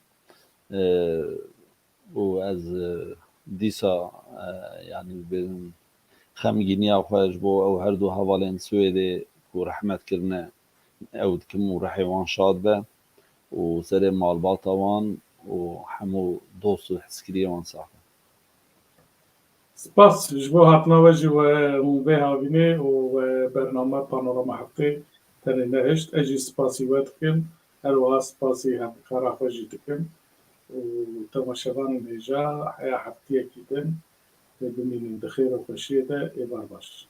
Û ez, e, dîsa, e, yanî bêjim xemgîniya xwe ji bo ew her du hevalên Swêdê ku rehmet kirine ew dikim û rihê wan şad be û serê malbata wan û hemû dost û hizkiriyê wan sax be. Spas ji bo hatina we jî we hûn vê havînê û we bername Panorama Heftê tenê nehişt. Ez jî spasî we dikim. Her wiha spasî hevdikara xwe jî dikim. Û temaşevanên hêja heya heftiyekî din bimînin di xêr û xweşiyê de. Êvar baş.